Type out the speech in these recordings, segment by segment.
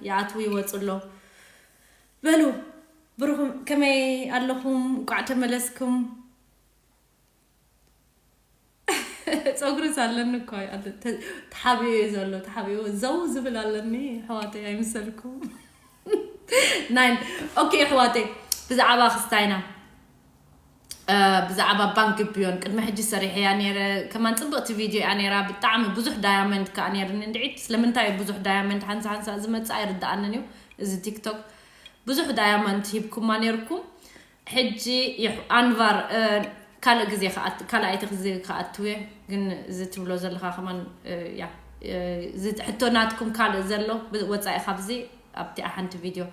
ይኣትዉ ይወፁ ኣሎ። በሉ ብሩኹም ከመይ ኣለኹም? እንቋዕ ተመለስኩም። ፀጉርስ ኣለኒ እኮ። ተሓቢኡ እዩ ዘሎ። ተሓቢኡ ዘው ዝብል ኣለኒ። ኣሕዋተይ ኣይምሰልኩም። ናይ ኦኬ ኣሕዋተይ፣ ብዛዕባ ክስታይና ብዛዕባ ባንክ ግቢዮን ቅድሚ ሕጂ ሰሪሐያ ነይረ። ከማን ፅብቕቲ ቪድዮ እያ ነይራ። ብጣዕሚ ብዙሕ ዳያመንድ ከዓ ነይርኒ እንድዒት። ስለምንታይ ብዙሕ ዳያመንድ ሓንሳ ሓንሳ ዝመፅእ ኣይርድኣንን እዩ። እዚ ቲክቶክ ብዙሕ ዳያመንድ ሂብኩማ ነይርኩም። ሕጂ ኣንቫር ካልእ ግዜ ካልኣይቲ ግዜ ክኣትው እየ። ግን እዚ ትብሎ ዘለካ ከማን ሕቶ ናትኩም ካልእ ዘሎ ወፃኢ ካብዚ ኣብቲኣ ሓንቲ ቪድዮ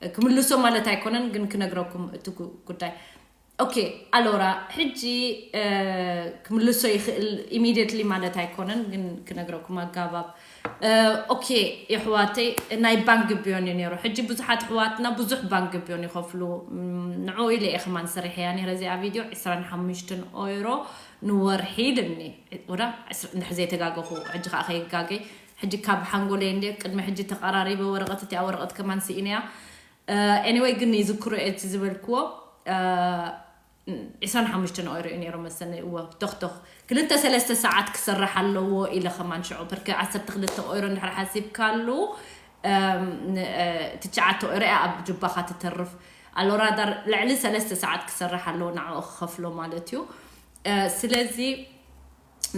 ክምልሶ ማለት ኣይኮነን፣ ግን ክነግረኩም እቲ ጉዳይ። ኦኬ ኣሎራ፣ ሕጂ ክምልሶ ይኽእል ኢሚድየትሊ ማለት ኣይኮነን፣ ግን ክነግረኩም ኣጋባብ። ኦኬ የሕዋተይ፣ ናይ ባንክ ግቢዮን እዩ ነይሩ። ሕጂ ብዙሓት ኣሕዋትና ብዙሕ ባንክ ግቢዮን ይኸፍሉ። ንዕኡ ኢለ እየ ከማን ሰሪሐያ ነይረ እዚኣ ቪድዮ። ዕስራን ሓሙሽተን ኦይሮ ንወርሒ ኢልኒ። ወዳ እንድሕር ዘይተጋገኹ፣ ሕጂ ከዓ ከይጋገይ። ሕጂ ካብ ሓንጎለይ እንደ ቅድሚ ሕጂ ተቐራሪበ ወረቐት፣ እቲኣ ወረቐት ከማን ስኢነያ። ኤኒወይ ግን ይዝክሮ እቲ ዝበልክዎ ዕስራን ሓሙሽተን ኦይሮ እዩ ነይሩ መሰለኒ። እዎ ቶኽቶኽ ክልተ ሰለስተ ሰዓት ክሰርሕ ኣለዎ ኢለ ከማን ሽዑ ብርክ ዓሰርተ ክልተ ኦይሮ እንድሕር ሓሲብካሉ ትሽዓተ ኦይሮ እያ ኣብ ጅባኻ ትተርፍ። ኣሎራዳር ልዕሊ ሰለስተ ሰዓት ክሰርሕ ኣለዎ ንዕኡ ክኸፍሎ ማለት እዩ። ስለዚ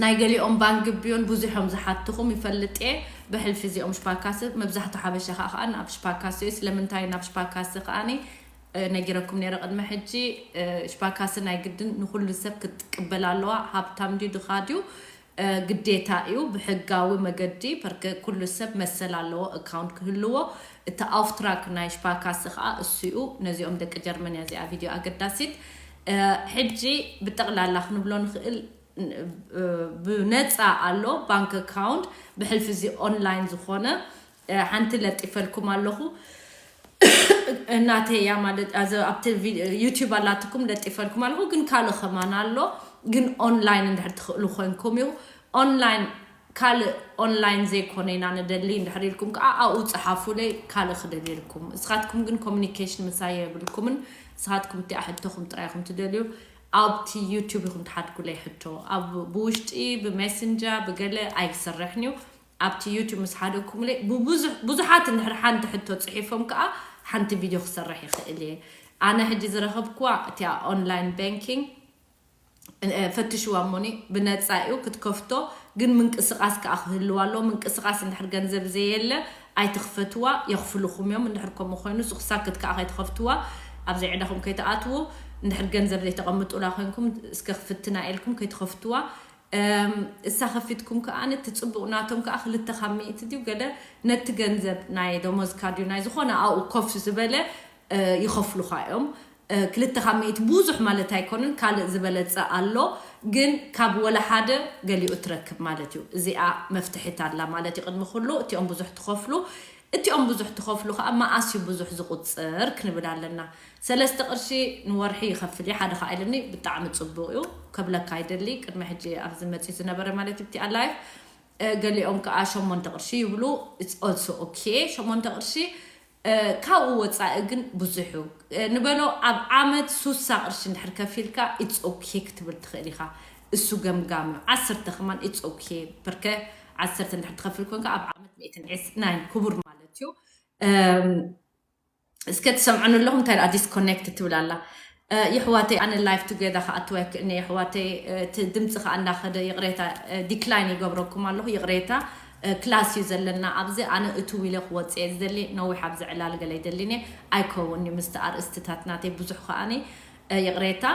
ናይ ገሊኦም ባንክ ግቢዮን ብዙሕ እዮም ዝሓትኹም ይፈልጥ እየ። ብሕልፊ እዚኦም ሽፓካሲ መብዛሕቱ ሓበሻ ከዓ ከዓ ናብ ሽፓካሲ እዩ። ስለምንታይ ናብ ሽፓካሲ ከዓኒ ነጊረኩም ነይረ ቅድሚ ሕጂ። ሽፓካሲ ናይ ግድን ንኩሉ ሰብ ክትቅበል ኣለዋ። ሃብታም ድዩ ድኻ ድዩ ግዴታ እዩ ብሕጋዊ መገዲ። ፐርከ ኩሉ ሰብ መሰል ኣለዎ ኣካውንት ክህልዎ። እቲ ኣውፍትራክ ናይ ሽፓካሲ ከዓ እሱ እዩ። ነዚኦም ደቂ ጀርመን እያ እዚኣ ቪድዮ ኣገዳሲት። ሕጂ ብጠቕላላ ክንብሎ ንኽእል ብነፃ ኣሎ ባንክ ኣካውንት ብሕልፊ እዚ ኦንላይን ዝኾነ ሓንቲ ለጢፈልኩም ኣለኹ። እናተያ ማለት ኣብቲ ዩቲዩብ ኣላትኩም ለጢፈልኩም ኣለኹ። ግን ካልእ ከማን ኣሎ። ግን ኦንላይን እንድሕር ትኽእሉ ኮንኩም እዩ ኦንላይን ካልእ ኦንላይን ዘይኮነ ኢና ንደሊ እንድሕር ኢልኩም ከዓ ኣብኡ ፀሓፉለይ። ካልእ ክደልየልኩም እስኻትኩም ግን ኮሚኒኬሽን ምሳይ የብልኩምን። ንስኻትኩም እቲኣ ሕቶኹም ጥራይ ኢኹም ትደልዩ። ኣብቲ ዩቲዩብ ኢኹም ትሓድጉለይ ሕቶ ኣብ ብውሽጢ ብሜስንጃ ብገለ ኣይሰርሕን እዩ። ኣብቲ ዩቲዩብ ምስ ሓደግኩምለይ ብዙሓት እንድሕር ሓንቲ ሕቶ ፅሒፎም ከዓ ሓንቲ ቪድዮ ክሰርሕ ይኽእል እየ። ኣነ ሕጂ ዝረኸብኩዋ እቲኣ ኦንላይን ባንኪንግ ፈትሽዋ እሞኒ ብነፃ እዩ ክትከፍቶ። ግን ምንቅስቃስ ከዓ ክህልዋ ኣለዎ። ምንቅስቃስ እንድሕር ገንዘብ ዘየለ ኣይትኽፈትዋ። የኽፍልኹም እዮም። እንድሕር ከምኡ ኮይኑ ስኽሳክት ከዓ ከይትኸፍትዋ፣ ኣብ ዘይዕዳኹም ከይትኣትዉ። እንድሕር ገንዘብ ዘይተቐምጡላ ኮይንኩም እስከ ክፍትና ኢልኩም ከይትኸፍትዋ። እሳ ከፊትኩም ከዓ ነቲ ፅቡቕ ናቶም ከዓ ክልተ ካብ ሚእቲ ድዩ ገለ ነቲ ገንዘብ ናይ ደሞዝካ ድዩ ናይ ዝኾነ ኣብኡ ኮፍ ዝበለ ይኸፍሉኻ እዮም። ክልተ ካብ ሚእቲ ብዙሕ ማለት ኣይኮንን። ካልእ ዝበለፀ ኣሎ። ግን ካብ ወላ ሓደ ገሊኡ ትረክብ ማለት እዩ። እዚኣ መፍትሒት ኣላ ማለት እዩ። ቅድሚ ኩሉ እቲኦም ብዙሕ ትኸፍሉ እቲኦም ብዙሕ ትኸፍሉ ከዓ መኣስ እዩ ብዙሕ ዝቁፅር ክንብል ኣለና። ሰለስተ ቅርሺ ንወርሒ ይኸፍል እዩ ሓደ ከዓ ኢልኒ። ብጣዕሚ ፅቡቅ እዩ። ከብለካ ይደሊ ቅድሚ ሕጂ ኣብዚ መፅዩ ዝነበረ ማለት እዩ። ብቲኣ ላይፍ ገሊኦም ከዓ ሸሞንተ ቅርሺ ይብሉ። It's also okay ሸሞንተ ቅርሺ። ካብኡ ወፃኢ ግን ብዙሕ እዩ። ንበሎ ኣብ ዓመት ሱሳ ቅርሺ እንድሕር ከፊልካ it's okay ክትብል ትኽእል ኢኻ። እሱ ገምጋም እዩ። ዓሰርተ ከማን it's okay። ብርከ ዓሰርተ እንድሕር ትኸፍል ኮንካ ኣብ ዓመት ሚእትን ዕስናይን ክቡር ማለት እዩ። እስከ ትሰምዑን ኣለኹም እንታይ ደኣ ዲስኮኔክት ትብል ኣላ። የሕዋተይ ኣነ ላይፍ ቱጌዳ ከኣትዋ ይክእልኒ። የሕዋተይ እቲ ድምፂ ከዓ እንዳኸደ ይቕሬታ ዲክላይን ይገብረኩም ኣለኹ። ይቕሬታ ክላስ እዩ ዘለና ኣብዚ። ኣነ እትው ኢለ ክወፅእ እየ ዝደሊ። ነዊሕ ኣብዚ ዕላል ገለ ይደሊኒ ኣይከውን እዩ ምስቲ ኣርእስትታት ናተይ ብዙሕ ከዓኒ ይቕሬታ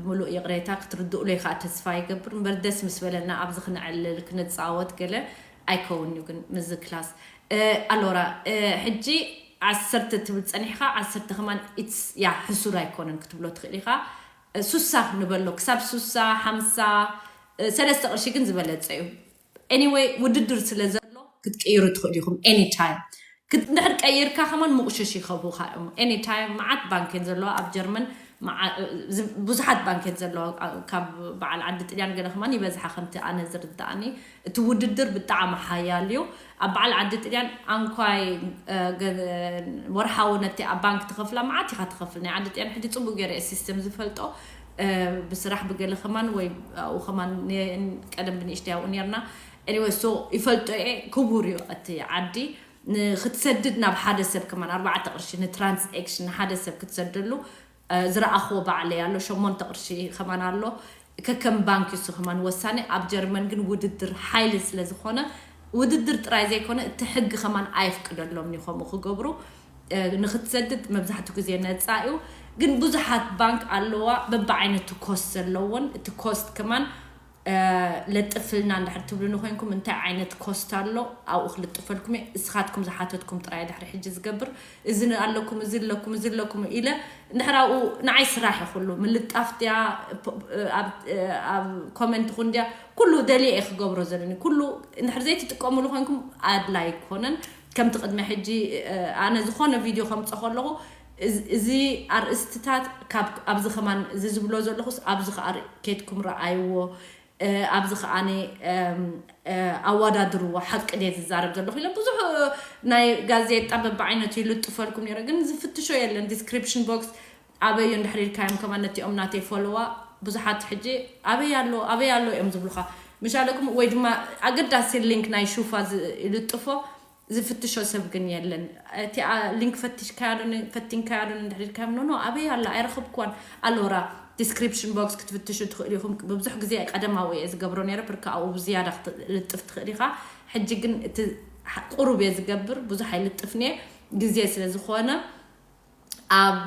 ምሉእ ይቕሬታ ክትርድእሉ ከዓ ተስፋ ይገብር። እምበር ደስ ምስ በለና ኣብዚ ክነዕልል ክንፃወት ገለ ኣይከውን እዩ ግን ምዚ ክላስ ኣሎራ ሕጂ ዓሰርተ ትብል ፀኒሕካ ዓሰርተ ከማን ኢትስ ያ ሕሱር ኣይኮነን ክትብሎ ትኽእል ኢኻ። ሱሳ ንበሎ ክሳብ ሱሳ ሓምሳ ሰለስተ ቅርሺ ግን ዝበለፀ እዩ። ኤኒወይ ውድድር ስለ ዘሎ ክትቅይሩ ትኽእሉ ኢኹም። ኤኒታይም እንድሕር ቀይርካ ከማን ምቑሽሽ ይኸቡኻ እዮም። ኤኒታይም መዓት ባንኬን ዘለዋ ኣብ ጀርመን ብዙሓት ባንኬት ዘለዎ ካብ በዓል ዓዲ ጥልያን ገለ ከማን ይበዝሓ። ከምቲ ኣነ ዝርዳእኒ እቲ ውድድር ብጣዕሚ ሓያል እዩ። ኣብ በዓል ዓዲ ጥልያን ኣንኳይ ወርሓዊ ነቲ ኣብ ባንክ ትኸፍላ መዓት ኢኻ ትኸፍል። ናይ ዓዲ ጥልያን ሕጂ ፅቡቅ ገይረ ሲስተም ዝፈልጦ ብስራሕ ብገለ ከማን ወይ ኣብኡ ከማን ቀደም ብንእሽተይ ኣብኡ ነርና። Anyway so ይፈልጦ እየ። ክቡር እዩ እቲ ዓዲ። ንክትሰድድ ናብ ሓደ ሰብ ከማን ኣርባዕተ ቅርሺ ንትራንስክሽን ንሓደ ሰብ ክትሰደሉ ዝረኣኽዎ ባዕለይ ኣሎ። ሸሞንተ ቅርሺ ከማን ኣሎ። ከከም ባንክ እሱ ከማን ወሳኒ። ኣብ ጀርመን ግን ውድድር ሓይሊ ስለ ዝኾነ ውድድር ጥራይ ዘይኮነ እቲ ሕጊ ከማን ኣይፍቅደሎም ከምኡ ክገብሩ። ንክትሰድድ መብዛሕትኡ ግዜ ነፃ እዩ። ግን ብዙሓት ባንክ ኣለዋ በብዓይነቱ ኮስት ዘለዎን እቲ ኮስት ከማን ለጥፍልና እንድሕር ትብሉኒ ኮይንኩም እንታይ ዓይነት ኮስት ኣሎ ኣብኡ ክልጥፈልኩም እየ። እስኻትኩም ዝሓተትኩም ጥራይ ድሕሪ ሕጂ ዝገብር። እዚ ኣለኩም፣ እዚ ኣለኩም፣ እዚ ኣለኩም ኢለ እንድሕር ኣብኡ ንዓይ ስራሕ ይኹሉ ምልጣፍ ድያ ኣብ ኮመንት ኹን ድያ ኩሉ ደልየ እየ ክገብሮ ዘለኒ። ኩሉ እንድሕር ዘይትጥቀምሉ ኮይንኩም ኣድላይ ኣይኮነን። ከምቲ ቅድሚ ሕጂ ኣነ ዝኾነ ቪድዮ ከምፀ ከለኹ እዚ ኣርእስትታት ኣብዚ ከማን እዚ ዝብሎ ዘለኹስ ኣብዚ ከኣ ኬድኩም ረኣይዎ። ኣብዚ ከኣ ኣወዳድርዎ ሓቂ ድየ ዝዛረብ ዘለኹ ኢለ ብዙሕ ናይ ጋዜጣ በብዓይነቱ ይልጥፈልኩም ነረ ግን ዝፍትሾ የለን። ዲስክሪፕሽን ቦክስ ኣበዩ እንድሕር ኢልካዮም ከማን ነቲኦም ናተይ ፎሎዋ ብዙሓት ሕጂ ኣበይ ኣሎ ኣበይ ኣሎ እዮም ዝብሉኻ ምሻለኩም ወይ ድማ ኣገዳሲ ሊንክ ናይ ሹፋ ይልጥፎ ዝፍትሾ ሰብ ግን የለን። እቲ ሊንክ ፈቲሽካያ ዶ ፈቲንካያ ዶ እንድሕር ኢልካዮም ኖ ኖ ኣበይ ኣላ ኣይረኸብኩዋን። ኣሎራ ዲስክሪፕሽን ቦክስ ክትፍትሹ ትኽእሉ ኢኹም። ብብዙሕ ግዜ ቀደማዊ እየ ዝገብሮ ነይረ። ብርካ ኣብኡ ብዝያዳ ክትልጥፍ ትኽእል ኢኻ። ሕጂ ግን እቲ ቁሩብ እየ ዝገብር ብዙሕ ኣይልጥፍን እየ ግዜ ስለ ዝኾነ ኣብ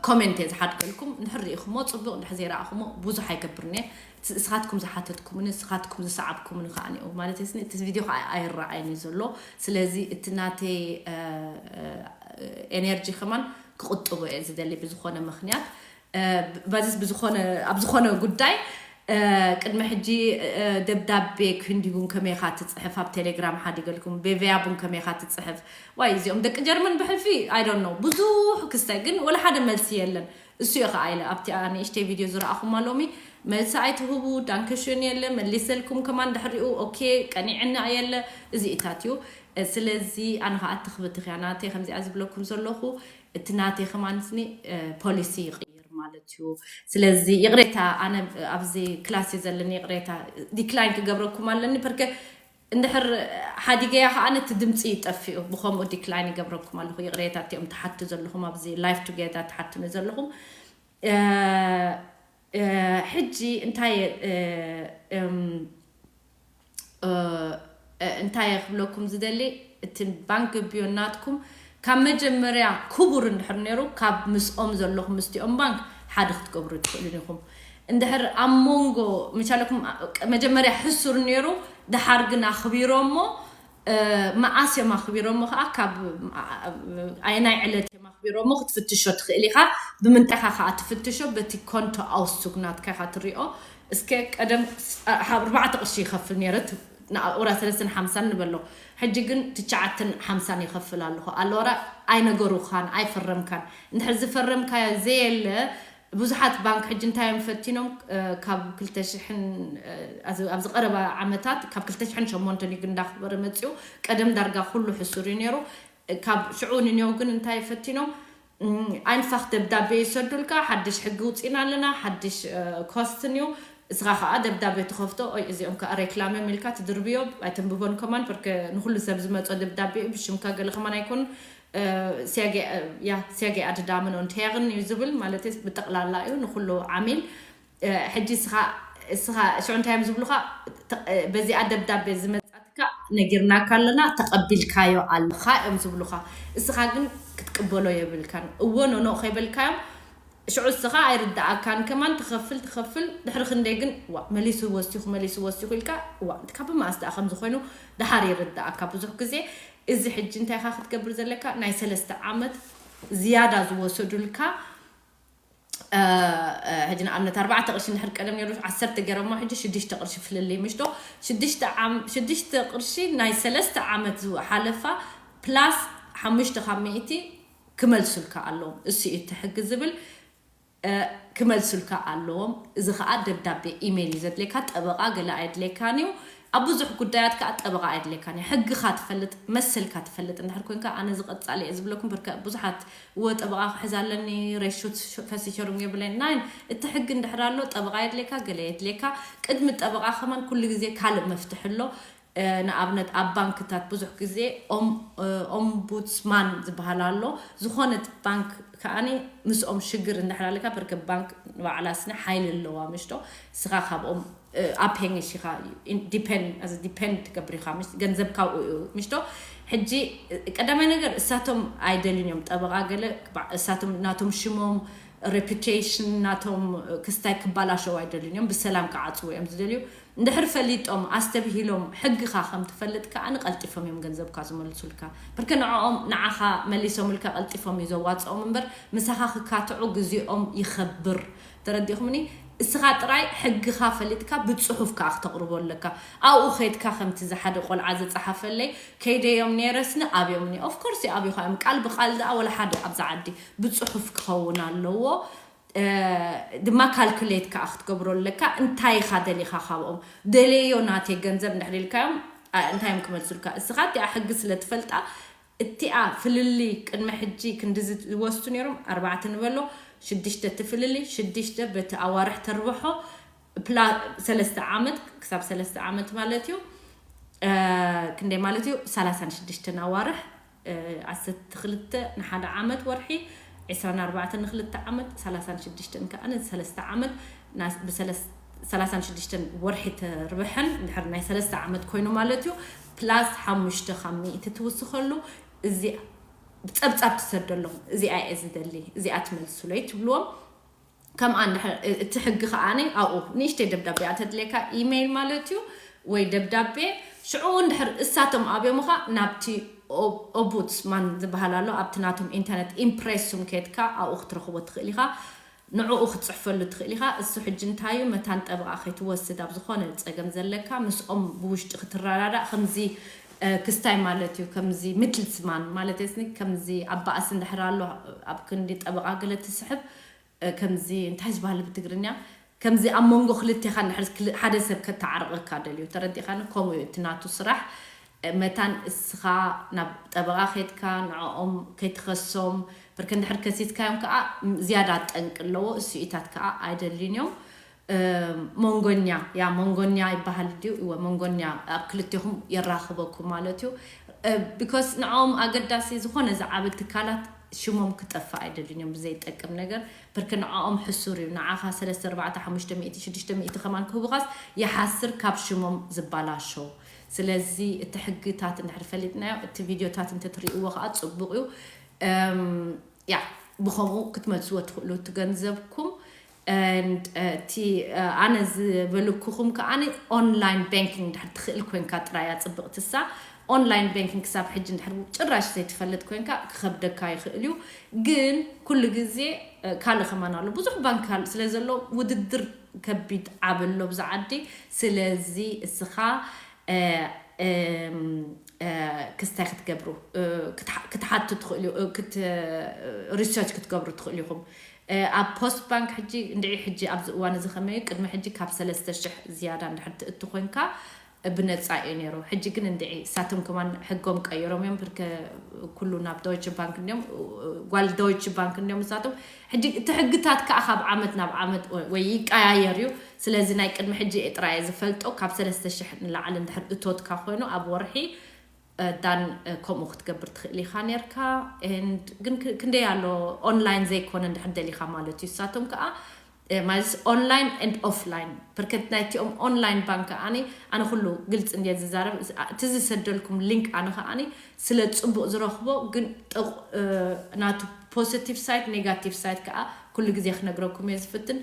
ኮሜንት እየ ዝሓድገልኩም። እንድሕር ርኢኹሞ ፅቡቕ፣ እንድሕር ዘይረኣኹሞ ብዙሕ ኣይገብርን እየ። እስኻትኩም ዝሓተትኩምኒ እስኻትኩም ዝሰዓብኩምኒ ከዓ ኒኡ ማለት እየ። እቲ ቪድዮ ከዓ ኣይረኣይን እዩ ዘሎ። ስለዚ እቲ ናተይ ኤነርጂ ከማን ክቕጥቦ እየ ዝደሊ ብዝኾነ ምኽንያት። በዚስ ብዝኾነ ኣብ ዝኾነ ጉዳይ ቅድሚ ሕጂ ደብዳቤ ክንዲ ቡን ከመይኻ ትፅሕፍ ኣብ ቴሌግራም ሓዲገልኩም ቤቨያ ቡን ከመይኻ ትፅሕፍ ዋይ እዚኦም ደቂ ጀርመን ብሕልፊ ኣይዶን ነው ብዙሕ ክስታይ ግን ወላ ሓደ መልሲ የለን። እሱ እየ ከዓ ኢለ ኣብቲ ንእሽተይ ቪድዮ ዝረኣኹማ ሎሚ መልሲ ኣይትህቡ ዳንከሽን የለ መሊሰልኩም ከማን ድሕሪኡ ኦኬ ቀኒዕና የለ እዚኢታት እዩ። ስለዚ ኣነ ከዓ ትኽብትኽያ ናተይ ከምዚኣ ዝብለኩም ዘለኹ እቲ ናተይ ከማን ስኒ ፖሊሲ ይቕይር ማለት እዩ። ስለዚ ይቕሬታ ኣነ ኣብዚ ክላስ እዩ ዘለኒ ይቕሬታ ዲክላይን ክገብረኩም ኣለኒ ፐርከ እንድሕር ሓዲገያ ከዓ ነቲ ድምፂ ይጠፍኡ ብከምኡ ዲክላይን ይገብረኩም ኣለኹ። ይቕሬታ እቲኦም ትሓቱ ዘለኹም ኣብዚ ላይፍ ቱጌዘር ትሓቱኒ ዘለኹም ሕጂ እንታይ እንታይ ክብለኩም ዝደሊ እቲ ባንክ ብዮ ናትኩም ካብ መጀመርያ ክቡር እንድሕር ነይሩ ካብ ምስኦም ዘለኹም ምስቲኦም ባንክ ሓደ ክትገብሩ ትኽእሉን ኢኹም። እንድሕር ኣብ መንጎ ምቻለኩም መጀመርያ ሕሱር ነይሩ ድሓር ግን ኣኽቢሮሞ መዓስ እዮም ኣኽቢሮሞ ከዓ ካብ ኣየናይ ዕለት እዮም ኣኽቢሮሞ ክትፍትሾ ትኽእል ኢኻ። ብምንታይ ኢኻ ከዓ ትፍትሾ በቲ ኮንቶ ኣውሱግ ናትካ ኢኻ ትሪኦ። እስከ ቀደም ኣርባዕተ ቅርሺ ይኸፍል ነይረ ንኣውራ ሰለስተን ሓምሳን ንበሎ ሕጂ ግን ትሽዓተን ሓምሳን ይኸፍል ኣለኹ። ኣሎራ ኣይነገሩኻን ኣይፈረምካን እንድሕር ዝፈረምካዮ ዘየለ ብዙሓት ባንክ ሕጂ እንታይ እዮም ፈቲኖም ካብ ክልተ ሽሕን ኣብዚ ቀረባ ዓመታት ካብ ክልተ ሽሕን ሸሞንተን እዩ ግን እንዳኽበረ መፅኡ። ቀደም ዳርጋ ኩሉ ሕሱር እዩ ነይሩ። ካብ ሽዑ ንኔው ግን እንታይ ፈቲኖም ኣይንፋኽ ደብዳቤ ይሰዱልካ ሓድሽ ሕጊ ውፅኢና ኣለና ሓድሽ ኮስትን እዩ። እስኻ ከዓ ደብዳቤ ትኸፍቶ ኦይ እዚኦም ከዓ ሬክላም እዮም ኢልካ ትድርብዮ ኣይተንብቦን ከማን ርክ ንኩሉ ሰብ ዝመፆ ደብዳቤ እዩ ብሽምካ ገለ ከማን ኣይኮኑን። ሲያጌ ኣድዳምን ኦንቴርን እዩ ዝብል ማለት ብጠቕላላ እዩ ንኩሉ ዓሚል። ሕጂ እስኻ እስኻ ሽዑ እንታይ እዮም ዝብሉካ በዚኣ ደብዳቤ ዝመፃትካ ነጊርናካ ኣለና ተቐቢልካዮ ኣለኻ እዮም ዝብሉካ። እስኻ ግን ክትቅበሎ የብልካን እዎ ኖኖ ከይበልካዮም ሽዑ እስኻ ኣይርዳኣካን ከማን ትኸፍል ትኸፍል ድሕሪ ክንደይ ግን ዋ መሊሱ ወሲኹ መሊሱ ወሲኹ ኢልካ ዋ ካብ መኣስ ደኣ ከም ዝኾይኑ ድሓር ይርዳኣካ ብዙሕ ግዜ። እዚ ሕጂ እንታይ ኢኻ ክትገብር ዘለካ ናይ ሰለስተ ዓመት ዝያዳ ዝወሰዱልካ ሕጂ ንኣብነት ኣርባዕተ ቅርሺ እንድሕር ቀደም ነይሩ ዓሰርተ ገይሮሞ ሕጂ ሽዱሽተ ቅርሺ ፍልልይ ምሽዶ ሽዱሽተ ቅርሺ ናይ ሰለስተ ዓመት ዝሓለፋ ፕላስ ሓሙሽተ ካብ ሚእቲ ክመልሱልካ ኣለዎም። እሱ እዩ እቲ ሕጊ ዝብል። ክመልሱልካ ኣለዎም። እዚ ከዓ ደብዳቤ ኢሜይል እዩ ዘድልየካ። ጠበቃ ገለ ኣየድልየካን እዩ። ኣብ ብዙሕ ጉዳያት ከዓ ጠበቃ ኣየድልየካን እዩ። ሕግኻ ትፈልጥ፣ መሰልካ ትፈልጥ እንድሕር ኮንካ፣ ኣነ ዝቐጻሊ እየ ዝብለኩም። ብርከ ብዙሓት እወ ጠበቃ ክሕዝ ኣለኒ፣ ሬሹት ፈሲሸሩም የብለይ ናይን። እቲ ሕጊ እንድሕር ኣሎ ጠበቃ የድልየካ፣ ገለ የድልየካ። ቅድሚ ጠበቃ ከማን ኩሉ ግዜ ካልእ መፍትሒ ኣሎ። ንኣብነት ኣብ ባንክታት ብዙሕ ግዜ ኦምቡድስማን ዝበሃል ኣሎ። ዝኾነት ባንክ ከዓኒ ምስኦም ሽግር እንድሕር ኣለካ፣ በርከ ባንክ ንባዕላ ስኒ ሓይሊ ኣለዋ ምሽቶ። ስኻ ካብኦም ኣብሄንግሽ ኢኻ፣ ዲፔንድ ትገብር ኢኻ፣ ገንዘብ ካብኡ እዩ ምሽቶ። ሕጂ ቀዳማይ ነገር እሳቶም ኣይደልን እዮም ጠበቃ ገለ፣ እሳቶም ናቶም ሽሞም ሬፑቴሽን ናቶም ክስታይ ክባላሸው ኣይደልን እዮም፣ ብሰላም ክዓፅዎ እዮም ዝደልዩ። እንድሕር ፈሊጦም ኣስተብሂሎም ሕግኻ ከም ትፈልጥ ከኣ ንቀልጢፎም እዮም ገንዘብካ ዝመልሱልካ። ብርክ ንዕኦም ንዓኻ መሊሶምልካ ቀልጢፎም እዩ ዘዋፅኦም እምበር ምሳኻ ክካትዑ ግዜኦም ይኸብር። ተረዲኹምኒ? እስኻ ጥራይ ሕግኻ ፈሊጥካ ብፅሑፍ ከኣ ክተቕርቦ ኣለካ። ኣብኡ ኸይድካ ከምቲ ዝሓደ ቆልዓ ዝፀሓፈለይ ከይደዮም ነይረስኒ ኣብዮምኒ። ኦፍኮርስ ኣብዩኻ እዮም ቃል ብቃል ደኣ ወላ ሓደ ኣብዚ ዓዲ ብፅሑፍ ክኸውን ኣለዎ። ድማ ካልኩሌት ከዓ ክትገብሮ ኣለካ። እንታይ ኢኻ ደሊኻ ካብኦም ደለዮ ናተይ ገንዘብ እንድሕር ኢልካዮም እንታይ እዮም ክመልሱልካ? እስኻ እቲኣ ሕጊ ስለ ትፈልጣ እቲኣ ፍልልይ ቅድሚ ሕጂ ክንዲ ዝወስዱ ነይሮም ኣርባዕተ ንበሎ ሽዱሽተ እቲ ፍልልይ ሽዱሽተ በቲ ኣዋርሕ ተርብሖ ሰለስተ ዓመት ክሳብ ሰለስተ ዓመት ማለት እዩ። ክንደይ ማለት እዩ? ሰላሳን ሽዱሽተን ኣዋርሕ ዓሰርተ ክልተ ንሓደ ዓመት ወርሒ ዕስራን ኣርባዕተን ንክልተ ዓመት ሰላሳን ሽዱሽተን ከዓ ንሰለስተ ዓመት ሰላሳን ሽዱሽተን ወርሒ ትርብሐን ድሕሪ ናይ ሰለስተ ዓመት ኮይኑ ማለት እዩ። ፕላስ ሓሙሽተ ካብ ሚእቲ ትውስኸሉ እዚ ጸብጻብ ትሰደሎም። እዚኣ እየ ዝደሊ፣ እዚኣ ትመልሱለይ ትብልዎም። ከምኣ እቲ ሕጊ ከዓኒ ኣብኡ ንእሽተይ ደብዳቤ እያ ተድልየካ፣ ኢሜይል ማለት እዩ ወይ ደብዳቤ። ሽዑ እንድሕር እሳቶም ኣብዮምኻ ናብቲ ኦቡትስማን ዝበሃል ኣሎ ኣብቲ ናቶም ኢንተርነት ኢምፕሬሱም ከድካ ኣብኡ ክትረኽቦ ትኽእል ኢኻ። ንዕኡ ክትፅሕፈሉ ትኽእል ኢኻ። እሱ ሕጂ እንታይ እዩ መታን ጠበቓ ከይትወስድ ኣብ ዝኾነ ፀገም ዘለካ ምስኦም ብውሽጢ ክትረዳዳእ ከምዚ ክስታይ ማለት እዩ ከምዚ ሚድልስማን ማለት ስኒ ከምዚ ኣባእስ እንድሕር ኣሎ ኣብ ክንዲ ጠበቓ ገለ ትስሕብ ከምዚ እንታይ ዝበሃል ብትግርኛ ከምዚ ኣብ መንጎ ክልቴኻ ሓደ ሰብ ከተዓርቐካ ደልዩ ተረዲኻኒ። ከምኡ እዩ እቲ ናቱ ስራሕ። መታን እስኻ ናብ ጠበቓ ከድካ ንዕኦም ከይትኸሶም ብርክ እንድሕር ከሲስካዮም ከዓ ዝያዳ ጠንቂ ኣለዎ። እሱኢታት ከዓ ኣይደልዩን እዮም። መንጎኛ ያ መንጎኛ ይበሃል ድዩ? እወ መንጎኛ ኣብ ክልቴኹም የራኽበኩም ማለት እዩ። ቢኮስ ንዕኦም ኣገዳሲ ዝኾነ ዝዓበ ትካላት ሽሞም ክጠፍእ ኣይደልን እዮም ብዘይጠቅም ነገር ብርክ ንዕኦም ሕሱር እዩ። ንዓኻ ሰለስተ ኣርባዕተ ሓሙሽተ ሚእቲ ሽዱሽተ ሚእቲ ከማን ክህቡኻስ ይሓስር ካብ ሽሞም ዝባላሾ። ስለዚ እቲ ሕግታት እንድሕር ፈሊጥናዮ እቲ ቪድዮታት እንተትርእይዎ ከዓ ፅቡቅ እዩ። ያ ብኸምኡ ክትመልስዎ ትኽእሉ እቲ ገንዘብኩም። And እቲ ኣነ ዝበልኩኹም ከዓኒ ኦንላይን ባንኪንግ እንድሕር ትኽእል ኮንካ ጥራይ እያ ፅብቕቲ እሳ። ኦንላይን ባንኪንግ ክሳብ ሕጂ እንድሕር ጭራሽ ዘይትፈልጥ ኮንካ ክኸብደካ ይኽእል እዩ። ግን ኩሉ ግዜ ካልእ ከማን ኣሎ ብዙሕ ባንክ ስለ ዘሎ ውድድር ከቢድ ዓብ ኣሎ ብዛ ዓዲ። ስለዚ እስኻ ክስታይ ክትገብሩ ክትሓቱ ትኽእሉ ሪሰርች ክትገብሩ ትኽእሉ ኢኹም። ኣብ ፖስት ባንክ ሕጂ እንድዒ ሕጂ ኣብዚ እዋን እዚ ከመይ ቅድሚ ሕጂ ካብ ሰለስተ ሽሕ ዝያዳ እንድሕር ትእቱ ኮንካ ብነፃ እዩ ነይሩ። ሕጂ ግን እንድዒ እሳቶም ከማን ሕጎም ቀይሮም እዮም። ብርከ ኩሉ ናብ ዶይች ባንክ እንዲዮም ጓል ዶይች ባንክ እንዲዮም እሳቶም። ሕጂ እቲ ሕግታት ከዓ ካብ ዓመት ናብ ዓመት ወይ ይቀያየር እዩ። ስለዚ ናይ ቅድሚ ሕጂ እየ ጥራይ ዝፈልጦ ካብ ሰለስተ ሽሕ ንላዕሊ እንድሕር እቶትካ ኮይኑ ኣብ ወርሒ ዳን ከምኡ ክትገብር ትኽእል ኢኻ ነርካ። ግን ክንደይ ኣሎ ኦንላይን ዘይኮነ እንድሕር ደሊኻ ማለት እዩ። እሳቶም ከዓ ማለት ኦንላይን ኤንድ ኦፍላይን ብርከት ናይቲኦም ኦንላይን ባንክ ኣነ ኣነ ኩሉ ግልፂ እንደ ዝዛረብ እቲ ዝሰደልኩም ሊንክ ኣነ ከዓኒ ስለ ፅቡቅ ዝረኽቦ ግን ናቱ ፖዚቲቭ ሳይድ ኔጋቲቭ ሳይድ ከዓ ኩሉ ግዜ ክነግረኩም እየ ዝፍትን።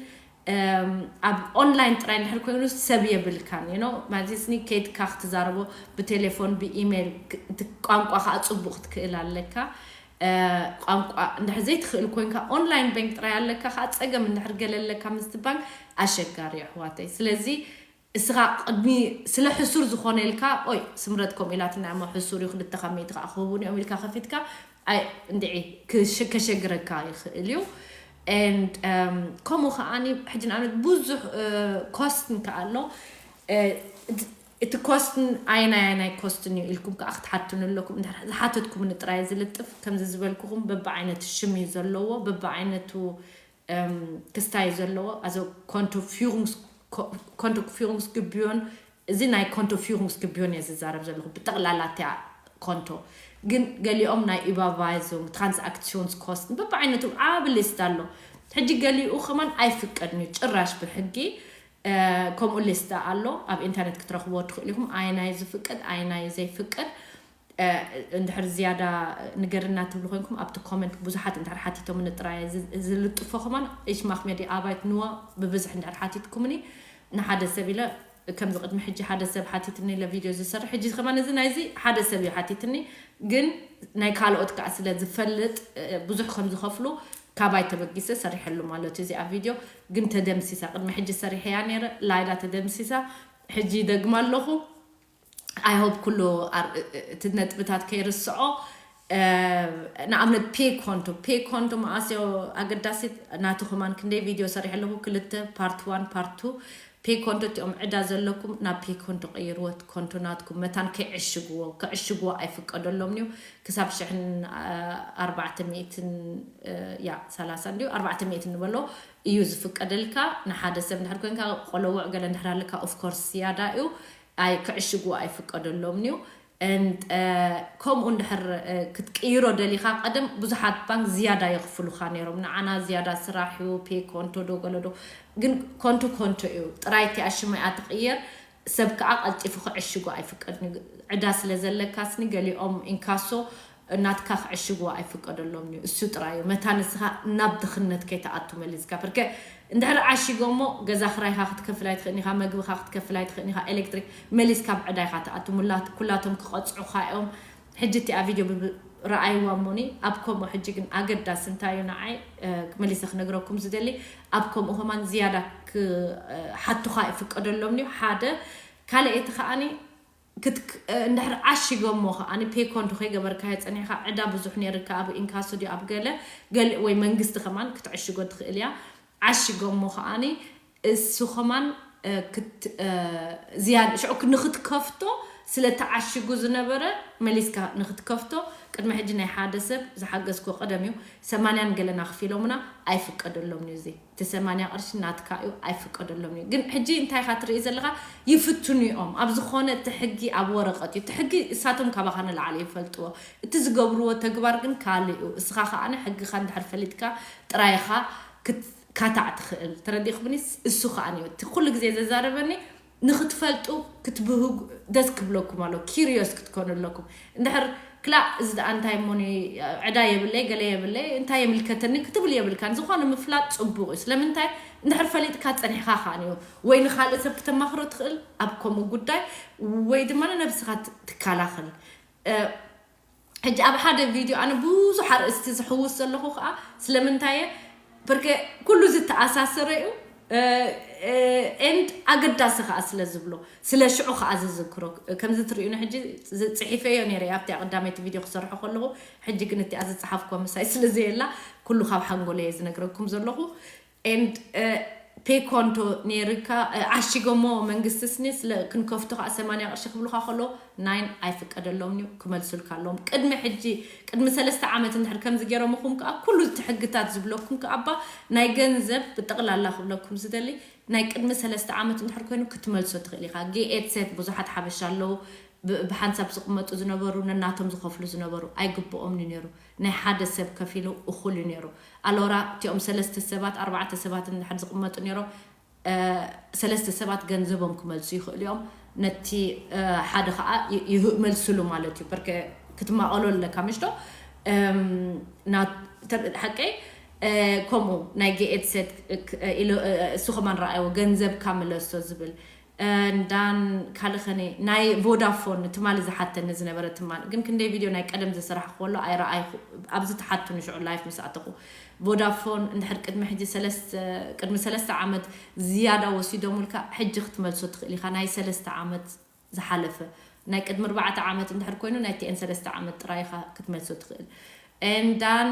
ኣብ ኦንላይን ጥራይ እንድሕር ኮይኑ ሰብ የብልካን ዩ ማለት ስኒ ከይድካ ክትዛረቦ ብቴሌፎን ብኢሜይል ቋንቋ ከዓ ፅቡቅ ክትክእል ኣለካ። ቋንቋ እንድሕር ዘይትኽእል ኮንካ ኦንላይን ባንክ ጥራይ ኣለካ ከዓ ፀገም እንድሕር ገለ ኣለካ ምስቲ ባንክ ኣሸጋሪ ኣሕዋተይ። ስለዚ እስኻ ቅድሚ ስለ ሕሱር ዝኾነ ኢልካ ኦይ ስምረት ከምኡ ኢላትና እሞ ሕሱር እዩ ክልተ ካብ ሚእቲ ከዓ ክህቡን እዮም ኢልካ ከፊትካ ኣይ እንድዒ ከሸግረካ ይኽእል እዩ። And ከምኡ ከዓኒ ሕጂ ንኣብነት ብዙሕ ኮስትን ከ ኣሎ። እቲ ኮስትን ኣየናይ ኣየናይ ኮስትን እዩ ኢልኩም ከዓ ክትሓትኑ ኣለኩም። ዝሓተትኩምኒ ጥራይ ዝልጥፍ። ከምዚ ዝበልኩኹም በብዓይነቱ ሽም እዩ ዘለዎ፣ በብዓይነቱ ክስታይ እዩ ዘለዎ። ኣዞ ኮንቶ ፊሩንግስ ግቢዮን፣ እዚ ናይ ኮንቶ ፊሩንግስ ግቢዮን እየ ዝዛረብ ዘለኹ። ብጠቕላላ እቲያ ኮንቶ ግን ገሊኦም ናይ ኢባቫይዞም ትራንስኣክሲዮንስ ኮስት በብዓይነቱ ዓብ ሊስት ኣሎ። ሕጂ ገሊኡ ከማን ኣይፍቀድን እዩ ጭራሽ ብሕጊ። ከምኡ ሊስት ኣሎ፣ ኣብ ኢንተርነት ክትረኽብዎ ትኽእሉ ኢኹም። ኣየናይ ዝፍቀድ ኣየናይ ዘይፍቀድ እንድሕር ዝያዳ ንገርና ትብሉ ኮይንኩም ኣብቲ ኮመንት ብዙሓት እንድሕር ሓቲቶምኒ ጥራይ ዝልጥፎ ከማን እሽማኽ ሜዲ ኣባይት ንዋ ብብዝሕ እንድሕር ሓቲትኩምኒ ንሓደ ሰብ ኢለ ከምዚ ቅድሚ ሕጂ ሓደ ሰብ ሓቲትኒ ኢለ ቪድዮ ዝሰርሕ ሕጂ ከማን እዚ ናይዚ ሓደ ሰብ እዩ ሓቲትኒ ግን ናይ ካልኦት ከዓ ስለ ዝፈልጥ ብዙሕ ከም ዝኸፍሉ ካባይ ተበጊሰ ሰሪሐሉ ማለት እዩ እዚኣ ቪድዮ ግን ተደምሲሳ ቅድሚ ሕጂ ሰሪሐያ ነይረ ላይዳ ተደምሲሳ ሕጂ ደግማ ኣለኹ I hope ኩሉ እቲ ነጥብታት ከይርስዖ ንኣብነት ፔ ኮንቶ ፔ ኮንቶ መኣስዮ ኣገዳሲት ናቱ ከማን ክንደይ ቪድዮ ሰሪሐ ኣለኹ ክልተ part one part two ፔ ኮንቶ እቲኦም ዕዳ ዘለኩም ናብ ፔ ኮንቶ ቀይርዎ ኮንቶ ናትኩም መታን ከይዕሽግዎ ክዕሽግዎ ኣይፍቀደሎም እዩ ክሳብ ሽሕን ኣርባዕተ ሚእትን ያ ሰላሳ እንዲዩ ኣርባዕተ ሚእትን ንበሎ እዩ ዝፍቀደልካ ንሓደ ሰብ እንድሕር ኮይንካ ቆለውዕ ገለ እንድሕር ኣለካ of course ዝያዳ እዩ ኣይ ክዕሽግዎ ኣይፍቀደሎምን እዩ and ከምኡ እንድሕር ክትቅይሮ ደሊኻ ቀደም ብዙሓት ባንክ ዝያዳ የኽፍሉኻ ነይሮም ንዓና ዝያዳ ስራሕ እዩ ፔ ኮንቶ ዶ ገለዶ ግን ኮንቶ ኮንቶ እዩ ጥራይ እቲኣ ሽማ እያ ትቕየር ሰብ ከዓ ቀልጢፉ ክዕሽጎ ኣይፍቀድን እዩ ዕዳ ስለ ዘለካስኒ ገሊኦም ኢንካሶ ናትካ ክዕሽግዎ ኣይፍቀደሎም እዩ እሱ ጥራይ እዩ መታ ንስኻ ናብ ድኽነት ከይተኣቱ መሊስካ ብርከ እንድሕር ዓሺጎሞ ገዛ ክራይካ ክትከፍል ኣይትኽእልን ኢኻ መግብኻ ክትከፍል ኣይትኽእልን ኢኻ ኤሌክትሪክ መሊስካ ኣብ ዕዳ ኢኻ ትኣቱ ሙላት ኩላቶም ክቐፅዑኻ እዮም ሕጂ እቲኣ ቪድዮ ረኣይዋ እሞኒ ኣብ ከምኡ ሕጂ ግን ኣገዳሲ እንታይ እዩ ንዓይ መሊሰ ክነግረኩም ዝደሊ ኣብ ከምኡ ከማን ዝያዳ ክሓቱኻ ይፍቀደሎም እዩ ሓደ ካልእ እቲ ከዓኒ ክትክ- እንድሕር ዓሺጎሞ ከዓኒ ፔኮንዶ ከይገበርካዮ ጸኒሕካ ዕዳ ብዙሕ ነይርካ ኣብ ኢንካሶ ድዩ ኣብ ገለ ገለ ወይ መንግስቲ ከማን ክትዕሽጎ ትኽእል እያ ዓሺጎሞ ከዓኒ እሱ ከማን እ፣ ክት- እ፣ ዝያድ ሽዑ ክ- ንክትከፍቶ ስለ ተዓሽጉ ዝነበረ መሊስካ ንክትከፍቶ ቅድሚ ሕጂ ናይ ሓደ ሰብ ዝሓገዝኮ ቀደም እዩ ሰማንያን ገለና ክፊሎምና ኣይፍቀደሎም እዩ እዚ እቲ ሰማንያ ቅርሺ ናትካ እዩ ኣይፍቀደሎም እዩ ግን ሕጂ እንታይ ኢኻ ትርኢ ዘለኻ ይፍትኑ እዮም ኣብ ዝኾነ እቲ ሕጊ ኣብ ወረቐት እዩ እቲ ሕጊ እሳቶም ካባኻ ንላዕሊ ይፈልጥዎ እቲ ዝገብርዎ ተግባር ግን ካልእ እዩ እስኻ ከዓነ ሕግኻ እንድሕር ፈሊጥካ ጥራይኻ ክት- ካታዕ ትኽእል ተረዲእኩምኒ እሱ ከዓኒ እዩ እቲ ኩሉ ግዜ ዘዛረበኒ ንክትፈልጡ ክትብህጉ ደስ ክብለኩም ኣሎ curious ክትኮኑ ኣለኩም እንድሕር ክላእ እዚ ደኣ እንታይ እሞኒ ዕዳ የብለይ ገለ የብለይ እንታይ የምልከተኒ ክትብል የብልካን ዝኾነ ምፍላጥ ፅቡቅ እዩ ስለምንታይ እንድሕር ፈሊጥካ ፀኒሕካ ከዓኒ እዩ ወይ ንካልእ ሰብ ክተማኽሮ ትኽእል ኣብ ከምኡ ጉዳይ ወይ ድማ ንነብስኻ ት- ትከላኸል ሕጂ ኣብ ሓደ ቪድዮ ኣነ ብዙሕ ኣርእስቲ ዝሕውስ ዘለኹ ከዓ ስለምንታይ እየ ብርከ ኩሉ ዝተኣሳሰረ እዩ ኤንድ ኣገዳሲ ከዓ ስለ ዝብሎ ስለ ሽዑ ከዓ ዝዝክሮ ከምዚ ትርእዩኒ ሕጂ ጽሒፈዮ ነይረ ኣብቲ ኣቀዳመይቲ ቪድዮ ክሰርሖ ከለኹ ሕጂ ግን እቲኣ ዝፀሓፍኩ ምሳይ ስለ ዘየላ ኩሉ ካብ ሓንጎለ እየ ዝነግረኩም ዘለኹ ኤንድ ፔኮንቶ ነይርካ ዓሺጎሞ መንግስቲ ስኒ ስለ ክንከፍቶ ከዓ ሰማንያ ቅርሺ ክብሉካ ከሎ ናይን ኣይፍቀደሎም እዩ ክመልሱልካ ኣለዎም ቅድሚ ሕጂ ቅድሚ ሰለስተ ዓመት እንድሕር ከምዚ ገይሮምኹም ከዓ ኩሉ እቲ ሕግታት ዝብለኩም ከዓ እባ ናይ ገንዘብ ብጠቕላላ ክብለኩም ዝደሊ ናይ ቅድሚ ሰለስተ ዓመት እንድሕር ኮይኑ ክትመልሶ ትኽእል ኢኻ ጌኤት ሴት ብዙሓት ሓበሻ ኣለዉ ብሓንሳብ ዝቕመጡ ዝነበሩ ነናቶም ዝኸፍሉ ዝነበሩ ኣይግብኦምን እዩ ነይሩ ናይ ሓደ ሰብ ከፊሉ እኹል እዩ ነይሩ ኣሎራ እቲኦም ሰለስተ ሰባት ኣርባዕተ ሰባት እንድሕር ዝቕመጡ ነይሮም ሰለስተ ሰባት ገንዘቦም ክመልሱ ይኽእሉ እዮም ነቲ ሓደ ከዓ ይመልስሉ ማለት እዩ በርከ ክትማቐሎ ኣለካ ምሽቶ ሓቀይ ከምኡ ናይ ጌኤት ሰት እሱ ከማን ረኣይዎ ገንዘብካ ምለሶ ዝብል እንዳን ካልኸኒ ናይ ቮዳፎን ትማሊ ዝሓተኒ ዝነበረ ትማሊ ግን ክንደይ ቪድዮ ናይ ቀደም ዝሰራሕ ከሎ ኣይረኣይኹ ኣብዚ ተሓቱኒ ሽዑ ላይፍ ምስ ኣተኹ ቮዳፎን እንድሕር ቅድሚ ሕጂ ሰለስተ ቅድሚ ሰለስተ ዓመት ዝያዳ ወሲዶምልካ ሕጂ ክትመልሶ ትኽእል ኢኻ ናይ ሰለስተ ዓመት ዝሓለፈ ናይ ቅድሚ ኣርባዕተ ዓመት እንድሕር ኮይኑ ናይ ቲኤን ሰለስተ ዓመት ጥራይ ኢኻ ክትመልሶ ትኽእል And then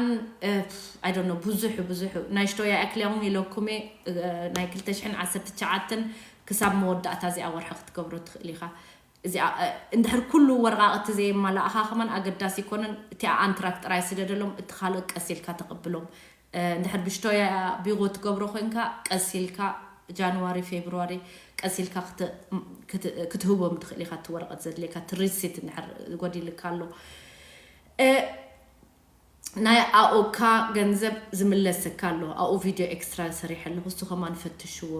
I don't know ብዙሑ ብዙሑ ናይ ሽቶያ ኣክልያውን ኢለኩሜ ናይ ክልተ ሽሕን ዓሰርተ ትሽዓተን ክሳብ መወዳእታ እዚኣ ወርሒ ክትገብሮ ትኽእል ኢኻ። እዚኣ እንድሕር ኩሉ ወረቃቅቲ ዘየማላእኻ ከማን ኣገዳሲ ይኮነን። እቲኣ ኣንትራክ ጥራይ ስደደሎም፣ እቲ ካልእ ቀስ ኢልካ ተቐብሎም። እንድሕር ብሽቶያ ቢሮ ትገብሮ ኮይንካ ቀስ ኢልካ ጃንዋሪ ፌብርዋሪ ቀስ ኢልካ ክትህቦም ትኽእል ኢኻ። እቲ ወረቀት ዘድልየካ እቲ ሪሲት እንድሕር ጎዲልካ ኣሎ ናይ ኣኦካ ገንዘብ ዝምለሰካ ኣሎ። ኣኡ ቪድዮ ኤክስትራ ሰሪሐ ኣለኹ፣ እሱ ከማን ፈትሽዎ።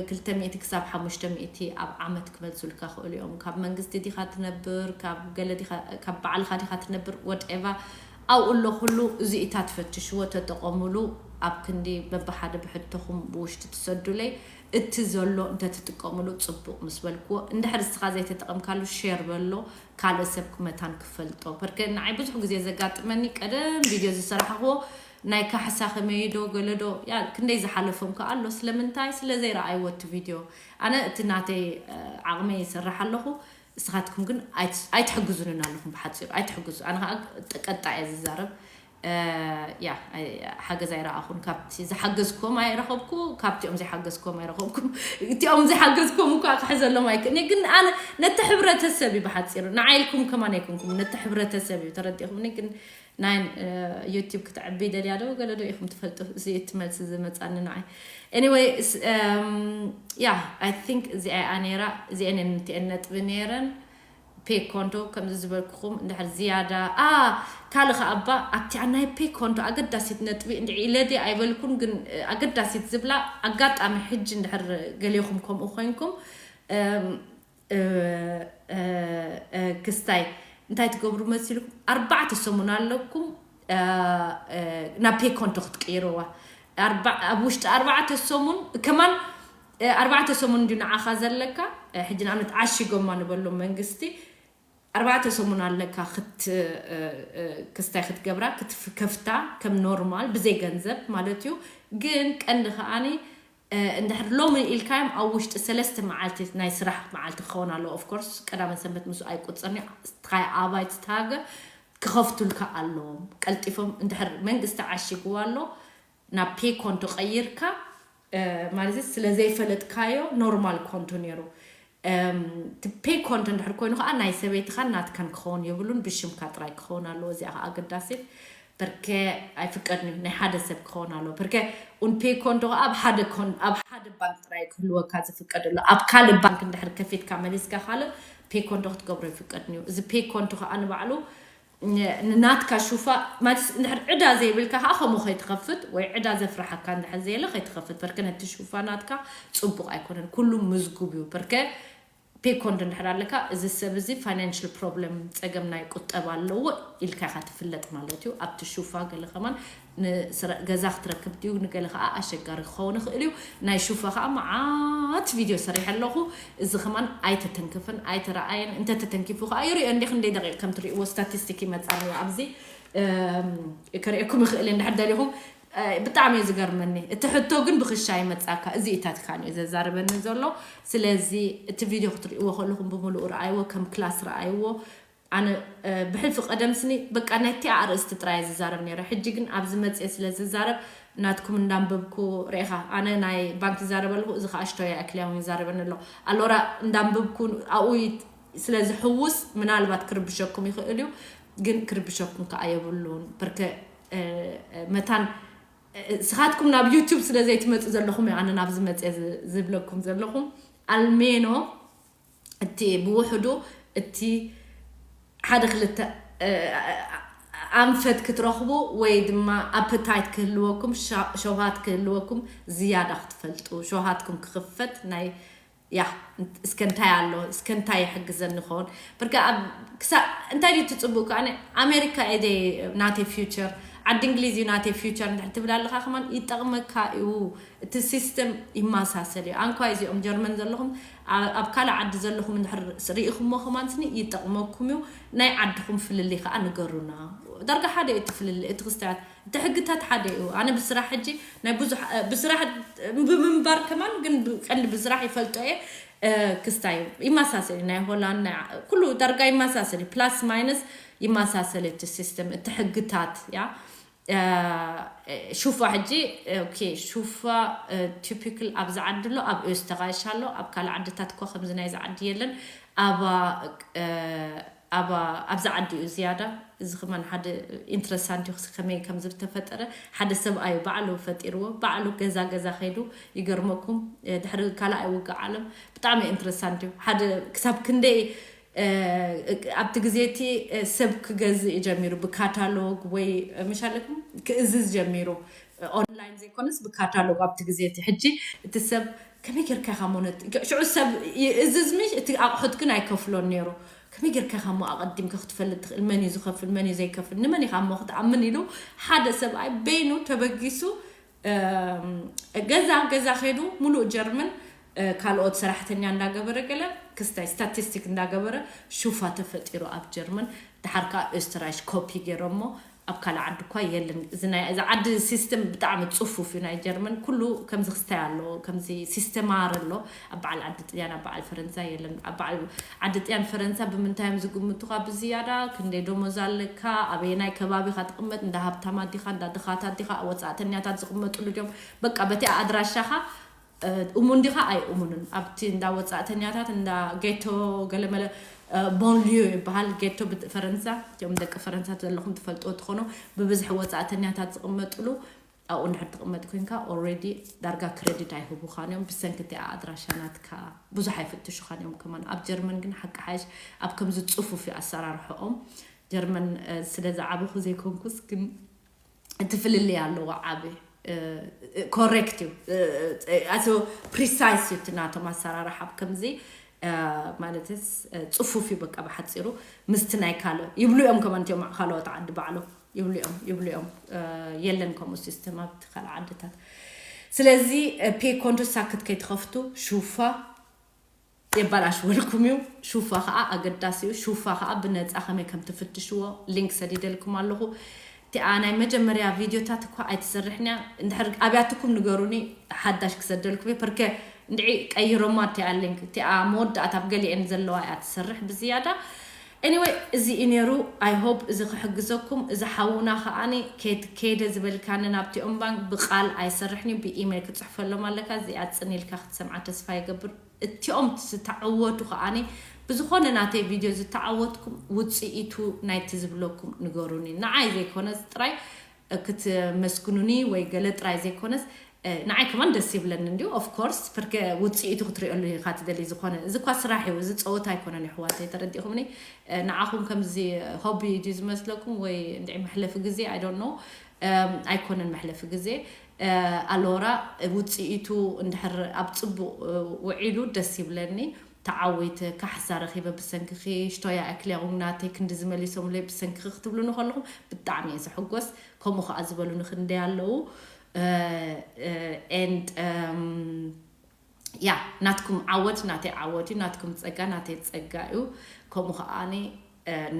ክልተ ሚእቲ ክሳብ ሓሙሽተ ሚእቲ ኣብ ዓመት ክመልሱልካ ክእሉ እዮም። ካብ መንግስቲ ዲኻ ትነብር፣ ካብ ገለ ዲኻ፣ ካብ ባዕልኻ ዲኻ ትነብር፣ ወድኤቫ ኣብኡ ኣሎ ኩሉ። እዚኢታት ፈትሽዎ፣ ተጠቐሙሉ። ኣብ ክንዲ በብሓደ ብሕቶኹም ብውሽጢ ትሰዱለይ። እቲ ዘሎ እንተትጥቀምሉ ጽቡቕ ምስ በልክዎ፣ እንድሕር እስኻ ዘይተጠቐምካሉ ሼር በሎ፣ ካልእ ሰብ ክመታን ክፈልጦ። በርከ ንዓይ ብዙሕ ግዜ ዘጋጥመኒ፣ ቀደም ቪድዮ ዝሰራሕኽዎ ናይ ካሕሳ ከመይዶ ገለዶ ያ ክንደይ ዝሓለፎም ከ ኣሎ። ስለምንታይ ስለ ዘይረኣይዎ እቲ ቪድዮ። ኣነ እቲ ናተይ ዓቕመይ ይሰርሕ ኣለኹ። እስኻትኩም ግን ኣይትሕግዙንን ኣለኹም። ብሓፂሩ ኣይትሕግዙ። ኣነ ከዓ ቀጣ እየ ዝዛረብ። ያ ሓገዝ ኣይረኣኹን። ካብቲ ዝሓገዝኩም ኣይረኸብኩ፣ ካብቲኦም ዘይሓገዝኩም ኣይረኸብኩም። እቲኦም ዘይሓገዝኩም እኳ ክሕዘሎም ኣይክእልኒ። ግን ኣነ ነቲ ሕብረተሰብ እዩ ብሓፂሩ። ንዓይልኩም ከማን ኣይኮንኩም፣ ነቲ ሕብረተሰብ እዩ። ተረዲእኹምኒ? ግን ናይ ዩቲብ ክትዕቢ ደልያ ዶ ገለ ዶ ኢኹም ትፈልጡ? እዚ እቲ መልሲ ዝመፃኒ ንዓይ። Anyway ያ I think እዚኣ እያ ነይራ። እዚአን እቲአን ነጥቢ ነይረን። ፔ ኮንዶ ከምዚ ዝበልኩኹም እንድሕር ዝያዳ ኣ ካልእ ኸዓ እባ ኣብቲኣ ናይ ፔ ኮንዶ ኣገዳሲት ነጥቢ እንድዒ ኢለዲ ኣይበልኩን፣ ግን ኣገዳሲት ዝብላ ኣጋጣሚ ሕጂ እንድሕር ገሌኹም ከምኡ ኮይንኩም ክስታይ እንታይ ትገብሩ መሲልኩም ኣርባዕተ ሰሙን ኣለኩም ናብ ፔ ኮንዶ ክትቅይርዋ። ኣብ ውሽጢ ኣርባዕተ ሰሙን ከማን ኣርባዕተ ሰሙን እንዲዩ ንዓኻ ዘለካ። ሕጂ ንኣብነት ዓሺጎማ ንበሎም መንግስቲ ኣርባዕተ ሰሙን ኣለካ ክስታይ ክትገብራ ክትከፍታ ከም ኖርማል ብዘይ ገንዘብ ማለት እዩ። ግን ቀንዲ ከዓኒ እንድሕር ሎሚ ኢልካዮም ኣብ ውሽጢ ሰለስተ መዓልቲ ናይ ስራሕ መዓልቲ ክኸውን ኣለዎ። Of course ቀዳመን ሰንበት ምስ ኣይቁፅርኒ ትኻይ ኣባይ ትታገ ክኸፍቱልካ ኣለዎም። ቀልጢፎም እንድሕር መንግስቲ ዓሺግዋ ኣሎ ናብ ፔ ኮንቶ ቀይርካ ማለት ስለ ዘይፈለጥካዮ ኖርማል ኮንቶ ነይሩ። እቲ ፔ ኮንቶ እንድሕር ኮይኑ ከዓ ናይ ሰበይትኻን ናትካን ክኸውን የብሉን፣ ብሽምካ ጥራይ ክኸውን ኣለዎ። እዚኣ ከዓ ኣገዳሲት በርከ ኣይፍቀድን እዩ፣ ናይ ሓደ ሰብ ክኸውን ኣለዎ። በርከ ኡን ፔ ኮንቶ ከዓ ኣብ ሓደ ኮን ኣብ ሓደ ባንክ ጥራይ ክህልወካ ዝፍቀድ ኣሎ። ኣብ ካልእ ባንክ እንድሕር ከፊትካ መሊስካ ካልእ ፔ ኮንቶ ክትገብሮ ይፍቀድን እዩ። እዚ ፔ ኮንቶ ከዓ ንባዕሉ ንናትካ ሹፋ ማለት እንድሕር ዕዳ ዘይብልካ ከዓ ከምኡ ከይትኸፍት ወይ ዕዳ ዘፍርሓካ እንድሕር ዘየለ ከይትኸፍት። በርከ ነቲ ሹፋ ናትካ ፅቡቅ ኣይኮነን፣ ኩሉ ምዝጉብ እዩ። በርከ ፔ ኮንዶ እንድሕር ኣለካ እዚ ሰብ እዚ ፋይናንሽል ፕሮብለም ፀገም ናይ ቁጠባ ኣለዎ ኢልካ ኢካ ትፍለጥ ማለት እዩ። ኣብቲ ሹፋ ገለ ከማን ገዛ ክትረክብ ድዩ ንገለ ከዓ ኣሸጋሪ ክኸውን ይኽእል እዩ። ናይ ሹፋ ከዓ መዓት ቪድዮ ሰሪሐ ኣለኹ። እዚ ከማን ኣይተተንክፍን ኣይተረኣየን። እንተተተንኪፉ ከዓ ይሪኦ እንዲ ክንደይ ደቂቕ ከም ትሪእዎ ስታቲስቲክ ይመፃ ኣለዎ ኣብዚ ከርእየኩም ይኽእል እንድሕር ደሊኹም። ብጣዕሚ እዩ ዝገርመኒ እቲ ሕቶ ግን ብክሻ ይመፃካ። እዚ ኢታትካ እዩ ዘዛርበኒ ዘሎ። ስለዚ እቲ ቪድዮ ክትሪእዎ ከለኹም ብምሉኡ ረኣይዎ፣ ከም ክላስ ረኣይዎ። ኣነ ብሕልፊ ቀደም ስኒ በቃ ነቲ ኣርእስቲ ጥራይ ዝዛረብ ነይረ። ሕጂ ግን ኣብዚ መፅየ ስለ ዝዛረብ ናትኩም እንዳንበብኩ ርኢኻ። ኣነ ናይ ባንክ ይዛረብ ኣለኹ፣ እዚ ከዓ ሽቶያ ኣክልያውን ይዛረበኒ ኣሎ። ኣሎራ እንዳንበብኩ ኣብኡ ስለ ዝሕውስ ምናልባት ክርብሸኩም ይኽእል እዩ፣ ግን ክርብሸኩም ከዓ የብሉን። በርከ መታን ስኻትኩም ናብ ዩቱብ ስለ ዘይትመፁ ዘለኹም እዩ ኣነ ናብዚ መፅየ ዝብለኩም ዘለኹም። ኣልሜኖ እቲ ብውሕዱ እቲ ሓደ ክልተ ኣንፈት ክትረኽቡ ወይ ድማ ኣፐታይት ክህልወኩም ሸውሃት ክህልወኩም ዝያዳ ክትፈልጡ ሸውሃትኩም ክኽፈት ናይ ያ እስከ እንታይ ኣሎ እስከ እንታይ ይሕግዘኒ ኸውን በርካ ክሳ እንታይ ድዩ ትፅቡቅ ከኣነ ኣሜሪካ እደ ናተይ ፊውቸር ዓዲ እንግሊዝ እዩ ናተይ ፊውቸር እንድሕር ትብል ኣለካ ከማን ይጠቕመካ እዩ። እቲ ሲስተም ይመሳሰል እዩ። ኣንኳ እዚኦም ጀርመን ዘለኹም ኣብ ካልእ ዓዲ ዘለኹም እንድሕር ርኢኹሞ ከማን ስኒ ይጠቕመኩም እዩ። ናይ ዓድኹም ፍልልይ ከዓ ንገሩና። ዳርጋ ሓደ እዩ እቲ ፍልልይ እቲ ክስታያት እቲ ሕግታት ሓደ እዩ። ኣነ ብስራሕ ሕጂ ናይ ብዙሕ ብስራሕ ብምንባር ከማን ግን ቀንዲ ብስራሕ ይፈልጦ እየ። ክስታይ ይመሳሰል እዩ ናይ ሆላንድ ናይ ኩሉ ዳርጋ ይመሳሰል እዩ plus minus ይመሳሰል እቲ ሲስተም፣ እቲ ሕግታት። ያ ሹፋ ሕጂ ኦኬ፣ ሹፋ ቲፒካል ኣብዚ ዓዲ ኣሎ፣ ኣብ ኦስተራይሽ ኣሎ፣ ኣብ ካልእ ዓድታት እኳ ከምዚ ናይዚ ዓዲ የለን። ኣባ ኣባ ኣብዚ ዓዲ እዩ ዝያዳ። እዚ ከማን ሓደ ኢንትረስታንት እዩ፣ ከመይ ከም ዝተፈጠረ። ሓደ ሰብኣዩ ባዕሉ ፈጢርዎ፣ ባዕሉ ገዛ ገዛ ከይዱ። ይገርመኩም፣ ድሕሪ ካልኣይ ውግእ ዓለም። ብጣዕሚ ኢንትረስታንት እዩ። ሓደ ክሳብ ክንደይ ኣብቲ ግዜ እቲ ሰብ ክገዝእ እዩ ጀሚሩ፣ ብካታሎግ ወይ ምሻለኩም ክእዝዝ ጀሚሩ። ኦንላይን ዘይኮነስ ብካታሎግ ኣብቲ ግዜ እቲ። ሕጂ እቲ ሰብ ከመይ ጌርካ ኢኻ ሞነት ሽዑ ሰብ ይእዝዝ ምሽ፣ እቲ ኣቑሑት ግን ኣይከፍሎን ነይሩ። ከመይ ጌርካ ኢኻ እሞ ኣቐዲምካ ክትፈልጥ ትኽእል? መን እዩ ዝኸፍል፣ መን እዩ ዘይከፍል፣ ንመን ኢኻ እሞ ክትኣምን ኢሉ ሓደ ሰብኣይ በይኑ ተበጊሱ ገዛ ገዛ ከይዱ ሙሉእ ጀርመን ካልኦት ሰራሕተኛ እንዳገበረ ገለ ክስታይ ስታቲስቲክ እንዳገበረ ሹፋ ተፈጢሩ ኣብ ጀርመን። ድሓር ከዓ ኦስትራይሽ ኮፒ ገይሮሞ ኣብ ካልእ ዓዲ እኳ የለን። እዚ ናይ እዚ ዓዲ ሲስተም ብጣዕሚ ፅፉፍ እዩ። ናይ ጀርመን ኩሉ ከምዚ ክስታይ ኣሎ፣ ከምዚ ሲስተማር ኣሎ። ኣብ በዓል ዓዲ ጥልያን ኣብ በዓል ፈረንሳ የለን። ኣብ በዓል ዓዲ ጥልያን ፈረንሳ ብምንታይ እዮም ዝግምቱኻ ብዝያዳ? ክንደይ ደሞዝ ኣለካ? ኣበየናይ ከባቢ ኢኻ ትቕመጥ? እንዳ ሃብታማት ዲኻ? እንዳ ድኻታት ዲኻ? ወፃእተኛታት ዝቕመጥሉ ድዮም? በቃ በቲ ኣድራሻኻ እሙን ዲኻ ኣይእሙንን። ኣብቲ እንዳ ወፃእተኛታት እንዳ ጌቶ ገለመለ ቦንሊዮ ይበሃል ጌቶ ፈረንሳ። እቲኦም ደቂ ፈረንሳ ዘለኹም ትፈልጥዎ ትኾኑ። ብብዝሒ ወፃእተኛታት ዝቕመጥሉ ኣብኡ እንድሕር ትቕመጥ ኮንካ ኦልሬዲ ዳርጋ ክሬዲት ኣይህቡኻን እዮም። ብሰንኪ እቲ ኣድራሻ ናትካ ብዙሕ ኣይፍትሹኻን እዮም። ከማን ኣብ ጀርመን ግን ሓቂ ሓይሽ ኣብ ከምዚ ፅፉፍ እዩ ኣሰራርሖኦም። ጀርመን ስለ ዝዓበኹ ዘይኮንኩስ ግን እቲ ፍልልይ ኣለዎ ዓቢ። ኮሬክት እዩ። ኣቶ ፕሪሳይስ እዩ እቲ ናቶም ኣሰራርሓ ኣብ ከምዚ ማለትስ ፅፉፍ እዩ። በቃ ብሓፂሩ ምስቲ ናይ ካልእ ይብሉ እዮም። ከማን እቲኦም ካልኦት ዓዲ ባዕሎም ይብሉ እዮም ይብሉ እዮም። የለን ከምኡ ሲስተም ኣብቲ ካልእ ዓድታት። ስለዚ ፔ ኮንቶ ሳክት ከይትኸፍቱ ሹፋ የባላሽወልኩም እዩ። ሹፋ ከዓ ኣገዳሲ እዩ። ሹፋ ከዓ ብነፃ ከመይ ከም ትፍትሽዎ ሊንክ ሰዲደልኩም ኣለኹ። እቲኣ ናይ መጀመርያ ቪድዮታት እኳ ኣይትሰርሕን እያ። እንድሕር ኣብያትኩም ንገሩኒ፣ ሓዳሽ ክሰደልኩም እየ። ፐርከ እንድዒ ቀይሮማ እቲኣ ሊንክ፣ እቲኣ መወዳእታ ኣብ ገሊአን ዘለዋ እያ ትሰርሕ ብዝያዳ። Anyway እዚ እዩ ነይሩ። I hope እዚ ክሕግዘኩም። እዚ ሓውና ከዓኒ ከይድ ከይደ ዝበልካኒ ናብቲኦም ባንክ ብቃል ኣይሰርሕን እዩ፣ ብኢሜል ክፅሕፈሎም ኣለካ። እዚኣ ፅን ኢልካ ክትሰምዓ ተስፋ ይገብር። እቲኦም ዝተዓወቱ ከዓኒ ብዝኾነ ናተይ ቪድዮ ዝተዓወትኩም ውፅኢቱ ናይቲ ዝብለኩም ንገሩኒ። ንዓይ ዘይኮነስ ጥራይ ክትመስግኑኒ ወይ ገለ ጥራይ ዘይኮነስ ንዓይ ከማን ደስ ይብለኒ እንዲዩ። Of course ፐርከ ውፅኢቱ ክትሪኦሉ ኢኻ ትደሊ። ዝኾነ እዚ እኳ ስራሕ እዩ፣ እዚ ፀወታ ኣይኮነን ኣሕዋተይ፣ ተረዲእኹምኒ? ንዓኹም ከምዚ ሆቢ ድዩ ዝመስለኩም ወይ እንድዒ መሕለፊ ግዜ? I don't know። ኣይኮነን መሕለፊ ግዜ። ኣሎራ ውፅኢቱ እንድሕር ኣብ ፅቡቕ ውዒሉ ደስ ይብለኒ። ተዓዊተ ካሕሳ ረኺበ ብሰንክኺ፣ ሽቶያ ኣክሊያውም ናተይ ክንዲ ዝመሊሶምለይ ብሰንክኺ ክትብሉኒ ከለኹም ብጣዕሚ እየ ዝሕጎስ። ከምኡ ከዓ ዝበሉኒ ክንደይ ኣለዉ። And ያ ናትኩም ዓወት ናተይ ዓወት እዩ፣ ናትኩም ፀጋ ናተይ ፀጋ እዩ። ከምኡ ከዓኒ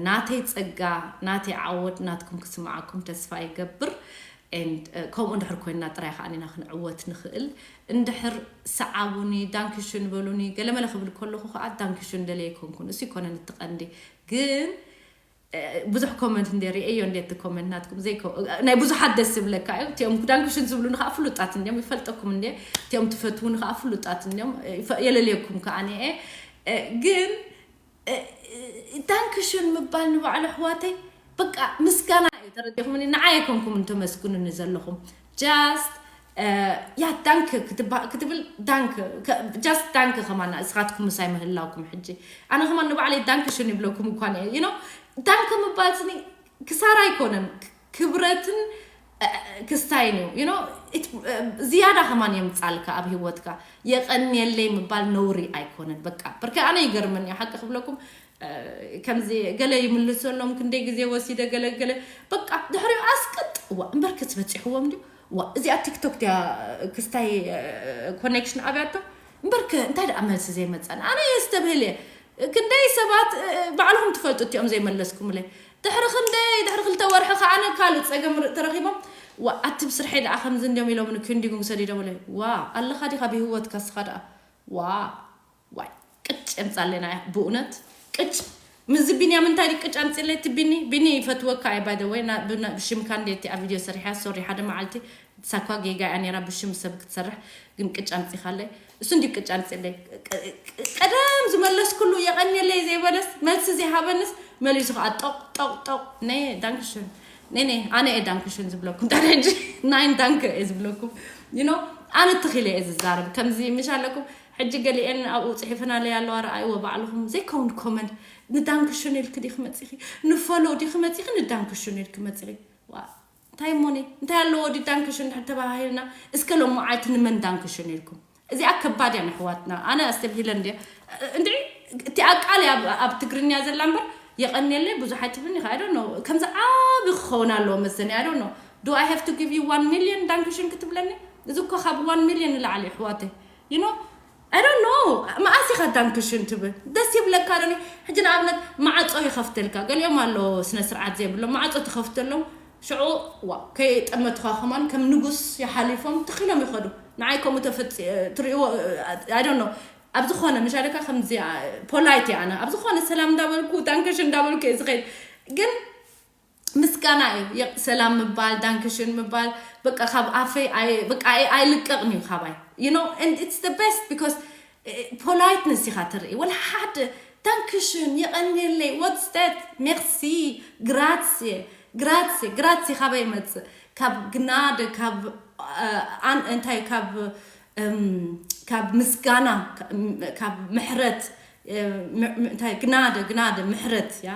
ናተይ ፀጋ ናተይ ዓወት ናትኩም ክስምዓኩም ተስፋ ይገብር። And ከምኡ እንድሕር ኮይንና ጥራይ ከዓኒ ኢና ክንዕወት ንኽእል። እንድሕር ሰዓቡኒ ዳንክሽን በሉኒ ገለመለ ክብል ከለኹ ከዓ ዳንክሽን ደለየ ኣይኮንኩን። እሱ ይኮነን እቲ ቀንዲ። ግን ብዙሕ ኮመንት እንደ ርእየዮ እንደ እቲ ኮመንት ናትኩም ዘይኮ ናይ ብዙሓት ደስ ዝብለካ እዩ። እቲኦም ዳንክሽን ዝብሉኒ ከዓ ፍሉጣት እንዲዮም፣ ይፈልጠኩም እንደ እቲኦም ትፈትዉኒ ከዓ ፍሉጣት እንዲዮም። የለልየኩም ከዓ እየ። ግን ዳንክሽን ምባል ንባዕሉ ኣሕዋተይ በቃ ምስጋና እዩ። ተረዲኹምኒ? ንዓይ ኣይኮንኩም እንተመስግኑኒ ዘለኹም። Just ያ ዳንክ ክትብል ዳንክ፣ just ዳንክ ከማና እስኻትኩም ምሳይ ምህላውኩም ሕጂ ኣነ ከማን ንባዕለይ ዳንክሽን ይብለኩም እኳ እየ። You know ዳንክ ምባል ስኒ ክሳራ ኣይኮነን፣ ክብረትን ክስታይን እዩ። You know ዝያዳ ከማን የምፃልካ ኣብ ህይወትካ። የቐንየለይ ምባል ነውሪ ኣይኮነን። በቃ ብርከ ኣነ ይገርመን እዩ ሓቂ ክብለኩም። ከምዚ ገለ ይምልሰሎም ክንደይ ግዜ ወሲደ ገለገለ በቃ ድሕሪኡ ኣስቅጥ። ዋ እምበር ክትበፂሕዎም ድዩ? ዋ እዚኣ ቲክቶክ ድያ ክስታይ ኮኔክሽን ኣብያቶ እምበርከ እንታይ ደኣ መልሲ ዘይመፀን ኣነ የስተብህል እየ። ክንደይ ሰባት ባዕልኹም ትፈልጡ እቲኦም ዘይመለስኩምለይ ድሕሪ ክንደይ ድሕሪ ክልተ ወርሒ ከዓነ ካልእ ፀገም ተረኺቦም። ዋ ኣቲ ብስርሐይ ደኣ ከምዚ እንዲዮም ኢሎም ክንዲጉም ሰዲዶምለይ። ዋ ኣለኻ ዲኻ ብህይወትካ ስኻ ደኣ? ዋ ዋይ ቅጭ የምፃለና ብእውነት ቅጭ። ምዚ ቢንያም እንታይ ድዩ ቅጭ ኣምጺለይ? እቲ ቢኒ ቢኒ ይፈትወካ እየ። By the way ብሽምካ እንደ እቲ ኣብ ቪድዮ ሰሪሓ ሶሪ ሓደ መዓልቲ ሳኳ ጌጋ እያ ነራ ብሽም ሰብ ክትሰርሕ ግን ቅጭ ኣምጺኻለይ። እሱ እንዲ ቅጭ ኣምጺለይ። ቀደም ዝመለስኩሉ የቐንየለይ ዘይበለስ መልሲ ዘይሃበንስ መሊሱ ከዓ ጦቕ ጦቕ ጦቕ። ነ ዳንክሽን ነ ነ ኣነ እየ ዳንክሽን ዝብለኩም። ታዲያ ሕጂ ናይን ዳንክ እየ ዝብለኩም። You know ኣነ ትኺለ እየ ዝዛረብ ከምዚ ምሽ ኣለኩም። ሕጂ ገሊኤን ኣብኡ ጽሒፈናለይ ኣለዋ። ረኣይዎ ባዕልኹም ዘይከውን ኮመንት ንዳንክሽን ኢልክ ዲክ መጺኺ ንፈሎ ዲክ መጺኺ ንዳንክሽን ኢልክ መጺኺ። ዋ እንታይ ሞኒ እንታይ ኣለዎ ዲ ዳንክሽን ድሕር ተባሃሂልና። እስከ ሎማዓልቲ ንመን ዳንክሽን ኢልኩም? እዚኣ ከባድ እያ ንሕዋትና። ኣነ ኣስተብሂለ እንዲ እንዲ እቲ ኣቃል ኣብ ትግርኛ ዘላ እምበር የቐንየለይ ብዙሕ ኣይትብልኒ ኢኻ። I don't know ከምዚ ዓቢ ክኸውን ኣለዎ መሰኒ። I don't know do I have to give you one million ዳንክሽን ክትብለኒ? እዚ እኮ ካብ one million ንላዕሊ ኣሕዋተይ። You know I don't know መኣስ ኢኻ ዳንክሽን ትብል? ደስ ይብለካ ዶ? ሕጂ ንኣብነት ማዕጾ ይኸፍተልካ። ገሊኦም ኣሎ ስነ ስርዓት ዘይብሎም ማዕጾ ትኸፍተሎም። ሽዑ ዋ ከይጠመትኻ ከማን ከም ንጉስ ይሓሊፎም ትኺሎም ይኸዱ። ንዓይ ከምኡ ተፈጺ ትርእይዎ I don't know ኣብ ዝኾነ ምሻለካ ከምዚ polite እየ ኣነ ኣብ ዝኾነ ሰላም እንዳበልኩ ዳንክሽን እንዳበልኩ እየ ዝኸይድ። ግን ምስጋና እዩ ሰላም ምባል ዳንክሽን ምባል። በቃ ካብ ኣፈይ በቃ ኣይልቀቕን እዩ ካባይ። You know and it's the best because politeness ኢኻ ትርኢ። ወላ ሓደ ዳንክሽን የቐንየለይ what's that merci grazie grazie grazie ካበይ ይመጽእ? ካብ ግናደ ካብ እንታይ ካብ ካብ ምስጋና ካብ ምሕረት እንታይ ግናደ ግናደ ምሕረት እያ።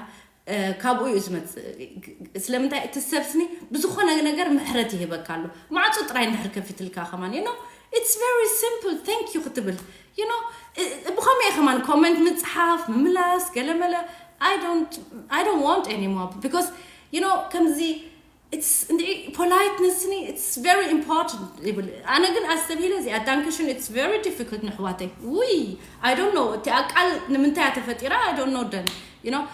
ካብኡ እዩ ዝመፅእ። ስለምንታይ እቲ ሰብ ስኒ ብዝኾነ ነገር ምሕረት ይህበካ ኣሎ። ማዕፁ ጥራይ እንድሕር ከፊትልካ ከማን you know it's very simple thank you ክትብል you know ብኸመይ ከማን ኮመንት ምፅሓፍ ምምላስ ገለመለ። I don't want anymore because you know ከምዚ እንዲ politeness ኒ it's very important ይብል። ኣነ ግን ኣስተብሂለ እዚኣ ዳንክሽን it's very difficult ንሕዋተይ ውይ I don't know እቲ ኣቃል ንምንታይ ተፈጢራ I don't know ደን you know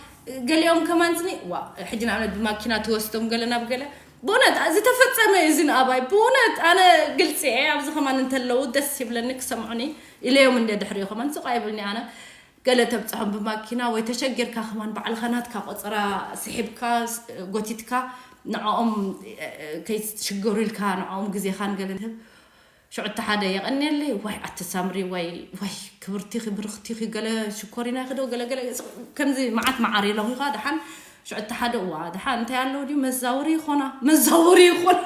ገሊኦም ከማን ስኒ ዋ ሕጂ ንኣብነት ብማኪና ትወስዶም ገለ ናብ ገለ ብእውነት ዝተፈጸመ እዚ ንኣባይ ብእውነት ኣነ ግልፂ እየ ኣብዚ ከማን እንተለዉ ደስ ይብለኒ ክሰምዑኒ ኢለዮም እንደ ድሕሪዮ ከማን ስቕ ኣይብልኒ ኣነ ገለ ተብፅሖም ብማኪና ወይ ተሸጊርካ ከማን ባዕልኻ ናትካ ቆፀራ ስሒብካ ጎቲትካ ንዕኦም ከይትሽገሩ ኢልካ ንዕኦም ግዜኻን ገለ ንህብ ሽዑ እቲ ሓደ የቐንየለይ ዋይ ኣቲ ሳምሪ ዋይ ዋይ ክብርቲኺ ብርኽቲኺ ገለ ሽኮሪና ይኽደው ገለ ገለ ከምዚ መዓት መዓር የለኹ ኢኻ ደሓን ሽዑ እቲ ሓደ እዋ ደሓን እንታይ ኣለዎ ድዩ መዛወሪ ይኾና መዛወሪ ይኾና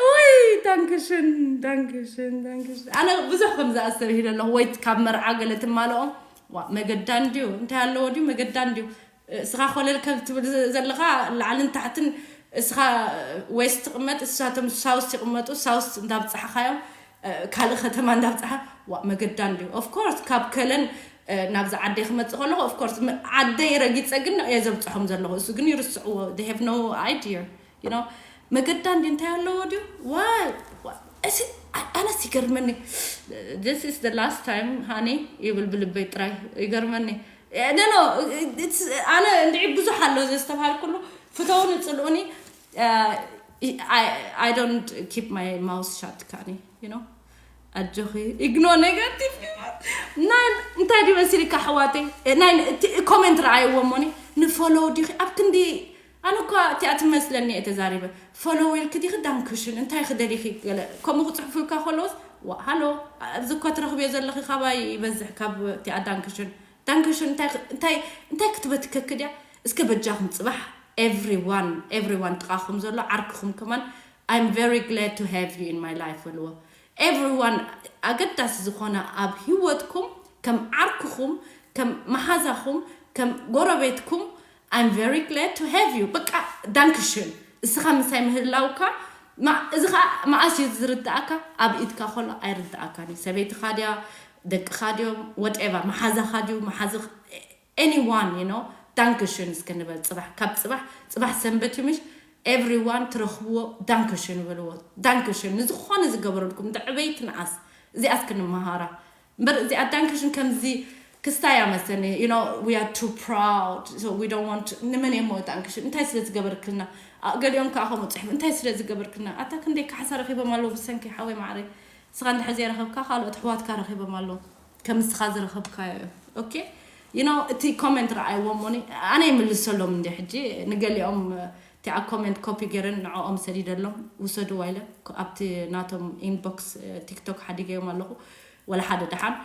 ወይ ዳንክሽን ዳንክሽን ዳንክሽን ኣነ ብዙሕ ከም ዝኣሰብ ሂለ ኣለኹ ወይ ካብ መርዓ ገለ ትማልኦም ዋ መገዳ እንድዩ እንታይ ኣለዎ ድዩ መገዳ እንድዩ እስኻ ኮለል ከም ትብል ዘለኻ ላዕልን ታሕትን እስኻ ዌስት ትቕመጥ እሳቶም ሳውስ ይቕመጡ ሳውስ እንዳብፃሕኻዮም ካልእ ከተማ እንዳብፅሓ ዋ መገዳ እንድዩ of course ካብ ከለን ናብዚ ዓደይ ክመፅእ ከለኹ of course ዓደይ ረጊፀ ግን እየ ዘብፅሖም ዘለኹ እሱ ግን ይርስዕዎ they have no idea you know መገዳ እንዲ እንታይ ኣለዎ ድዩ ዋይ እዚ ኣነስ ይገርመኒ this is the last time ሃኒ ይብል ብልበይ ጥራይ ይገርመኒ no no ኣነ እንድዒ ብዙሕ ኣሎ ዘስተብሃልኩሉ ፍተውኒ ፅልኡኒ I don't keep my mouth shut ካኒ you know ኣጆኺ ኢግኖ ኔጋቲቭ ናይ እንታይ ድዩ መሲልካ ኣሕዋተይ ናይ ኮሜንት ረኣይዎ ሞኒ ንፎሎው ዲኺ ኣብ ክንዲ ኣነ እኳ እቲኣ ትመስለኒ እየ ተዛሪበ ፎሎው ኢልኪ ዲኺ ዳንክሽን እንታይ ክደሊኺ ገለ ከምኡ ክፅሕፉልካ ከለውስ ሃሎ ኣብዚ እኳ ትረኽብዮ ዘለኺ ካባይ ይበዝሕ ካብ እቲኣ ዳንክሽን ዳንክሽን እንታይ ክትበትከኪ ድያ እስከ በጃኹም ፅባሕ everyone everyone ጥቓኹም ዘሎ ዓርክኹም ከማን I'm very glad to have you in my life በልዎ everyone ኣገዳሲ ዝኾነ ኣብ ህይወትኩም ከም ዓርክኹም ከም መሓዛኹም ከም ጎረቤትኩም I'm very glad to have you በቃ ዳንክሽን እስኻ ምሳይ ምህላውካ እዚ ከዓ መኣስ እዩ ዝርዳእካ ኣብ ኢድካ ከሎ ኣይርዳእካን እዩ ሰበይትኻ ድያ ደቅኻ ድዮም whatever መሓዛኻ ድዩ መሓዚ anyone you know ዳንክሽን እስከ ንበል ፅባሕ ካብ ፅባሕ ፅባሕ ሰንበት እዩ ምሽ everyone ትረኽብዎ ዳንክሽን በልዎ ዳንክሽን ንዝኾነ ዝገበረልኩም እንተ ዕበይቲ ንኣስ እዚኣስ ክንመሃራ እምበር እዚኣ ዳንክሽን ከምዚ ክስታይ ኣመሰኒ you know we are too proud so we don't want ንመን እሞ ዳንክሽን እንታይ ስለ ዝገበርክልና ገሊኦም ከዓ ከምኡ ፅሕፍ እንታይ ስለ ዝገበርክልና ኣታ ክንደይ ካሕሳ ረኺቦም ኣለዉ ብሰንኪ ሓወይ ማዕረይ እስኻ እንድሕር ዘይረኸብካ ካልኦት ኣሕዋትካ ረኺቦም ኣለዉ ከም እስኻ ዝረኸብካዮ እዮም okay you know እቲ comment ረኣይዎ ሞኒ ኣነ ይምልሰሎም እንደ ሕጂ ንገሊኦም እቲ ኣብ comment copy ገይረን ንዕኦም ሰዲደሎም ውሰድዋ ኢለ ኣብቲ ናቶም inbox TikTok ሓዲገዮም ኣለኹ ወላ ሓደ ደሓን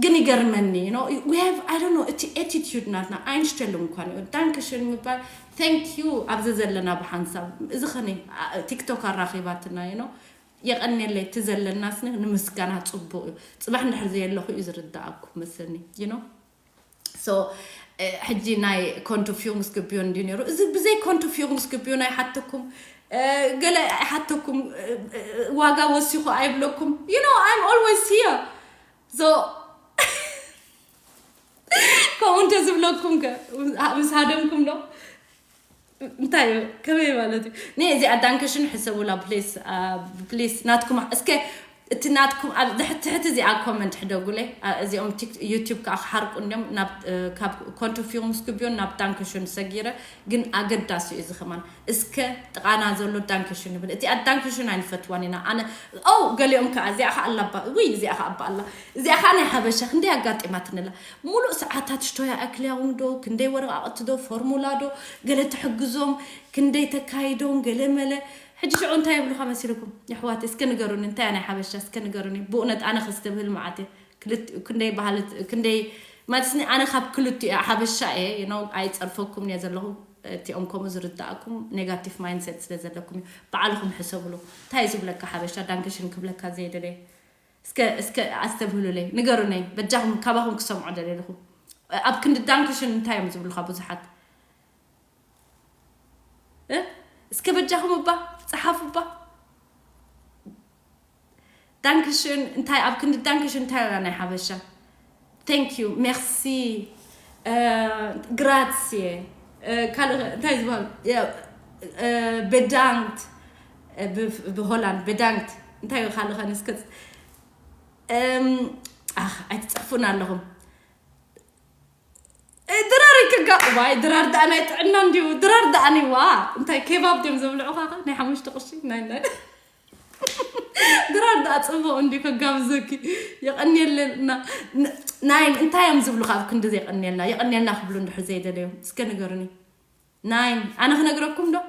ግን ይገርመኒ you know we have I don't know እቲ attitude ናትና ኣይንሽተልም እንኳን እዩ danke schön ምባል thank you ኣብዚ ዘለና ብሓንሳብ እዚ ኸኒ TikTok ኣራኺባትና you know የቐንየለይ እቲ ዘለናስ ንምስጋና ፅቡቕ እዩ ፅባሕ እንድሕር ዘየለኹ እዩ ዝርዳእኩም መስለኒ you know so ሕጂ ናይ ኮንቱ ፊርምስ ግብዮ እንዲ ነይሩ እዚ ብዘይ ኮንቱ ፊርምስ ግብዮ ናይ ሓተኩም ገለ ኣይሓተኩም ዋጋ ወሲኹ ኣይብለኩም you know I'm always here so ከምኡ እንተ ዝብለኩም ከ ምስ ሃደምኩም ዶ እንታይ እዩ ከመይ ማለት እዩ ኒ እዚኣ danke schön ሕሰቡላ please please ናትኩም እስከ እቲ ናትኩም ኣብ ትሕቲ እዚኣ comment ሕደጉለይ እዚኦም YouTube ከዓ ክሓርቁ እንዲም ናብ ካብ ኮንቱ ፊርምስ ግብዮን ናብ danke schön ሰጊረ ግን ኣገዳሲ እዩ እዚ ከማን እስከ ጥቓና ዘሎ danke schön ንብል እቲኣ danke schön ኣይንፈትዋን ኢና ኣነ ኦ ገሊኦም ከዓ እዚኣ ከዓ ኣላባ ውይ እዚኣ ከዓ ኣባ ኣላ እዚኣ ከዓ ናይ ሓበሻ ክንደይ ኣጋጢማትንላ ሙሉእ ሰዓታት ሽቶያ ኣክልያውን ዶ ክንደይ ወረቃቅቲ ዶ ፎርሙላ ዶ ገለ ትሕግዞም ክንደይ ተካይዶም ገለ መለ ሕጂ ሽዑ እንታይ ይብሉካ መሲልኩም የሕዋት እስከ ንገሩኒ እንታይ ናይ ሓበሻ እስከ ንገሩኒ ብእውነት ኣነ ከስተብህል መዓት ክንደይ ባህልት ክንደይ ማለትኒ ኣነ ካብ ክልቲኡ ሓበሻ እየ you know ኣይፀርፈኩም እየ ዘለኹ እቲኦም ከምኡ ዝርዳእኩም negative mindset ስለ ዘለኩም እዩ ባዕልኹም ሕሰብሉ እንታይ ዝብለካ ሓበሻ danke schön ክብለካ ዘይደለየ እስከ እስከ ኣስተብህሉለይ ንገሩነይ በጃኹም ካባኹም ክሰምዖ ደለልኹ ኣብ ክንዲ danke schön እንታይ እዮም ዝብሉካ ብዙሓት እስከ በጃኹም እባ ፀሓፉ እባ danke schön እንታይ ኣብ ክንዲ danke schön እንታይ ላ ናይ ሓበሻ thank you merci grazie ካልእ እንታይ ዝበሃል bedankt ብሆላንድ bedankt እንታይ እዩ ካልእ ከንስከ ኣይትፀፉን ኣለኹም ድራር ይክጋ ዋይ ድራር ደኣ ናይ ጥዕና እንዲሁ ድራር ደኣ ኒዋ እንታይ ኬባብ ድዮም ዘብልዑኻ ናይ ሓሙሽተ ቅርሺ ናይ ናይ ድራር ደኣ ፅቡቕ እንዲ ከጋብዘኪ የቐንየለና ናይ እንታይ እዮም ዝብሉ ካብ ክንዲ የቐንየልና የቐንየልና ክብሉ እንድሕር ዘይደለዮም እስከ ንገሩኒ ናይ ኣነ ክነግረኩም ዶ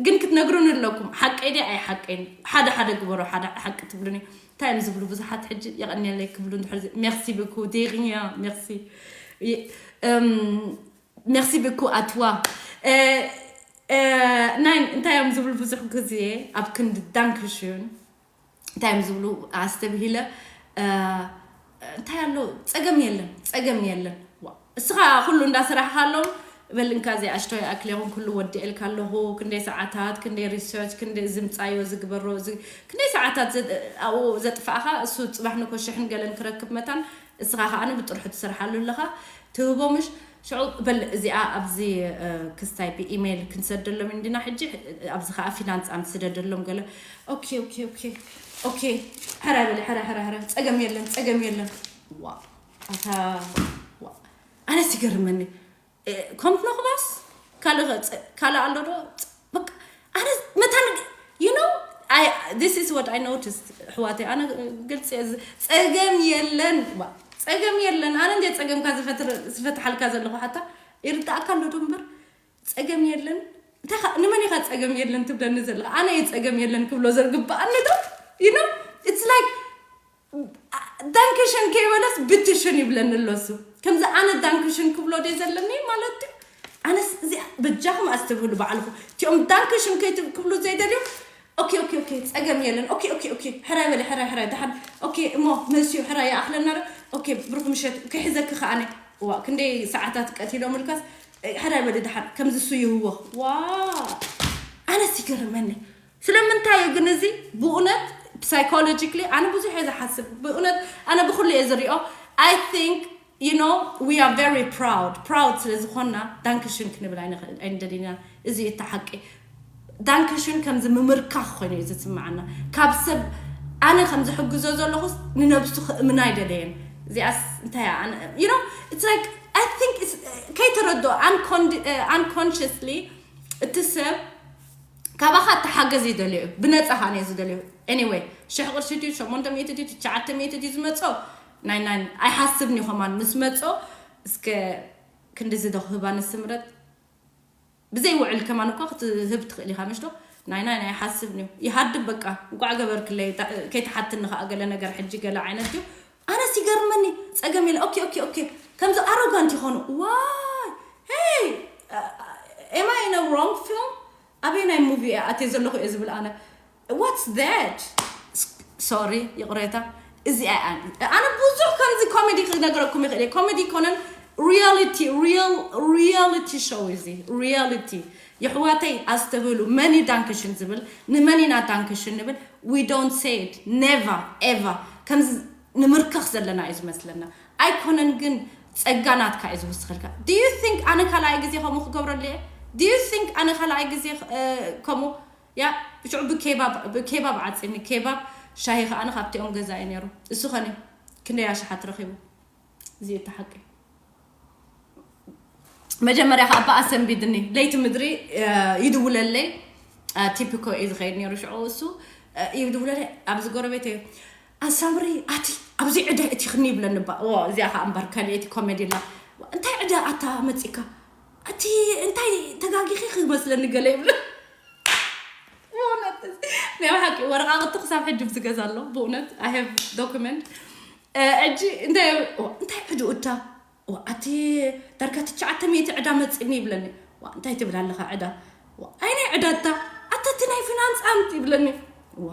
ግን ክትነግሩኒ ኣለኩም ሓቀይ ዲ ኣይ ሓቀይን ሓደ ሓደ ግበሮ ሓደ ሓቂ ትብሉኒ እንታይ እዮም ዝብሉ ብዙሓት ሕጂ የቐንየለይ ክብሉ እንድሕር merci beaucoup de rien merci merci beaucoup à toi ናይ እንታይ እዮም ዝብሉ ብዙሕ ግዜ ኣብ ክንዲ danke schön እንታይ እዮም ዝብሉ ኣስተብሂለ እንታይ ኣሎ ፀገም የለን ፀገም የለን እስኻ ኩሉ እንዳሰራሕካ ኣሎም በልንካ እዚ ኣሽቶይ ኣክል ይኹን ኩሉ ወዲኤልካ ኣለኹ ክንደይ ሰዓታት ክንደይ research ክንደይ ዝምፃዮ ዝግበሮ ክንደይ ሰዓታት ኣብኡ ዘጥፋእኻ እሱ ፅባሕ ንኮ ሽሕን ገለን ክረክብ መታን እስኻ ከዓ ብጥርሑ ትሰርሓሉ ኣለኻ ትህቦ ምሽ ሽዑ በል እዚኣ ኣብዚ ክስታይ ብኢሜይል ክንሰደሎም እንዲና ሕጂ ኣብዚ ከዓ ፊናንስ ኣንስደደሎም ገለ okay okay okay okay ሕራይ በለ ሕራይ ሕራይ ሕራይ ፀገም የለን ፀገም የለን ዋ ኣታ ዋ ኣነስ ይገርመኒ ኮምት ነኽባስ ካልእ ካልእ ኣሎ ዶ በቃ ኣነ መታን you know I this is what I noticed ኣሕዋተይ ኣነ ግልፂ እየ ዝ- ፀገም የለን ዋ፣ ፀገም የለን ኣነ እንደ ፀገምካ ዝፈትር- ዝፈትሓልካ ዘለኹ ሓታ ይርዳእካ ኣሎ ዶ እምበር ፀገም የለን እንታይ ኻ- ንመን ኢኻ ፀገም የለን ትብለኒ ዘለኻ ኣነ እየ ፀገም የለን ክብሎ ዘርግበኣኒ ዶ you know it's like danke schön ከይበለስ bitte schön ይብለኒ ኣሎ እሱ ከምዚ ኣነ danke schön ክብሎ ደ ዘለኒ ማለት እዩ ኣነስ እዚኣ በጃኹም ኣስተብህሉ ባዕልኹ እቲኦም danke schön ከይትክብሉ ዘይደልዩ okay okay okay ፀገም የለን okay okay okay ሕራይ በለ ሕራይ ሕራይ ደሓን okay እሞ መስዩ ሕራይ ይኣኽለና ዶ okay ብሩኽ ምሸት ክሕዘኪ ከኣነ ዋ ክንደይ ሰዓታት ቀቲሎምልካስ ሕራይ በለ ደሓን ከምዚ እሱ ይህዎ ዋ ኣነስ ይገርመኒ ስለምንታይ እዩ ግን እዚ ብእውነት psychologically ኣነ ብዙሕ እየ ዝሓስብ ብእውነት ኣነ ብኩሉ እየ ዝሪኦ I think you know we are very proud proud ስለ ዝኾንና danke schön ክንብል ኣይንኽእል ኣይንደሊና እዚ እዩ እቲ ሓቂ danke schön ከምዚ ምምርካኽ ኮይኑ እዩ ዝስምዓና ካብ ሰብ ኣነ ከም ዝሕግዞ ዘለኹስ ንነብሱ ክእምና ኣይደለየን እዚኣስ እንታይ እያ ኣነ you know it's like I think it's- ከይተረድኦ uncondi- uh, unconsciously እቲ ሰብ ካባኻ እተሓገዝ ይደልዮ እዩ ብነፃ ኻነ ዝደልዮ anyway ሽሕ ቅርሺ ድዩ ሸሞንተ ሚእቲ ድዩ ትሽዓተ ሚእቲ ድዩ ዝመፆ ናይ ናይ ኣይሓስብን እዩ ከማን ምስ መፆ እስከ ክንድዚ ዶ ክህባ ንስምረት? ብዘይ ውዕል ከማን እኳ ክትህብ ትኽእል ኢኻ፣ ምሽ ዶ? ናይ ናይ ናይ ሓስብ ንዩ ይሃድብ። በቃ እንቋዕ ገበርክለይ፣ ታ- ከይትሓትኒ ኸኣ ገለ ነገር ሕጂ ገለ ዓይነት እዩ። ኣነስ ይገርመኒ። ጸገም የለ። ኦኬ ኦኬ ኦኬ። ከምዚ ኣሮጋንት ይኾኑ። ዋይ፣ ሄይ፣ am I in a wrong film? ኣበይ ናይ ሙቪ እየ ኣትየ ዘለኹ እየ ዝብል ኣነ። What's that? Sorry፣ ይቕሬታ። እዚ ኣነ ብዙሕ ከምዚ ኮሜዲ ክነገረኩም ይኽእል እየ። ኮሜዲ ይኮነን፣ ሪያሊቲ፣ ሪያል ሪያሊቲ ሾው እዚ። ሪያሊቲ። የሕዋተይ ኣስተብህሉ። መኒ ዳንክሽን ዝብል፣ ንመኒና ዳንክሽን ንብል። We don't say it, never ever። ከምዚ ንምርከኽ ዘለና እዩ ዝመስለና። ኣይኮነን ግን፣ ጸጋ ናትካ እዩ ዝውስኸልካ። Do you think ኣነ ካልኣይ ግዜ ከምኡ ክገብረሉ እየ? Do you think ኣነ ካልኣይ ግዜ እ፣ ከምኡ? ያ፣ ሽዑ ብኬባብ ብኬባብ ዓጺኒ። ኬባብ፣ ሻሂ ከኣ ካብቲኦም ገዛ እዩ ነይሩ። እሱ ኸኒ ክንደይ ኣሽሓት ረኺቡ? እዚ እዩ እቲ ሓቂ። መጀመርያ ከዓ ብኣሰንቢድኒ። ለይቲ ምድሪ እ፣ ይድውለለይ። እ፣ ቲፒኮ እዩ ዝኸይድ ነይሩ ሽዑ። እሱ እ፣ ይድውለለይ። ኣብዚ ጎረቤት እዩ። ኣሳምሪ፣ ኣቲ ኣብዚ ዕዳ እቲ ክኒ ይብለኒ ባ ዎ። እዚኣ ከዓ እምበር ካልእ እቲ ኮሜዲ ላ። እንታይ ዕዳ ኣታ መፂካ? እቲ እንታይ ተጋጊኺ ክመስለኒ ገለ ይብለ። ብእውነት፣ ናይ ሓቂ ወረቃቅቲ ክሳብ ሕጂ ኣብዚ ገዛ ኣሎ። ብእውነት፣ I have document። እ፣ ሕጂ እንታይ እንታይ ዕድኡ እታ? ዋ፣ ኣቲ ዳርጋ ትሽዓተ ሚእቲ ዕዳ መፂኒ ይብለኒ። ዋ፣ እንታይ ትብል ኣለኻ ዕዳ? ዋ፣ ኣይናይ ዕዳ እታ? ኣታ እቲ ናይ ፊናንስ ኣምት ይብለኒ። ዋ፣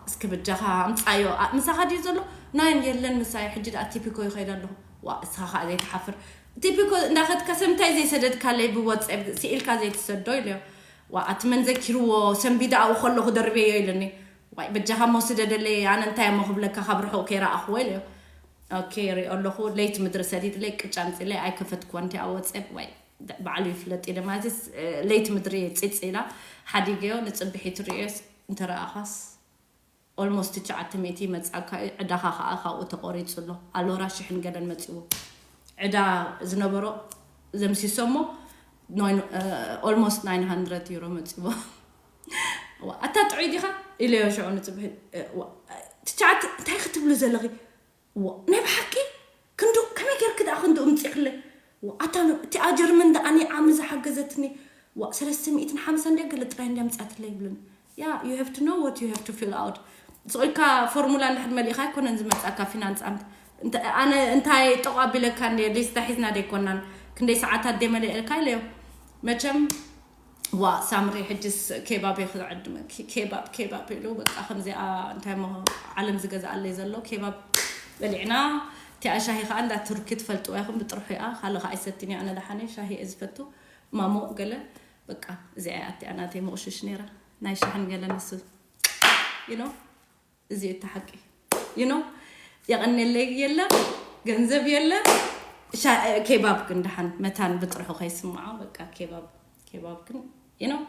እስኪ በጃኻ ኣምፃዮ። ኣ፣ ምሳኻ ድዩ ዘሎ? ናይ የለን ምሳይ፣ ሕጂ ደኣ ቲፒኮ ይኸይድ ኣለኹ። ዋ፣ እስኻ ከዓ ዘይትሓፍር። ቲፒኮ እንዳኸድካ ሰብ እንታይ ዘይሰደድካለይ ብወፀብ ስኢልካ ዘይትሰዶ ኢለዮ። ዋ፣ ኣቲ መን ዘኪርዎ፣ ሰንቢደ ኣብኡ ከለኹ ደርበዮ ኢለኒ። ዋይ፣ በጃኻ እሞ ስደደለይ፣ ኣነ እንታይ እሞ ክብለካ ካብ ርሑቕ ከይረኣኽዎ ኢለዮ። ኦኬ፣ ይሪኦ ኣለኹ። ለይቲ ምድሪ ሰዲድለይ፣ ቅጫ ኣምፂለይ፣ ኣይከፈትክዎ እንተ ኣብ ወፀብ። ዋይ፣ ደ- ባዕሉ ይፍለጥ እዩ ደማ። እዚስ፣ እ፣ ለይቲ ምድሪ ፂፅ ኢላ ሓዲገዮ፣ ንፅብሒ ትርእዮስ እንተረኣኻስ ኦልሞስት ትሽዓተ ሚእቲ ይመፅኣካ እዩ። ዕዳኻ ከዓ ካብኡ ተቆሪፁ ኣሎ። ኣሎራ ሽሕን ገለን መፂዎ። ዕዳ ዝነበሮ ዘምሲሶ እሞ ኦልሞስት ናይን ሃንድረድ ዩሮ መፂዎ። ዋ፣ ኣታ ጥዑይ ዲኻ? ኢለዮ ሽዑ ንፅብሒ። ዋ፣ ትሽዓተ እንታይ ክትብሉ ዘለኺ? ዋ፣ ናይ ብሓቂ ክንዱ ከመይ ጌርክ ደኣ ክንዱ እምፂኽለ? ዋ፣ ኣታ እቲ ኣጀርመን ደኣ ኒ ዓሚ ዝሓገዘትኒ። ዋ፣ ሰለስተ ሚእትን ሓምሳን እንደ ገለ ጥራይ እንደ ኣምፅኣትለ ይብሉን። ያ፣ you have to know what you have to fill out። ስቕ ኢልካ ፎርሙላ እንድሕር መሊእኻ ኣይኮነን ዝመፅኣካ ፊናንስ ኣምት። እንተ- ኣነ እንታይ ጠቕ ኣቢለካ እንደ ሊስታ ሒዝና ደይኮናን፣ ክንደይ ሰዓታት ደይ መሊእልካ ኢለዮ። መቸም ዋ፣ ሳምሪ፣ ሕጅስ ኬባብ እየ ክዕድመኪ። ኬባብ፣ ኬባብ ኢሉ በቃ ከምዚኣ እንታይ ሞ ዓለም ዝገዝኣለይ ዘሎ ኬባብ በሊዕና። እቲኣ ሻሂ ከዓ እንዳ ቱርኪ ትፈልጥዋ ኢኹም፣ ብጥርሑ እያ። ካልእ ከዓ ኣይሰትን እየ ኣነ ደሓነ ሻሂ እየ ዝፈቱ። ማሞ ገለ በቃ እዚኣ እያ እቲኣ ናተይ መቑሽሽ ነይራ። ናይ ሻሕን ገለ ንሱ you know እዚ እዩ እቲ ሓቂ። You know የቐኔለይ የለ፣ ገንዘብ የለ። ሻ- ኬባብ ግን ደሓን መታን ብጥርሑ ከይስምዖ በቃ ኬባብ ኬባብ ግን you know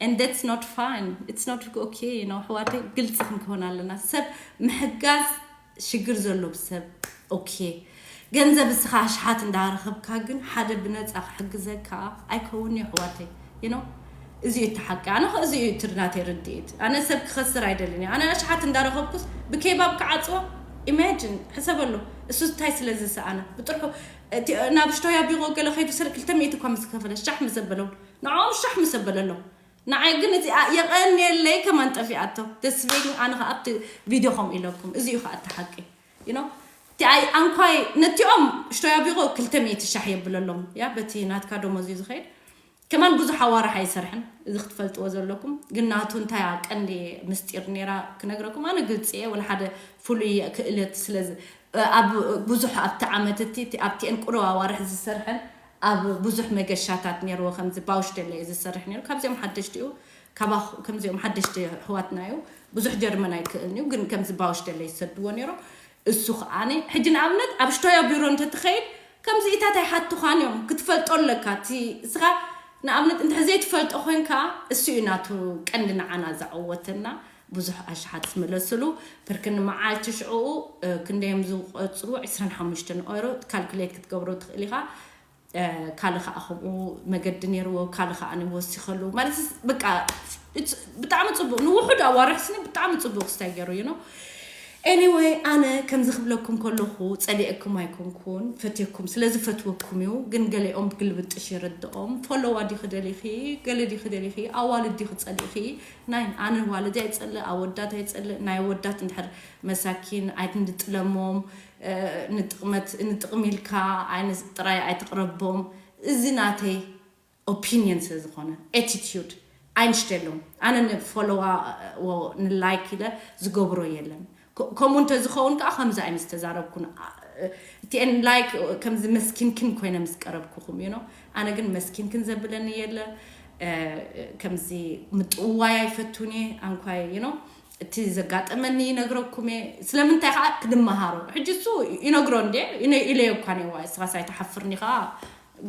and that's not fine, it's not okay you know ኣሕዋተይ፣ ግልፂ ክንከውን ኣለና። ሰብ ምሕጋዝ ሽግር ዘሎ ብሰብ ኦኬ። ገንዘብ እስኻ ኣሽሓት እንዳረኸብካ ግን ሓደ ብነፃ ክሕግዘካ ኣይከውን እዩ ኣሕዋተይ። You know እዚ እዩ እቲ ሓቂ። ኣነ ኸ እዚ እዩ እቲ ናተይ ርድኢት። ኣነ ሰብ ክኸስር ኣይደልን እየ። ኣነ ኣሽሓት እንዳረኸብኩስ ብኬባብ ክዓፅዎ? ኢማጂን ሕሰበሉ። እሱ እንታይ ስለ ዝሰኣነ ብጥርሑ እቲ ናብ ሽቶያ ቢሮ ገለ ከይዱ ስለ ክልተ ሚእቲ እኳ ምስ ከፈለ ሻሕ ምስ ዘበለው ንዕኦም ሻሕ ምስ ዘበለሎም ንዓይ ግን እዚ የቐንየለይ ከማን ጠፊኣቶ። ደስቤግን ኣነ ኸዓ ኣብቲ ቪድዮ ከምኡ ኢለኩም። እዚ እዩ ኸዓ እቲ ሓቂ። You know እቲ ኣይ ኣንኳይ ነቲኦም ሽቶያ ቢሮ ክልተ ሚእቲ ሻሕ የብለሎም እያ በቲ ናትካ ደሞዝ እዩ ዝኸይድ። ከማን ብዙሕ ኣዋርሕ ኣይሰርሕን፣ እዚ ክትፈልጥዎ ዘለኩም። ግን ናቱ እንታይ ቀንዲ ምስጢር ነይራ ክነግረኩም፣ ኣነ ግልፂ እየ፣ ወላ ሓደ ፍሉይ ክእለት ስለ ዝ- ኣብ ብዙሕ ኣብቲ ዓመት እቲ ኣብቲአን ቁሩብ ኣዋርሕ ዝሰርሐን ኣብ ብዙሕ መገሻታት ነይርዎ፣ ከምዚ ባውሽደለ እዩ ዝሰርሕ ነይሩ። ካብዚኦም ሓደሽቲ እዩ፣ ካባ ከምዚኦም ሓደሽቲ ኣሕዋትና እዩ። ብዙሕ ጀርመን ኣይክእልን እዩ፣ ግን ከምዚ ባውሽደለ ይሰድዎ ነይሮም። እሱ ከዓኒ ሕጂ ንኣብነት ኣብ ሽቶያ ቢሮ እንተትኸይድ ከምዚ ኢታት ኣይሓቱኻን እዮም፣ ክትፈልጦ ኣለካ። እቲ እስኻ ንኣብነት እንተ ዘይትፈልጦ ኮይንካ እሱ እዩ ናቱ ቀንዲ ንዓና ዘዐወተና። ብዙሕ ኣሽሓት ዝመለስሉ ብርክን መዓልቲ ሽዕኡ ክንደዮም ዝቆፅሩ ዕስራን ሓሙሽተን ኦይሮ ካልኩሌት ክትገብሮ ትኽእል ኢኻ። ካልእ ከዓ ከምኡ መገዲ ነይርዎ፣ ካልእ ከዓ ወሲኸሉ ማለት በቃ ብጣዕሚ ፅቡቅ ንውሑድ ኣዋርሕ ስኒ ብጣዕሚ ፅቡቅ ስታይ ገይሩ you know Anyway ኣነ ከምዚ ክብለኩም ከለኹ ጸሊኤኩም ኣይኮንኩን፣ ፈትየኩም ስለ ዝፈትወኩም እዩ። ግን ገሊኦም ብግልብጥሽ ይርድኦም። ፎሎዋ ዲኺ ደሊኺ፣ ገለ ዲኺ ደሊኺ፣ ኣዋልድ ዲኺ ጸሊእኺ። ናይ ኣነ ዋልድ ኣይጸልእ፣ ኣወዳት ኣይጸልእ። ናይ ኣወዳት እንድሕር መሳኪን ኣይትንጥለሞም፣ ንጥቕመት ንጥቕሚ ኢልካ ጥራይ ኣይትቕረቦም። እዚ ናተይ ኦፒኒየን ስለ ዝኾነ፣ ኤቲቲዩድ ኣይንሽደሎም። ኣነ ንፎሎዋ ንላይክ ኢለ ዝገብሮ የለን። ከምኡ እንተዝኸውን ከዓ ከምዚ ኣይምስተዛረብኩን። እቲኤን ላይክ ከምዚ መስኪንክን ኮይነ ምስ ቀረብኩኹም ዩ። ኣነ ግን መስኪንክን ዘብለኒ የለ። ከምዚ ምጥዋይ ኣይፈቱን እየ ኣንኳይ ዩ። እቲ ዘጋጠመኒ ይነግረኩም እየ። ስለምንታይ ከዓ ክንመሃሮ። ሕጂ እሱ ይነግሮ እንዴ ኢለዮ እኳ ነዋ። እስኻስ ኣይትሓፍርኒ ከዓ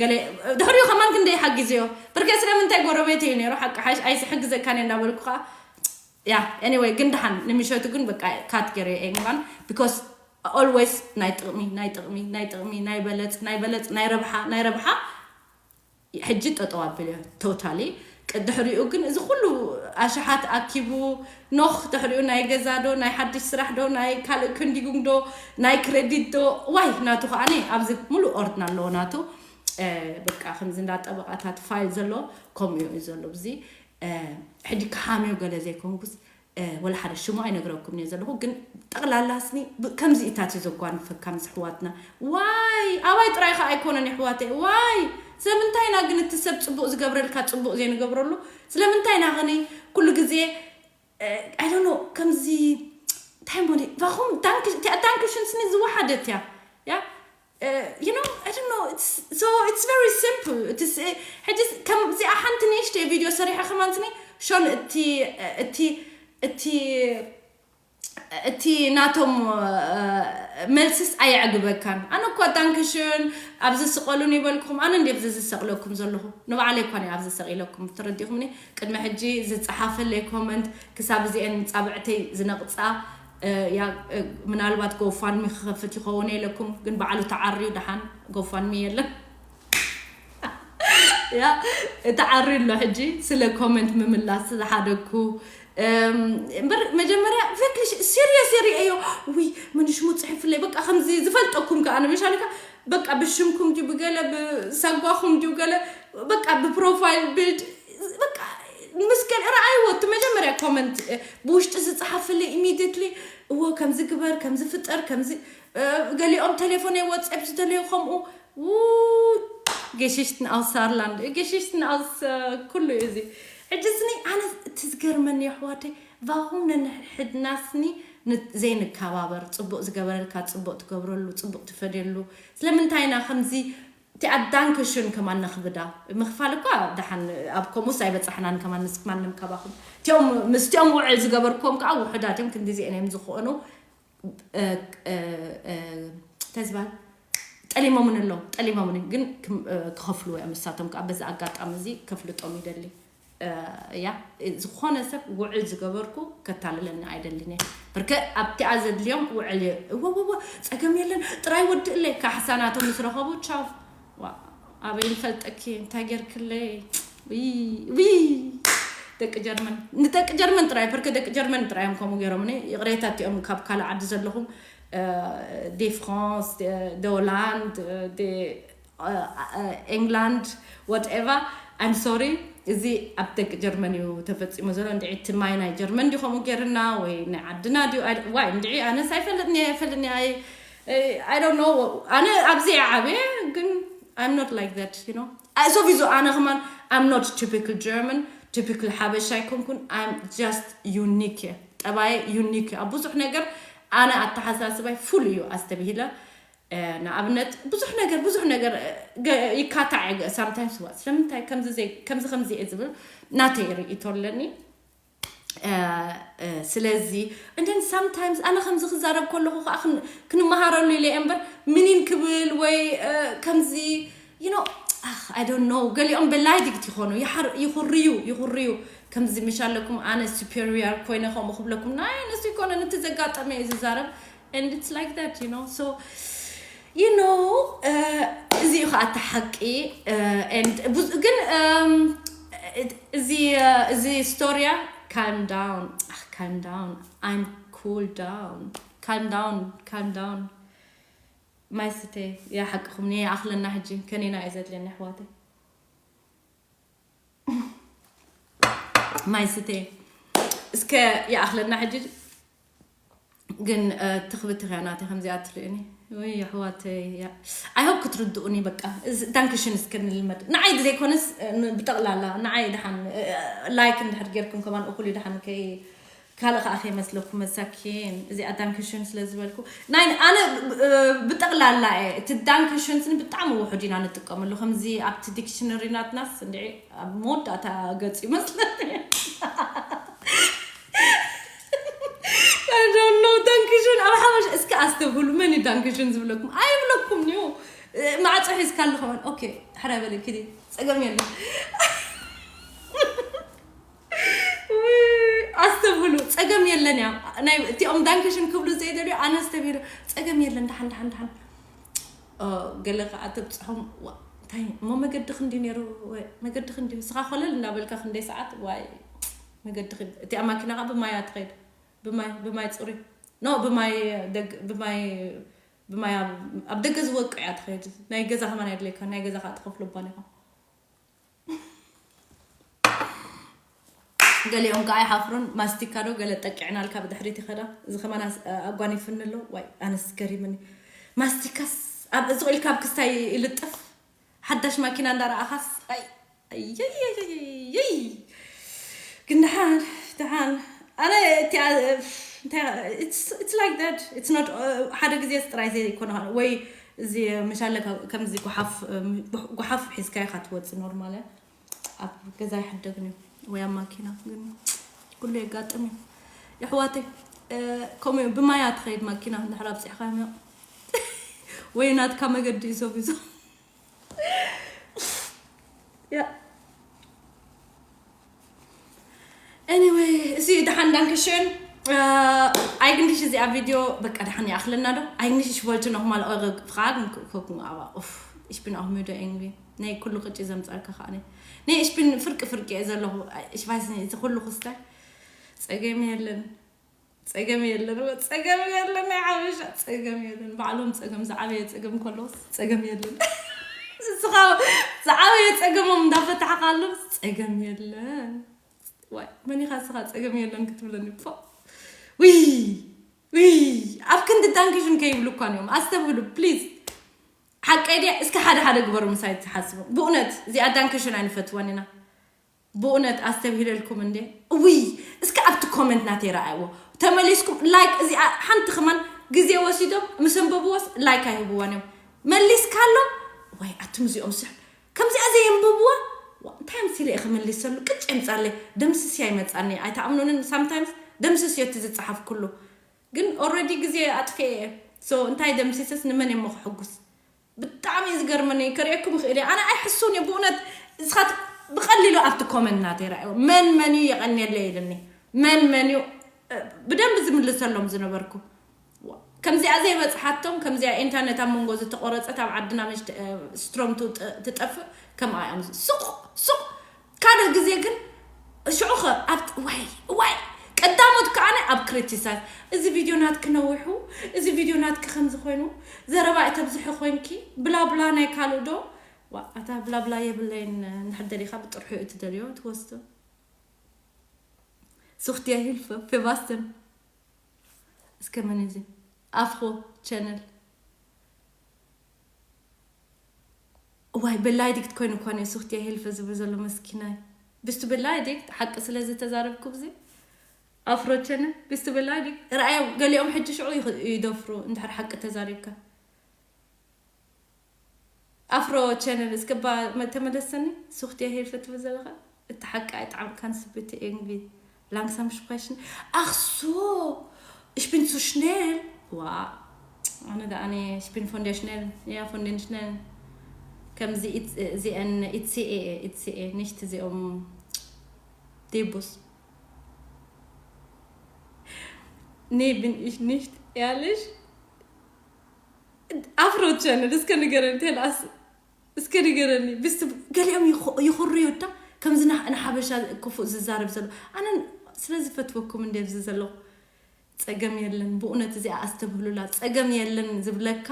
ገለ ድሕሪኡ ከማን ክንደይ ሓጊዘዮ። ብርጌ ስለምንታይ ጎረቤት እዩ ነይሩ ሓቂ ሓይሽ ኣይስሕግዘካን እየ እንዳበልኩ ከዓ ያ anyway ግን ደሓን ንምሸቱ ግን በቃ ካት ገይረ እየ እምባን because always ናይ ጥቕሚ ናይ ጥቕሚ ናይ ጥቕሚ ናይ በለፅ ናይ በለፅ ናይ ረብሓ ናይ ረብሓ ሕጂ ጠጠው ኣብልዮ totally። ድሕሪኡ ግን እዚ ኩሉ ኣሽሓት ኣኪቡ ኖኽ ድሕሪኡ ናይ ገዛ ዶ ናይ ሓድሽ ስራሕ ዶ ናይ ካልእ ክንዲጉም ዶ ናይ ክረዲት ዶ ዋይ ናቱ ከዓኒ ኣብዚ ሙሉእ ኦርድና ኣለዎ ናቱ። በቃ ከምዚ እንዳ ጠበቃታት ፋይል ዘሎ ከምኡ እዩ ዘሎ። እዚ ሕጂ ክሓምዮ ገለ ዘይኮንኩስ ወላ ሓደ ሽሙ ኣይነግረኩም እየ ዘለኹ ግን ጠቕላላ ስኒ ከምዚ ኢታት እዩ ዘጓንፈካ ምስ ኣሕዋትና። ዋይ ኣባይ ጥራይ ከ ኣይኮነን ኣሕዋተይ ዋይ። ስለምንታይ ኢና ግን እቲ ሰብ ፅቡቅ ዝገብረልካ ፅቡቅ ዘይንገብረሉ? ስለምንታይ ኢና ከኒ ኩሉ ግዜ ኣይዶኖ ከምዚ እንታይ ሞኒ ቫኹም ዳንክሽን ስኒ ዝወሓደት እያ ያ you know I don't know it's so it's very simple. ሕጂ ከምዚኣ ሓንቲ ንእሽተይ ቪድዮ ሰሪሐ ከማን ስኒ ሾን እቲ እቲ እቲ እቲ ናቶም መልስስ ኣየዕግበካን። ኣነ እኳ ዳንክሽን ኣብዚ ስቐሉን ይበልኩም ኣነ እንዴ ኣብዚ ዝሰቕለኩም ዘለኹ ንባዕለይ እኳ ኣብዚ ሰቒለኩም ተረዲኹምኒ። ቅድሚ ሕጂ ዝፀሓፈለይ ኮመንት ክሳብ እዚአን ፃብዕተይ ዝነቕፃ ምናልባት ጎፋንሚ ክኸፍት ይኸውን የለኩም ግን ባዕሉ ተዓርዩ ደሓን ጎፋንሚ የለን። ያ ተዓሪ ኣሎ ሕጂ ስለ ኮመንት ምምላስ ዝሓደግኩ እምበር መጀመርያ ቨክልሽ ሲሪየስ የርእዮ ውይ ምንሽሙ ፅሕፍለይ በቃ ከምዚ ዝፈልጠኩም ከኣ ንምሻልካ በቃ ብሽምኩም ድዩ ብገለ ብሳጓኹም ድዩ ገለ በቃ ብፕሮፋይል ቢልድ በቃ ምስ ገለ ረኣይዎ እቲ መጀመርያ ኮመንት ብውሽጢ ዝፀሓፍለይ ኢሚድትሊ እዎ ከምዚ ግበር ከምዚ ፍጠር ከምዚ ገሊኦም ቴሌፎነይ ወፅኤፕ ዝደለዩ ከምኡ Geschichten aus Saarland, Geschichten aus ኩሉ እዩ እዚ። ሕጂ ስኒ ኣነ እቲ ዝገርመኒ ኣሕዋተይ ቫኹም ነንሕድና ስኒ ዘይንከባበር። ፅቡቅ ዝገበረልካ ፅቡቅ ትገብረሉ፣ ፅቡቅ ትፈድየሉ። ስለምንታይ ኢና ከምዚ እቲኣ ዳንክሽን ከማን ነኽብዳ? ምኽፋል እኳ ደሓን ኣብ ከምኡስ ኣይበፃሕናን ከማን ምስ ማንም ካባኹም። እቲኦም ምስቲኦም ውዕል ዝገበርክዎም ከዓ ውሑዳት እዮም፣ ክንዲ እዚአን እዮም ዝኾኑ። ተዝባል ጠሊሞምን ኣለዉ ጠሊሞምን ግን ክኸፍሉ እዮም ንሳቶም ከዓ በዚ ኣጋጣሚ እዚ ከፍልጦም ይደሊ። ያ ዝኾነ ሰብ ውዕል ዝገበርኩ ከታልለኒ ኣይደልን እየ። ብርከ ኣብቲኣ ዘድልዮም ውዕል እወወወ ፀገም የለን ጥራይ ወድእለይ ካሕሳ ናቶም ምስ ረኸቡ ቻው። ኣበይ ንፈልጠኪ እንታይ ጌርክለይ? ደቂ ጀርመን ንደቂ ጀርመን ጥራይ ፐርከ ደቂ ጀርመን ጥራይ እዮም ከምኡ ገይሮምኒ። ይቕሬታ እቲኦም ካብ ካልእ ዓዲ ዘለኹም ደ ፍራንስ ደ ሆላንድ ደ ኤንግላንድ ዋትኤቨር። ኣም ሶሪ። እዚ ኣብ ደቂ ጀርመን እዩ ተፈፂሙ ዘሎ። እንድዒ እቲ ማይ ናይ ጀርመን ድዩ ከምኡ ገይርና ወይ ናይ ዓድና ድዩ ዋይ እንድዒ ኣነስ ኣይፈልጥኒ ኣይፈልጥኒ። I don't know ኣነ ኣብዚ እየ ዓብየ ግን I'm not like that you know። So ቪዞ ኣነ ከማን I'm not typical German typical ሓበሻ ኣይኮንኩን። I'm just unique እየ ጠባየ unique እዩ ኣብ ብዙሕ ነገር። ኣነ ኣተሓሳስባይ ፉል እዩ ኣስተብሂለ ንኣብነት ብዙሕ ነገር ብዙሕ ነገር ይካታዕ እየ sometimes ዋ ስለምንታይ ከምዚ ከምዚ እየ ዝብል ናተይ ርእይቶ ኣለኒ። ስለዚ and then sometimes ኣነ ከምዚ ክዛረብ ከለኹ ከዓ ክንመሃረሉ ኢለ እየ እምበር ምኒን ክብል ወይ ከምዚ you know I don't know ገሊኦም በላይ ድግት ይኾኑ ይኹርዩ ይኹርዩ ከምዚ ምሽ ኣለኩም ኣነ superior ኮይነ ከምኡ ክብለኩም ናይ ንሱ ይኮነ ነቲ ዘጋጠመ እዩ ዝዛረብ and it's like that you know so you know እዚ እዩ ከዓ እቲ ሓቂ። And ግን እዚ እዚ ስቶርያ calm down calm down I'm cool down Calm down, calm down. ማይ ስተ። ያ ሓቅኹም፣ ንየ ኣኽለና ሕጂ፣ ከኔና እዩ ዘድልየኒ ኣሕዋተይ። ማይ ስተ። እስከ ይኣኽለና ሕጂ። ግን ትኽብቲ ኸያ ናተይ ከምዚኣ ትርእኒ ወይ ኣሕዋተይ? I hope ክትርድኡኒ። በቃ ዳንክሽን እስከ ንልመድ። ንዓይ ዘይኮነስ ብጠቕላላ ንዓይ ደሓን ላይክ እንድሕር ጌርኩም ከማን እኩል እዩ። ደሓን ከይ ካልእ ከዓ ከይመስለኩም መሳኪን። እዚኣ ዳንክሽን ስለ ዝበልኩ ናይ ኣነ ብጠቕላላ እየ። እቲ ዳንክሽን ስኒ ብጣዕሚ ውሑድ ኢና ንጥቀመሉ። ከምዚ ኣብቲ ዲክሽነሪ ናትናስ እንድዒ ኣብ መወዳእታ ገጽ ይመስለኒ። I don't know. ዳንክሽን ኣብ ሓበሻ እስከ ኣስተብህሉ። መን እዩ ዳንክሽን ዝብለኩም? ኣይብለኩም እዩ። ማዕጾ ሒዝካ ኣለኹ። ኦኬ፣ ሕራይ በለ ኪዲ። ጸገም የለን። ኣስተብህሉ፣ ጸገም የለን እያ። ናይ እቲኦም ዳንክሽን ክብሉ ዘይደልዩ ኣነ ኣስተብሂሉ፣ ጸገም የለን፣ ደሓን፣ ደሓን፣ ደሓን። ኦ፣ ገለ ከኣ ተብጽሖም፣ ዋ፣ እንታይ እሞ መገዲ ክንዲ ነይሩ፣ ወይ መገዲ ክንዲ፣ ንስኻ ኮለል እንዳበልካ ክንደይ ሰዓት፣ ዋይ፣ መገዲ ክንዲ። እቲኣ ማኪና ከኣ ብማይ እያ ትኸይድ። ብማይ፣ ብማይ ጽሩይ። ኖ፣ ብማይ ደግ-፣ ብማይ፣ ብማይ ኣብ፣ ኣብ ደገ ዝወቅዕ እያ ትኸይድ። ናይ ገዛ ከማን የድልየካ፣ ናይ ገዛ ከኣ ትኸፍሎ ባን ኢኻ። ገሊኦም ከኣ ኣይሓፍሩን። ማስቲካ ዶ ገለ ጠቂዕናልካ ብድሕሪት ይኸዳ። እዚ ከማን ኣስ-፣ ኣጓኒፍኒ ኣሎ። ዋይ፣ ኣነስ ገሪምኒ። ማስቲካስ ኣብ እዚ ኢልካ ኣብ ክስታይ ይልጥፍ። ሓዳሽ ማኪና እንዳረኣኻስ፣ ኣይ፣ ኣይ፣ ኣይ፣ ኣይ፣ ኣይ፣ ኣይ። ግን ደሓን፣ ደሓን። ኣነ እቲ፣ ኣ-፣ እንታይ፣ it's፣ it's like that. It's not፣ እ፣ ሓደ ግዜ ጥራይ ዘይኮነ ወይ እዚ መሻለ ካብ-፣ ከምዚ ጓሓፍ፣ እ፣ ጓሓፍ ሒዝካ ኢኻ ትወጽእ ኖርማል እያ። ኣብ ገዛ ኣይሕደግን እዩ ወይ ኣብ ማኪና፣ ግን ኩሉ የጋጥም እዩ። የሕዋተይ፣ እ፣ ከምኡ እዩ። ብማያ ትኸይድ ማኪና እንድሕር ኣብፂሕካ፣ ወይ ናትካ መገዲ እዩ ሰብ ይዞ። ያ። Anyway, እዚ ደሓን ዳንክሽን። እ፣ ኣይግንሽ እዚኣ ቪድዮ በቃ ደሓን ይኣኽለና ዶ? Eigentlich, ich wollte noch mal eure Fragen gu-, gucken, aber uff, ich bin auch müde irgendwie. ናይ ኩሉ ቅጭ ዘምጻልካ ከኣ። ናይ፣ ናይ፣ ich bin ፍርቂ ፍርቂ እየ ዘለኹ። Ich weiß nicht, እዚ ኩሉ ክስታይ ጸገም የለን። ጸገም የለን፣ ጸገም የለን፣ ናይ ሓበሻ ጸገም የለን። ባዕሎም ጸገም፣ ዝዓበየ ጸገም ከለውስ ጸገም የለን። ንስኻ ዝዓበየ ጸገሞም እንዳፈታሕካ ኣለውስ ጸገም የለን። ዋይ፣ መን ኢኻ ንስኻ ጸገም የለን ክትብለኒ? ፎ። ውይ፣ ውይ፣ ኣብ ክንዲ ዳንክሽን ከይብሉ እኳ እዮም። ኣስተብህሉ፣ ፕሊዝ። ሓቀይ ድያ? እስከ ሓደ ሓደ ግበሩ ምሳይ ትሓስቡ። ብእውነት፣ እዚኣ ዳንክሽን ኣይንፈትዋን ኢና። ብእውነት ኣስተብሂለልኩም እንዴ? እውይ፣ እስከ ኣብቲ ኮመንት ናተይ ረኣይዎ። ተመሊስኩም ላይክ፣ እዚኣ ሓንቲ ከማን ግዜ ወሲዶም ምስ ኣንበብዎስ ላይክ ኣይህብዋን እዮም። መሊስካሎም? ዋይ፣ ኣቱም እዚኦም ስሕ-፣ ከምዚኣ ዘየንብብዋ? ዋ፣ እንታይ ኣምሲለ እየ ክመልሰሉ? ቅጭ የምጻለይ። ደምስስ እያ ይመጻኒ። ኣይትኣምኑንን? ሳምታይምስ ደምስስ እዮ እቲ ዝጸሓፍ ኩሉ። ግን ኦልሬዲ ግዜ ኣጥፊኤ እየ። ሶ፣ እንታይ ደምሲሰስ ንመን እየ እሞ ክሕጉስ? ብጣዕሚ እዩ ዝገርመኒ፣ ከርእየኩም ይኽእል እየ። ኣነ ኣይሕሱን እየ ብእውነት። ንስኻት ብቐሊሉ ኣብቲ ኮመንት ናተይ ረኣይዎ። መን መን እዩ የቐንየለይ ኢልኒ። መን መን እዩ፣ እ፣ ብደንቢ ዝምልሰሎም ዝነበርኩ። ዋ፣ ከምዚኣ ዘይበጽሓቶም፣ ከምዚኣ ኢንተርኔት ኣብ መንጎ ዝተቆረጸት ኣብ ዓድና መሽ ት-፣ እ፣ ስትሮም ትውጥ-፣ ትጠፍእ፣ ከምኣ እዮም። ሱቕ፣ ሱቕ። ካልእ ግዜ ግን ሽዑ ኸ ኣብ ጥ-፣ ዋይ፣ ዋይ፣ ቀዳሞት ከኣነ ኣብ ክሪቲሳይዝ፣ "እዚ ቪድዮ ናትኪ ነዊሑ፣ እዚ ቪድዮ ናትኪ ከምዚ ኮይኑ፣ ዘረባ እተብዝሒ ኮይንኪ፣ ብላ ብላ ናይ ካልእ ዶ?" ዋ፣ ኣታ ብላ ብላ የብለይን፣ እንድሕር ደሊኻ ብጥርሑ እዩ ትደልዮ፣ ትወስዶ። ሱኽትያ ሂልፈ፣ ፌባስተን። እስከ መን እዚ? ኣፍሮ ቻነል። እዋይ፣ በላይዲክት ኮይኑ እኳ ነው ሱኽትያ ሄልፈ ዝብል ዘሎ መስኪናይ። ብስቱ በላይዲክት ሓቂ ስለ ዝተዛረብኩ ብዚ ኣፍሮ ቻነል፣ ብስቱ በላይዲክት። ረኣዮም፣ ገሊኦም ሕጂ ሽዑ ይኽ-፣ ይደፍሩ፣ እንድሕር ሓቂ ተዛሪብካ። ኣፍሮ ቻነል፣ እስከ ባ-፣ መ-፣ ተመለሰኒ። ሱኽትያ ሄልፈ ትብል ዘለኻ? እቲ ሓቂ ኣይጠዓምካን ስብቲ ኤንቪ። Langsam sprechen. Ach so, ich bin zu schnell. ዋ፣ ኣነ ደኣ፣ ኣነ፣ ich bin von der schnell. Ja, von den schnellen. ከምዚ ኢት-፣ እዚአን ኢትሲኤ፣ ኢትሲኤ፣ nicht እዚኦም ዴቡስ። Nee, bin ich nicht, ehrlich? ኣፍሮ ቻነል፣ እስከ ንገረኒ፣ ቴል ኣስ-፣ እስከ ንገረኒ። ብስቲ-፣ ገሊኦም ይኹ-፣ ይኹርዩ እታ፣ ከምዚ ና-፣ ንሓበሻ ክፉእ ዝዛረብ ዘሎ። ኣነ ስለ ዝፈትወኩም እንደ ኣብዚ ዘለኹ። ጸገም የለን። ብእውነት እዚኣ ኣስተብህሉላ። ጸገም የለን ዝብለካ፣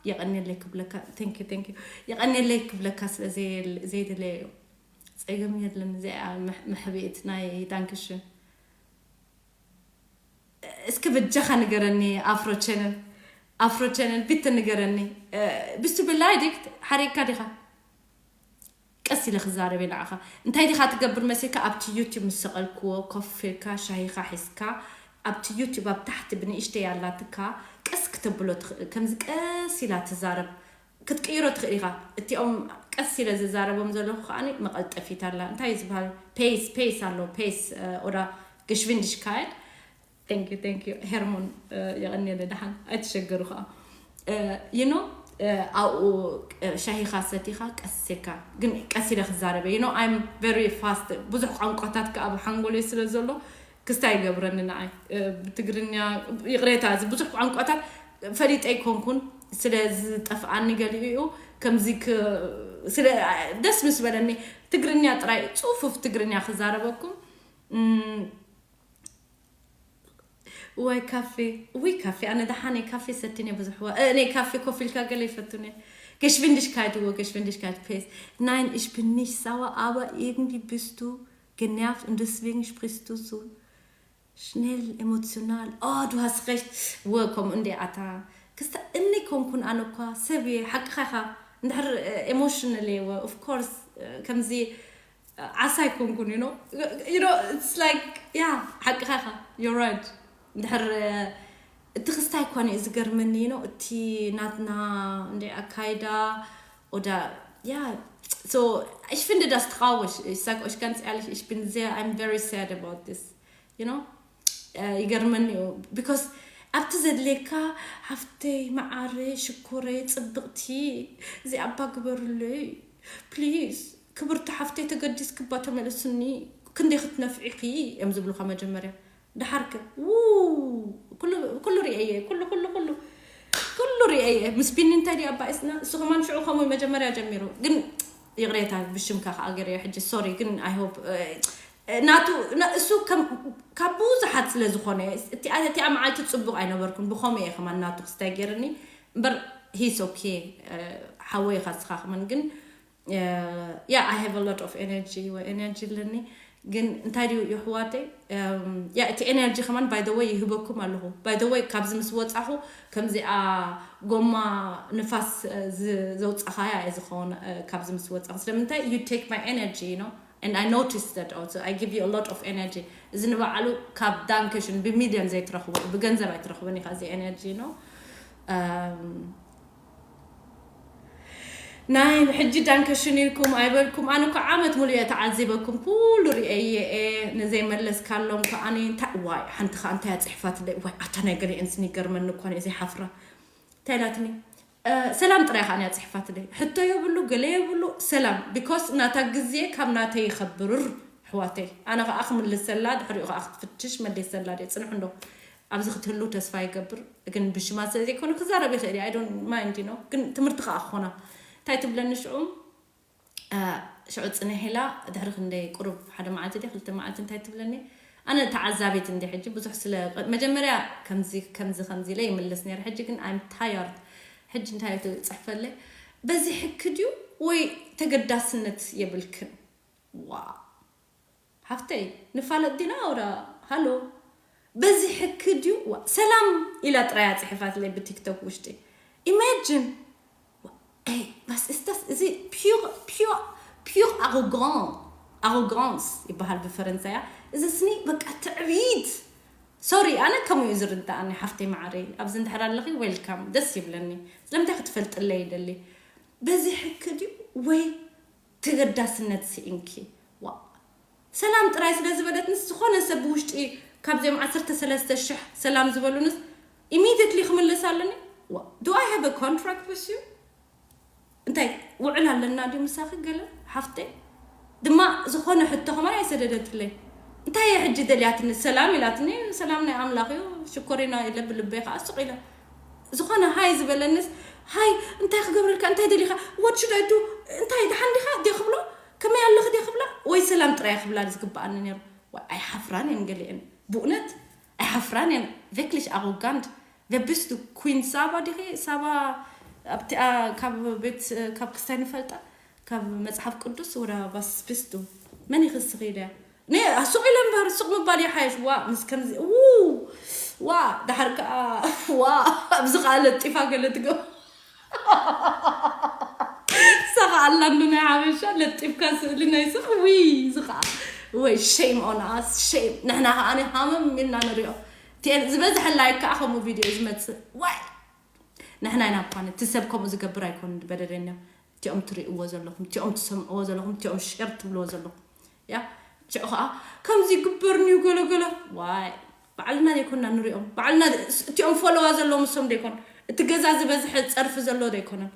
የቐንየለይ ክብለካ፣ thank you, thank you። የቐንየለይ ክብለካ ስለ ዘየል-፣ ዘይደለየ እዩ። ጸገም የለን። እዚኣ መሕ-፣ መሕብኢት ናይ ዳንክሽን። እስኪ በጃኻ ንገረኒ፣ ኣፍሮ ቻነል፣ ኣፍሮ ቻነል፣ ቢት ንገረኒ። እ፣ ብስቱ ብላይ ዲክ ሓሪቅካ ዲኻ? ቀስ ኢለ ክዛረብ እየ ንዓኻ። እንታይ ዲኻ ትገብር መሲልካ? ኣብቲ ዩቲዩብ ምስ ሰቐልክዎ ኮፍ ኢልካ ሻሂኻ ሒዝካ ኣብቲ ዩቲዩብ ኣብ ታሕቲ ብንእሽተይ ኣላትካ ቀስ ክተብሎ ትኽእል። ከምዚ ቀስ ኢላ ትዛረብ ክትቅይሮ ትኽእል ኢኻ። እቲኦም ቀስ ኢለ ዝዛረቦም ዘለኹ ከኣ መቐልጠፊት ኣላ። እንታይ እዩ ዝበሃል? ፔስ፣ ፔስ ኣሎ፣ ፔስ፣ እ፣ ኦዳ ገሽቪንድሽካየት። Thank you, thank you። ሄርሞን፣ እ፣ የቐንየለ ደሓን። ኣይትሸገሩ ከኣ። እ፣ you know፣ እ፣ ኣብኡ፣ እ፣ ሻሂኻ ሰቲኻ ቀስ ኢልካ፣ ግን ቀስ ኢለ ክዛረበ። You know, I'm very fast። ብዙሕ ቋንቋታት ከኣ ኣብ ሓንጎለይ ስለ ዘሎ ክስታይ ይገብረኒ ንዓይ። እ፣ ብትግርኛ፣ ይቕሬታ፣ እዚ ብዙሕ ቋንቋታት ፈሊጠ ኣይኮንኩን፣ ስለ ዝጠፍኣኒ ገሊኡ እዩ። ከምዚ ክ-፣ ስለ ደስ ምስ በለኒ ትግርኛ ጥራይ፣ ጽፉፍ ትግርኛ ክዛረበኩም። እም፣ ዋይ ካፌ፣ ውይ ካፌ፣ ኣነ ደሓነ ካፌ ሰቲነ ብዙሕ ዋ-፣ እ፣ እኔ ካፌ ኮፍ ኢልካ ገለ ይፈቱነ። Geschwindigkeit, hohe Geschwindigkeit, Pace. Nein, ich bin nicht sauer, aber irgendwie bist du genervt und deswegen sprichst du so schnell, emotional. Oh, du hast recht. ወ፣ ከምኡ እንደ ኣታ ክስታ እኒ ኮንኩን ኣነ እኳ ሰብ እየ፣ ሓቅኻ ኢኻ። እንድሕር፣ እ፣ ኤሞሽናል እየ፣ ወ፣ of course፣ እ፣ ከምዚ፣ እ፣ ዓሳ ኣይኮንኩን፣ you know? You know, it's like, yeah፣ ሓቅኻ ኢኻ። You're right። እንድሕር፣ እ፣ እቲ ክስታይ እኳ እዩ ዝገርመኒ፣ you know? እቲ ናትና እንደ ኣካይዳ፣ oder, ja, so, ich finde das traurig. Ich sag euch ganz ehrlich, ich bin sehr, I'm very sad about this. You know? እ፣ ይገርመኒ እዩ። Because ኣብቲ ዘድልየካ፣ ሓፍተይ፣ መዓረይ፣ ሽኮረይ፣ ጽብቕቲ፣ እዚ ኣባ ግበርለይ፣ ፕሊዝ፣ ክብርቲ ሓፍተይ፣ ተገዲስክባ ተመለስኒ፣ ክንደይ ክትነፍዒኺ እዮም ዝብሉኻ መጀመርያ። ደሓርከ፣ ው፣ ኩሉ፣ ኩሉ ርእየ፣ ኩሉ፣ ኩሉ፣ ኩሉ፣ ኩሉ ርእየ። ምስ ቢኒ እንታይ ድዩ ኣባ እስና? እሱ ከማን ሽዑ ከምኡ መጀመርያ ጀሚሩ። ግን ይቕሬታ፣ ብሽምካ ከኣ ገይረዮ ሕጂ፣ ሶሪ። ግን I hope፣ እ፣ ናቱ፣ ና-፣ እሱ ከም፣ ካብ ብዙሓት ስለ ዝኾነ፣ እቲ፣ እቲኣ መዓልቲ ጽቡቕ ኣይነበርኩን፣ ብኸምኡ እየ ከማን ናቱ ክስታይ ገይርኒ። እምበር፣ he's okay፣ እ፣ ሓወይ ኢኻ ንስኻ ከማን። ግን፣ እ፣ yeah, I have a lot of energy፣ ወይ ኤነርጂ ኣለኒ። ግን እንታይ ድዩ የሕዋተይ፣ እም፣ yeah፣ እቲ ኤነርጂ ከማን፣ by the way፣ ይህበኩም ኣለኹ። By the way፣ ካብዚ ምስ ወጻኹ፣ ከምዚኣ ጎማ ንፋስ፣ እ፣ ዝ-፣ ዘውጻኻያ እየ ዝኾን፣ እ፣ ካብዚ ምስ ወጻኹ። ስለምንታይ? You take my energy, you know? And I noticed that also. I give you a lot of energy። እዚ ንባዕሉ ካብ ዳንክሽን ብሚልዮን ዘይትረኽቦ፣ ብገንዘብ ኣይትረኽቦን ኢኻ እዚ ኤነርጂ፣ you know? እም፣ ናይ ሕጂ ዳንከሽን ኢልኩም ኣይበልኩም። ኣነ እኮ ዓመት ሙሉ እየ ተዓዚበኩም፣ ኩሉ ርእየ እየ። ንዘይመለስካሎም ከኣ እንታይ፣ ዋይ፣ ሓንቲ ከኣ እንታይ እያ ጽሒፋትለይ? ዋይ፣ ኣታ ናይ ገሊአን ስኒ ይገርመኒ እኮ፣ እኔ ዘይሓፍራ። እንታይ ኢላትኒ? እ፣ ሰላም ጥራይ ከኣ እያ ጽሒፋትለይ። ሕቶ የብሉ፣ ገለ የብሉ፣ ሰላም። ቢኮዝ ናታ ግዜ ካብ ናተይ ይኸብርር፣ ኣሕዋተይ። ኣነ ከኣ ክምልሰላ፣ ድሕሪኡ ከኣ ክትፍትሽ፣ መሊሰላ ድየ። ጽንሑ እንዶ። ኣብዚ ክትህሉ ተስፋ ይገብር። ግን ብሽማ ስለ ዘይኮነ ክዛረብ ይኽእል እየ። I don't mind, you know። ግን ትምህርቲ ከኣ ክኾና። እንታይ ትብለኒ ሽዑ? እ፣ ሽዑ ጽንሕ ኢላ፣ ድሕሪ ክንደይ ቁሩብ ሓደ መዓልቲ ድየ ክልተ መዓልቲ እንታይ ትብለኒ? ኣነ ተዓዛቢት እንዲ ሕጂ ብዙሕ ስለ፣ መጀመርያ ከምዚ፣ ከምዚ፣ ከምዚ ኢለ ይምልስ ነይረ። ሕጂ ግን I'm tired። ሕጂ እንታይ እየ ትጽሕፈለይ? በዚ ሕኪ ድዩ ወይ ተገዳስነት የብልክን? ዋው። ሓፍተይ፣ ንፋለጥ ዲና? ኣውራ፣ ሃሎ። በዚ ሕኪ ድዩ? ዋ፣ ሰላም ኢላ ጥራይ እያ ጽሒፋትለይ ብቲክቶክ ውሽጢ። ኢማጂን። ዋ፣ ኤይ፣ was ist das? እዚ ፒዩር፣ ፒዩር፣ ፒዩር ኣሮጋን-፣ ኣሮጋንስ ይበሃል ብፈረንሳያ። እዚ ስኒ በቃ ትዕቢት። ሶሪ፣ ኣነ ከምኡ እዩ ዝርድኣኒ፣ ሓፍተይ መዓረይ። ኣብዚ እንድሕር ኣለኺ፣ ዌልካም። ደስ ይብለኒ። ስለምንታይ ክትፈልጥለይ ይደሊ። በዚ ሕኪ ድዩ ወይ ተገዳስነት ስኢንኪ? ዋ። ሰላም ጥራይ ስለ ዝበለትንስ፣ ዝኾነ ሰብ ብውሽጢ ካብዚኦም ዓሰርተ ሰለስተ ሽሕ ሰላም ዝበሉንስ፣ ኢሚድየትሊ ክምልስ ኣለኒ? ዋ። Do I have a contract with you? እንታይ፣ ውዕል ኣለና ድዩ ምሳኺ ገለ? ሓፍተይ? ድማ ዝኾነ ሕቶ ከማን ኣይሰደደትለይ። እንታይ እየ ሕጂ ደልያትኒ? ሰላም ኢላትኒ፣ ሰላም ናይ ኣምላኽ እዩ፣ ሽኮሪና ኢለ ብልበይ ከኣ ሱቕ ኢለ። ዝኾነ ሃይ ዝበለንስ፣ ሃይ፣ እንታይ ክገብረልካ፣ እንታይ ደሊኻ፣ what should I do? እንታይ፣ ደሓን ዲኻ ድየ ክብሎ? ከመይ ኣለኺ ድየ ክብላ? ወይ ሰላም ጥራይ ክብላ ዝግብኣኒ ነይሩ። ዋይ፣ ኣይሓፍራን እየን ገሊአን። ብእውነት፣ I ሓፍራን እየን። Wirklich arrogant. Wer bist du? Queen ሳባ ዲኺ? ሳባ ኣብቲኣ ካብ ቤት ካብ ክስታይ ንፈልጣ ካብ መጽሓፍ ቅዱስ ወዳ ባስ bist du? መን ይኽስኺ ኢለ ነ ኣሱቕ ኢለ እምበር ሱቕ ምባል ይሓይሽ። ዋ ምስ ከምዚ ው ዋ ድሓር ከዓ ዋ ኣብዚ ከዓ ለጢፋ ገለ ትገ ሰኻ ኣላ እንዶ ናይ ሓበሻ ለጢፍካ ስእሊ ናይ ስቕ ዊ ዝኸዓ ወይ shame on us, shame። ንሕና ከዓ ሃመም ኢልና ንሪኦ። ቲኤል ዝበዝሐ ላይክ ከዓ ከምኡ ቪድዮ እዩ ዝመፅእ። ዋይ ንሕና ኢና እኳ እቲ ሰብ ከምኡ ዝገብር ኣይኮን በደለኛ። እቲኦም ትሪእዎ ዘለኹም፣ እቲኦም ትሰምዕዎ ዘለኹም፣ እቲኦም ሸር ትብልዎ ዘለኹም ያ ሽዑ ከዓ ከምዚ ይግበርኒ እዩ ገለገለ። ዋይ ባዕልና ዘይኮንና ንሪኦም። ባዕልና እቲኦም ፎሎዋ ዘለዎም እሶም ዘይኮን እቲ ገዛ ዝበዝሐ ፀርፊ ዘሎ ዘይኮነን።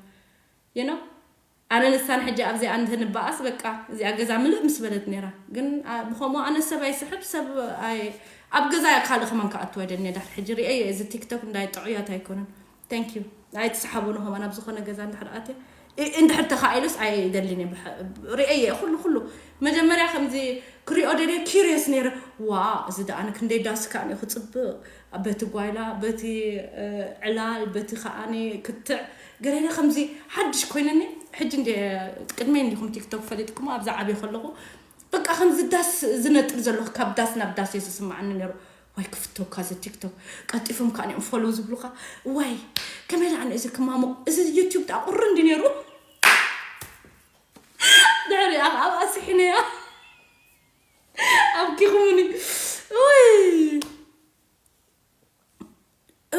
You know ኣነ ንሳን ሕጂ ኣብዚኣ እንትንበኣስ በቃ እዚኣ ገዛ ምልእ ምስ በለት ነይራ። ግን አ- ብኸምኡ ኣነ ሰብ ኣይስሕብ ሰብ ኣይ- ኣብ ገዛ ካልእ ከማን ክኣቱ ኣይደልን እየ። ድሕሪ ሕጂ ርእየ እዚ ቲክቶክ እንዳይ ጥዑያት ኣይኮነን። Thank you ኣይትስሓቡ ንኸማን ኣብ ዝኾነ ገዛ እንድሕር ኣትየ እ- እንድሕር ተኻኢሉስ ኣይደልን እየ። ብሐ- ርእየ ኩሉ ኩሉ መጀመርያ ከምዚ ክሪኦ ደልየ curious ነይረ። ዋ እዚ ደኣነ ክንደይ ዳስ ከኣ ክፅብቕ በቲ ጓይላ በቲ እ፣ ዕላል በቲ ከኣኒ ክትዕ ገለ ከምዚ ሓድሽ ኮይነኒ። ሕጂ እንደ ቅድመይ እንዲኹም ቲክቶክ ፈሊጥኩም ኣብዛ ዓብየ ከለኹ በቃ ከምዚ ዳስ ዝነጥር ዘለኹ ካብ ዳስ ናብ ዳስ እዩ ዝስማዓኒ ነይሩ። ዋይ ክፍተውካ እዚ ቲክቶክ ቀልጢፎም ከዓ እዮም ፎሎ ዝብሉካ። ዋይ ከመይ ደኣ እዚ ክማሙቕ እዚ ዩቲዩብ ደኣ ቁሪ እንዲ ነይሩ ድሕሪ ኣብ ኣስሒነያ ኣብኪኹምኒ ወይ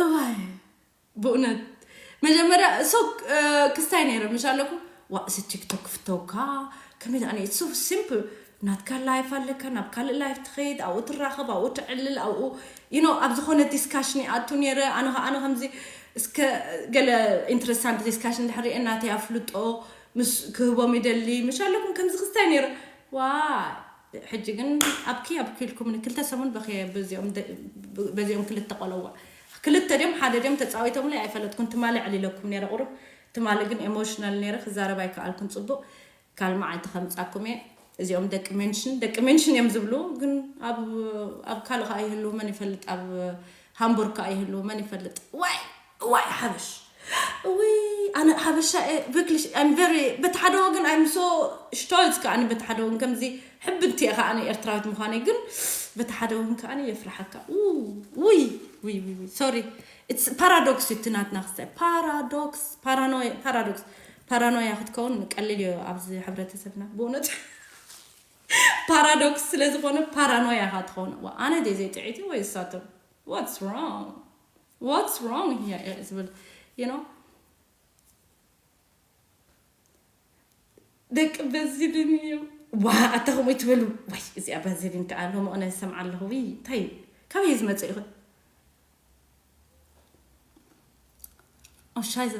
እዋይ ብእውነት መጀመርያ እሶ ክስታይ ነይረ ምሽ ኣለኩ። ዋ እዚ ቲክቶክ ክፍተውካ ከመይ ደኣ it's so simple። ናትካ ላይፍ ኣለካ ናብ ካልእ ላይፍ ትኸይድ ኣብኡ ትራኸብ ኣብኡ ትዕልል ኣብኡ you know ኣብ ዝኾነ ዲስካሽን ይኣቱ ነይረ። ኣነ ከ- ኣነ ከምዚ እስከ ገለ ኢንትረስታንት ዲስካሽን ድሕሪ እናተይ ኣፍልጦ ምስ ክህቦም ይደሊ ምሽ ኣለኩም ከምዚ ክስታይ ነይረ። ዋ ሕጂ ግን ኣብኪ ኣብኪ ኢልኩምኒ ክልተ ሰሙን በኽየ በዚኦም ደ- በዚኦም ክልተ ቆለዋ ክልተ ድዮም ሓደ ድዮም ተፃዊቶምለይ ኣይፈለጥኩን። ትማሊ ዕሊለኩም ነይረ ቁሩብ ትማሊ ግን ኤሞሽናል ነይረ ክዛረብ ኣይከኣልኩን። ፅቡቅ ካልእ መዓልቲ ከምፃኩም እየ። እዚኦም ደቂ ሜንሽን ደቂ ሜንሽን እዮም ዝብሉ ግን ኣብ ኣብ ካልእ ከዓ ይህልው መን ይፈልጥ ኣብ ሃምቡርግ ከዓ ይህልው መን ይፈልጥ። ዋይ ዋይ ሓበሽ ውይ ኣነ ሓበሻ እየ። Wirklich I'm very በቲ ሓደ ወገን I'm so stolz ከኣኒ በቲ ሓደ ወገን ከምዚ ሕብንቲ እየ ከኣኒ ኤርትራዊት ምዃነይ ግን በቲ ሓደ ወገን ከኣኒ የፍርሓካ። ው- ውይ ውይ ውይ sorry it's paradox እዩ እቲ ናትና ክስታይ paradox paranoia paradox paranoia ክትከውን ቀሊል እዩ ኣብዚ ሕብረተሰብና ብእውነት paradox ስለ ዝኾነ paranoia ኢኻ ትኸውን። ዋ ኣነ ድየ ዘይጥዕይቲ ወይ እሳቶም what's wrong what's wrong here ዝብል you know ደቂ በዚድን እዮም። ዋ ኣታ ከምኡ ትበሉ ወይ እዚኣ በዚድን ከዓ ሎሚ ኦነ ዝሰምዓ ኣለኹ ይ እንታይ እዩ ካበይ እዩ ዝመፅእ ይኽእል ኦሻይዘ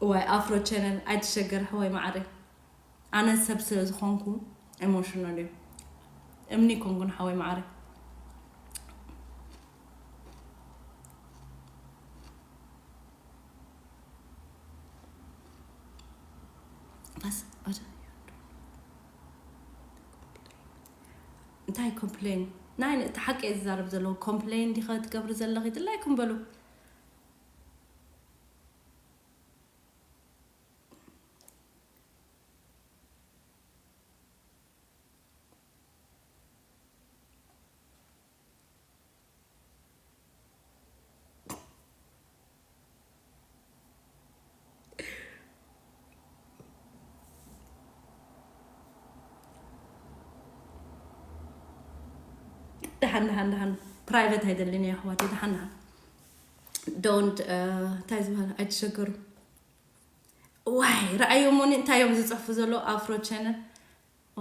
እዋይ ኣፍሮ ቸነል ኣይትሸገር ሓወይ ማዓረ ኣነ ሰብ ስለ ዝኾንኩ ኤሞሽናል እዩ እምኒ ኮንኩን ሓወይ ማዓረ እንታይ ኮምፕሌን ናይ እቲ ሓቂ እየ ዝዛረብ ዘለኹ ኮምፕሌን ዲኸ ትገብሪ ዘለኺ ድላይኩም በሉ ደሓን ደሓን ደሓን ፕራይቨት ኣይደልን እየ ኣሕዋት ደሓን ደሓን don't እንታይ ዝበሃል ኣይትሸገሩ ዋይ ረኣዮሞኒ እንታይ እዮም ዝፅሕፉ ዘሎ ኣፍሮ ቸነል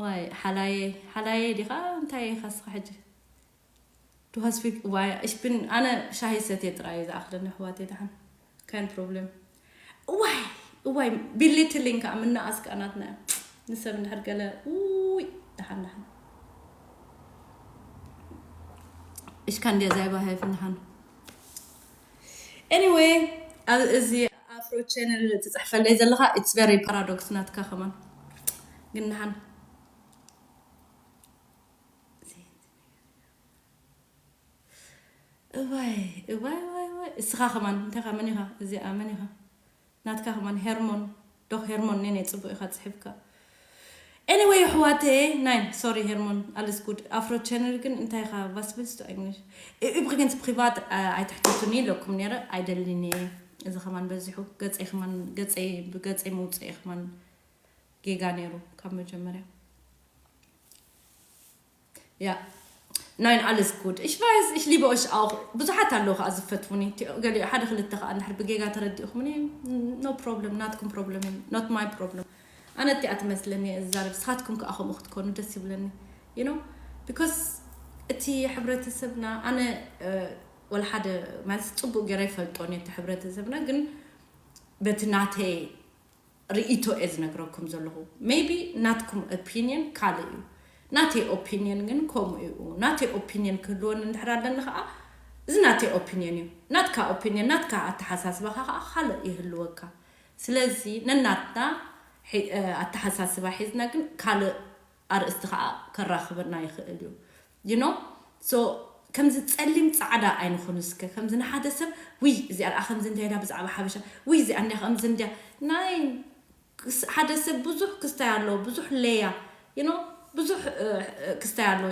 ዋይ ሓላየ ሓላየ ዲኻ እንታይ ኢኻ ስኻ ሕጂ Du hast viel, ዋይ እሽብን ኣነ ሻሂ ሰትየ ጥራይ እዩ ዝኣኽለኒ ኣሕዋተይ ደሓን kein Problem ዋይ እዋይ belittling ከዓ ምንኣስ ከዓ ናትና እዩ ንሰብ እንድሕር ገለ ውይ ደሓን ደሓን Ich kann dir selber helfen ደሓን anyway ኣብ እዚ ኣብ ቻነል ትጽሕፈለይ ዘለኻ it's very paradox ናትካ ከማን ግን ንሓን እዋይ እዋይ እዋይ እዋይ እስኻ ከማን እንታይ ኻ መን ኢኻ እዚኣ መን ኢኻ ናትካ ከማን ሄርሞን ዶክ ሄርሞን ነይ ነይ ጽቡቅ ኢኻ ጽሒፍካ Anyway ኣሕዋተይ ናይ sorry ሄርሞን alles gut ኣፍሮ ቻነል ግን እንታይ ኢኻ was willst du eigentlich übrigens privat ኣይትሕተቱኒ ኢለኩም ነይረ ኣይደልን እየ እዚ ከማን በዚሑ ገጸይ ከማን ገጸይ ብገጸይ መውጽኢ ከማን ጌጋ ነይሩ ካብ መጀመርያ Ja. Nein, alles gut. Ich weiß, ich liebe euch auch. ብዙሓት ኣለዉ ከዓ ዝፈትዉኒ ገሊኡ ሓደ ክልተ ከዓ እንድሕር ብጌጋ ተረዲእኹምኒ no problem ናትኩም problem not my problem ኣነ እቲኣ ትመስለኒ እዛረብ ንስኻትኩም ከዓ ከምኡ ክትኮኑ ደስ ይብለኒ you know because እቲ ሕብረተሰብና ኣነ ወላ ሓደ ማለት ፅቡቅ ገይረ ይፈልጦን እቲ ሕብረተሰብና ግን በቲ ናተይ ርእይቶ እየ ዝነግረኩም ዘለኹ maybe ናትኩም opinion ካልእ እዩ ናተይ opinion ግን ከምኡ እዩ ናተይ opinion ክህልወኒ እንድሕር ኣለኒ ከዓ እዚ ናተይ opinion እዩ ናትካ opinion ናትካ ኣተሓሳስባኻ ከዓ ካልእ ይህልወካ ስለዚ ነናትና ኣተሓሳስባ ሒዝና ግን ካልእ ኣርእስቲ ከዓ ከራኽበና ይኽእል እዩ you know so ከምዚ ጸሊም ጻዕዳ ኣይንኹን እስከ ከምዚ ንሓደ ሰብ ውይ እዚኣ ርኣ ከምዚ እንታይ ኢላ ብዛዕባ ሓበሻ ውይ እዚኣ እንዲያ ከምዚ እንዲያ ናይ ሓደ ሰብ ብዙሕ ክስታይ ኣለዎ ብዙሕ ሌያ you know ብዙሕ ክስታይ ኣለዎ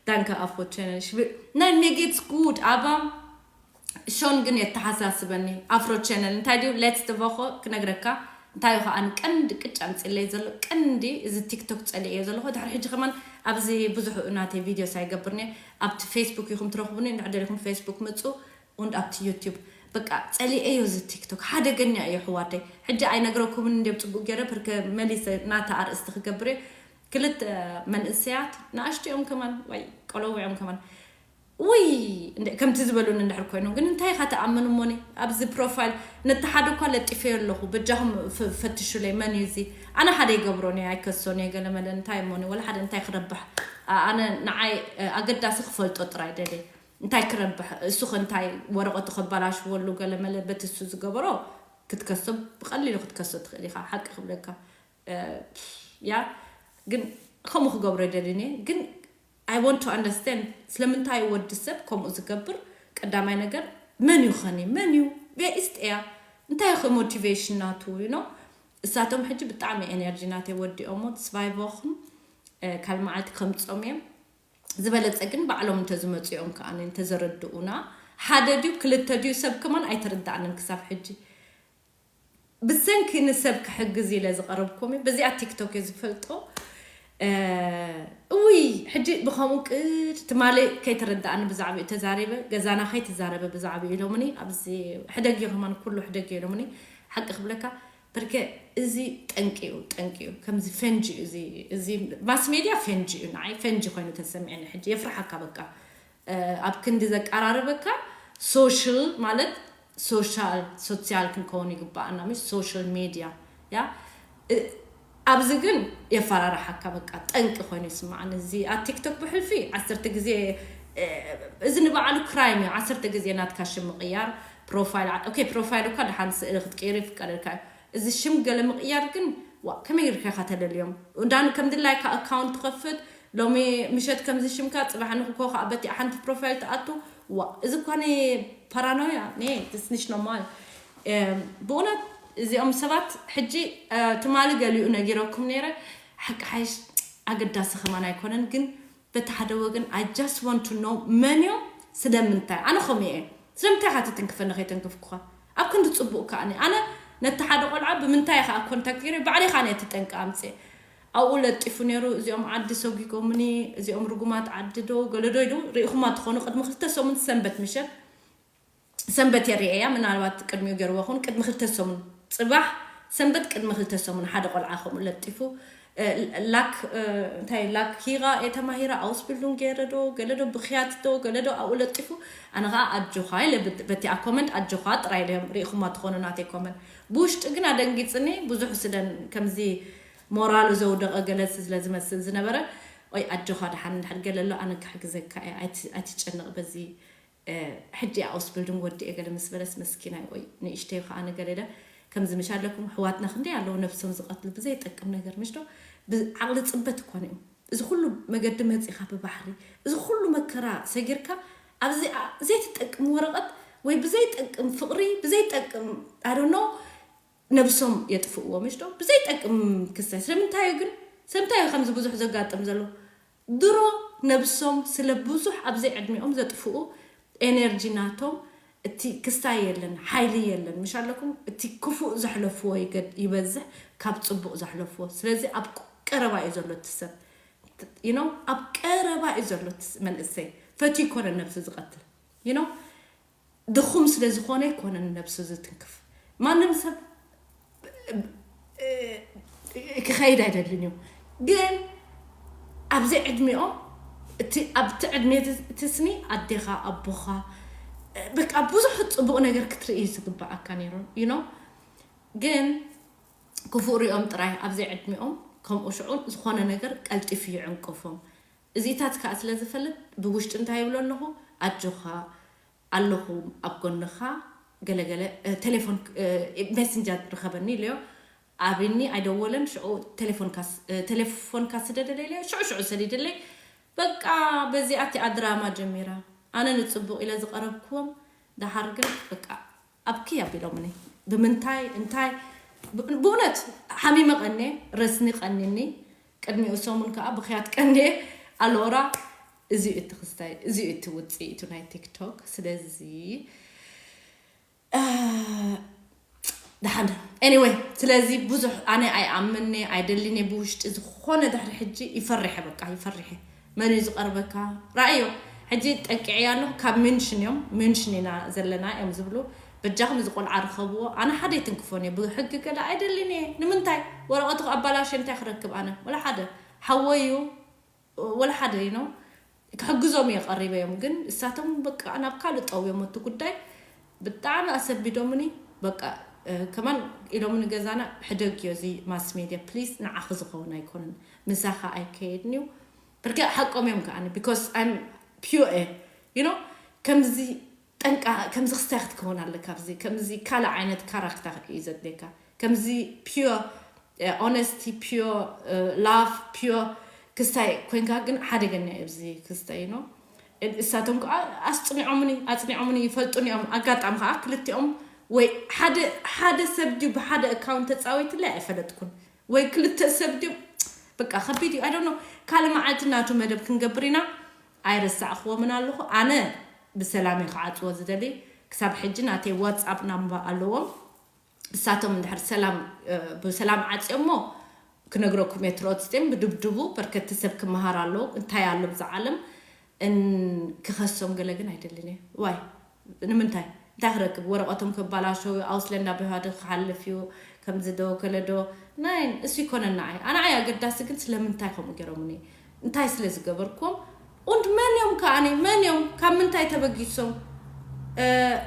ዳንከ ኣፎ ቻነል ናይ ሜጌትስ ጉድ ኣባ ሾን ግን የተሓሳስበኒ ኣፍሮ ቻነል እንታይ ድዩ ሌትስ ደ ቮኾ ክነግረካ እንታይ ከኣ ቀንዲ ቅጭ ኣምፅለይ ዘሎ ቀንዲ እዚ ቲክቶክ ፀሊእዮ ዘለኹ ድሕሪ ሕጂ ከማን ኣብዚ ብዙሕ ናተይ ቪዲዮስ ኣይገብርኒ ኣብቲ ፌስቡክ ኢኹም ትረኽቡኒ እንድሕር ደሊኹም ፌስቡክ ምፁ und ኣብቲ ዩቲዩብ በቃ ፀሊኤዮ እዚ ቲክቶክ ሓደገኛ እዩ ኣሕዋተይ ሕጂ ኣይነግረኩምን እንድዮም ፅቡቅ ገይረ ብርከ መሊሰ ናታ ኣርእስቲ ክገብር እየ ክልተ መንእሰያት ንኣሽቱ እዮም ከማን ወይ ቆለው እዮም ከማን ውይ ከምቲ ዝበሉኒ እንድሕር ኮይኖም ግን እንታይ ኢኻ ተኣምኑ እሞኒ ኣብዚ ፕሮፋይል ነቲ ሓደ እኳ ለጢፈዮ ኣለኹ በጃኹም ፈትሹለይ መን እዩ እዚ ኣነ ሓደ ይገብሮን እየ ኣይከሶን እየ ገለመለ እንታይ እሞኒ ወላ ሓደ እንታይ ክረብሕ ኣነ ንዓይ ኣገዳሲ ክፈልጦ ጥራይ ደልየ እንታይ ክረብሕ እሱ ከ እንታይ ወረቐቱ ከበላሽወሉ ገለመለ በቲ እሱ ዝገበሮ ክትከሶ ብቐሊሉ ክትከሶ ትኽእል ኢኻ ሓቂ ክብለካ ያ ግን ከምኡ ክገብሮ ይደልን እየ ግን I want to understand ስለምንታይ ወዲ ሰብ ከምኡ ዝገብር ቀዳማይ ነገር መን እዩ ኸኒ መን እዩ ቬኢስት እያ እንታይ ኸ ሞቲቬሽን ናቱ ዩ እሳቶም ሕጂ ብጣዕሚ ኤነርጂ ናተይ ወዲኦሞ ስቫይቮኽም ካልእ መዓልቲ ከምፆም እዮም ዝበለፀ ግን ባዕሎም እንተዝመፁ እዮም ከዓ እንተዘረድኡና ሓደ ድዩ ክልተ ድዩ ሰብ ከማን ኣይተረዳእንን ክሳብ ሕጂ ብሰንኪ ንሰብ ክሕግዝ ኢለ ዝቐረብኩም እዩ በዚኣ ቲክቶክ እየ ዝፈልጦ እውይ ሕጂ ብኸምኡ ቅድ ትማሊ ከይተረዳእኒ ብዛዕባኡ ተዛሪበ ገዛና ከይትዛረበ ብዛዕባኡ ኢሎምኒ ኣብዚ ሕደግ እዩ ከማን ኩሉ ሕደግ እዩ ኢሎምኒ ሓቂ ክብለካ በርከ እዚ ጠንቂ እዩ ጠንቂ እዩ ከምዚ ፈንጂ እዩ እዚ እዚ ማስ ሜድያ ፈንጂ እዩ ንዓይ ፈንጂ ኮይኑ ተሰሚዐኒ ሕጂ የፍርሓካ በቃ ኣብ ክንዲ ዘቀራርበካ ሶሽል ማለት ሶሻል ሶሲያል ክንከውን ይግባኣና ምሽ ሶሻል ሜድያ ያ ኣብዚ ግን የፈራርሓካ በቃ ጠንቂ ኮይኑ ይስማዓኒ እዚ ኣብ ቲክቶክ ብሕልፊ ዓሰርተ ግዜ እዚ ንባዕሉ ክራይም እዩ ዓሰርተ ግዜ ናትካ ሽም ምቕያር ፕሮፋይል ኦኬ ፕሮፋይል እኳ ድሓን ስእሊ ክትቅይር ይፍቀደልካ እዩ እዚ ሽም ገለ ምቕያር ግን ዋ ከመይ ጌርካ ኢኻ ተደልዮም ዳን ከም ድላይካ ኣካውንት ትኸፍት ሎሚ ምሸት ከምዚ ሽምካ ጽባሕ ንኽኮ ከዓ በቲ ሓንቲ ፕሮፋይል ትኣቱ ዋ እዚ እኳ ናይ ፓራኖያ ኔ ትስኒሽ ኖማል ብእውነት እዚኦም ሰባት ሕጂ ትማሊ ገሊኡ ነጊረኩም ነይረ ሓቂ ሓይሽ ኣገዳሲ ከማን ኣይኮነን ግን በቲ ሓደ ወገን I just want to know መን እዮም ስለምንታይ ኣነ ከምኡ እየ ስለምንታይ ኢኻ ተተንክፈኒ ከይተንከፍኩኻ ኣብ ክንዲ ፅቡቅ ከኣኒ ኣነ ነቲ ሓደ ቆልዓ ብምንታይ ኢኻ ኮንታክት ገይረ ባዕለይ ከዓ ነቲ ጠንቂ ኣምፅእ ኣብኡ ለጢፉ ነይሩ እዚኦም ዓዲ ሰጒጎምኒ እዚኦም ርጉማት ዓዲ ዶ ገለዶ ኢሉ ርኢኹማ ትኾኑ ቅድሚ ክልተ ሰሙን ሰንበት ምሸት ሰንበት የርእያ ምናልባት ቅድሚኡ ገርዎ ኹን ቅድሚ ክልተ ሰሙን ፅባሕ ሰንበት ቅድሚ ክልተ ሰሙን ሓደ ቆልዓ ከምኡ ለጢፉ ላክ እንታይ ላክ ሂራ የተማሂራ ኣውስቢልዱን ገይረ ዶ ገለ ዶ ብክያት ዶ ገለ ዶ ኣብኡ ለጢፉ ኣነ ከዓ ኣጆኻ ኢለ በቲኣ ኮመንት ኣጆኻ ጥራይ ኢለ ርኢኹማ ትኾኑ ናተይ ኮመንት ብውሽጢ ግን ኣደንጊፅኒ ብዙሕ ስደን ከምዚ ሞራሉ ዘውደቐ ገለ ስለ ዝመስል ዝነበረ ወይ ኣጆኻ ደሓን እንድሕር ገለ ኣሎ ኣነ ክሕግዘካ እየ ኣይትጨነቕ በዚ ሕጂ ኣውስ ብልድን ወዲ ገለ ምስ በለስ መስኪናይ ወይ ንእሽተይ ከኣ ነገለ ኢለ ከምዚ ምሽ ኣለኩም ኣሕዋትና ክንደይ ኣለዉ ነብሶም ዝቐትሉ ብዘይጠቅም ነገር ምሽ ዶ ብዓቕሊ ጽበት እኳ እዮም እዚ ኩሉ መገዲ መጺኻ ብባሕሪ እዚ ኩሉ መከራ ሰጊርካ ኣብዚ ዘይትጠቅም ወረቐት ወይ ብዘይጠቅም ፍቕሪ ብዘይጠቅም ኣዶኖ ነብሶም የጥፍእዎ ምሽ ዶ ብዘይጠቅም ክሳይ ስለምንታይ እዩ ግን ስለምንታይ እዩ ከምዚ ብዙሕ ዘጋጥም ዘሎ ድሮ ነብሶም ስለ ብዙሕ ኣብ ዘይዕድሚኦም ዘጥፍኡ ኤነርጂ ናቶም እቲ ክስታይ የለን ሓይሊ የለን ምሽ ኣለኩም እቲ ክፉእ ዘሕለፍዎ ይበዝሕ ካብ ፅቡቅ ዘሕለፍዎ ስለዚ ኣብ ቀረባ እዩ ዘሎ እቲ ሰብ you know ኣብ ቀረባ እዩ ዘሎ እቲ መንእሰይ ፈትዩ ይኮነ ነብሱ ዝቀትል you know ድኹም ስለ ዝኾነ ኣይኮነን ነብሱ ዝትንክፍ ማንም ሰብ ክኸይድ ኣይደልን እዩ ግን ኣብዚ ዕድሚኦም እቲ ኣብቲ ዕድሜ እቲ ስኒ ኣዴኻ ኣቦኻ በቃ ብዙሕ ፅቡቕ ነገር ክትርኢ እዩ ዝግባኣካ ነይሩ you know ግን ክፉእ ሪኦም ጥራይ ኣብዚ ዕድሚኦም ከምኡ ሽዑ ዝኾነ ነገር ቀልጢፉ ይዕንቀፎም እዚታት ከዓ ስለ ዝፈልጥ ብውሽጢ እንታይ ይብሎ ኣለኹ ኣጆኻ ኣለኹ ኣብ ጎንኻ ገለገለ ቴሌፎን ሜሰንጀር ርከበኒ ኢለዮ ኣብኒ ኣይደወለን ሽዑ ቴሌፎንካ ስደደለ ኢለዮ ሽዑ ሽዑ ሰዲደለይ በቃ በዚኣ እቲኣ ድራማ ጀሚራ ኣነ ንፅቡቅ ኢለ ዝቀረብክዎም ደሓር ግን በቃ ኣብኪ ኣቢሎምኒ ብምንታይ እንታይ ብእውነት ሓሚመ ቀኒ ረስኒ ቀኒኒ ቅድሚኡ ሰሙን ከዓ ብክያት ቀንየ ኣሎራ እዚኡ እቲ ክስታይ እዚኡ እቲ ውፅኢቱ ናይ ቲክቶክ ስለዚ ደሓን anyway ስለዚ ብዙሕ ኣነ ኣይኣምነ ኣይደሊነ ብውሽጢ ዝኾነ ድሕሪ ሕጂ ይፈርሐ በቃ ይፈርሐ መን እዩ ዝቐርበካ ራእዮ ሕጂ ጠቂዐያ ኣለኹ ካብ ሚንሽን እዮም ሚንሽን ኢና ዘለና እዮም ዝብሉ በጃኹም እዚ ቆልዓ ርከብዎ ኣነ ሓደ ይትንክፎን እየ ብሕጊ ገለ ኣይደሊን እየ ንምንታይ ወረቐቱ ኣባላሽ እንታይ ክረክብ ኣነ ወላ ሓደ ሓወዩ ወላ ሓደ you know ክሕግዞም እየ ቀሪበዮም ግን እሳቶም በቃ ናብ ካልእ ጠውዮም እቲ ጉዳይ ብጣዕሚ ኣሰቢዶምኒ በቃ ከማን ኢሎምኒ ገዛና ሕደግዮ እዚ mass media please ንዓኺ ዝኸውን ኣይኮነን ምሳኻ ኣይከየድን እዩ ብርግእ ሓቆም እዮም ከዓኒ because I'm pure እየ you know ከምዚ ጠንቃ ከምዚ ክስታይ ክትከውን ኣለካ ኣብዚ ከምዚ ካልእ ዓይነት ካራክተር እዩ ዘድልየካ ከምዚ pure honesty pure love pure ክስታይ ኮይንካ ግን ሓደገኛ እዩ ኣብዚ ክስታይ ነው እሳቶም ከዓ ኣስፅኒዖምኒ ኣፅኒዖምኒ ይፈልጡን እዮም ኣጋጣሚ ከዓ ክልቲኦም ወይ ሓደ ሓደ ሰብ ድዩ ብሓደ ኣካውንት ተፃዊትለይ ኣይፈለጥኩን ወይ ክልተ ሰብ ድዩ በቃ ከቢድ እዩ ኣይ ዶንት ኖ ካልእ መዓልቲ ናቱ መደብ ክንገብር ኢና ኣይረሳዕኽዎምን ኣለኹ ኣነ ብሰላም እየ ክዓፅዎ ዝደሊ ክሳብ ሕጂ ናተይ ዋትስኣፕ ናምባ ኣለዎም እሳቶም እንድሕር ሰላም ብሰላም ዓፅዮሞ ክነግረኩም እየ ትሮትስቴም ብድብድቡ በርከቲ ሰብ ክመሃር ኣለዎ እንታይ ኣሎ ብዛ ዓለም ክኸሶም ገለ ግን ኣይደልን እየ ዋይ ንምንታይ እንታይ ክረክብ ወረቐቶም ክባላሸው ኣውስለንዳ ብሃደ ክሓልፍ እዩ ከምዚ ዶ ከለዶ ናይ እሱ ይኮነና ኣይ ኣነ ኣይ ኣገዳሲ ግን ስለምንታይ ከምኡ ገይሮምኒ እንታይ ስለ ዝገበርኩም und መን እዮም ከኣኒ መን እዮም ካብ ምንታይ ተበጊሶም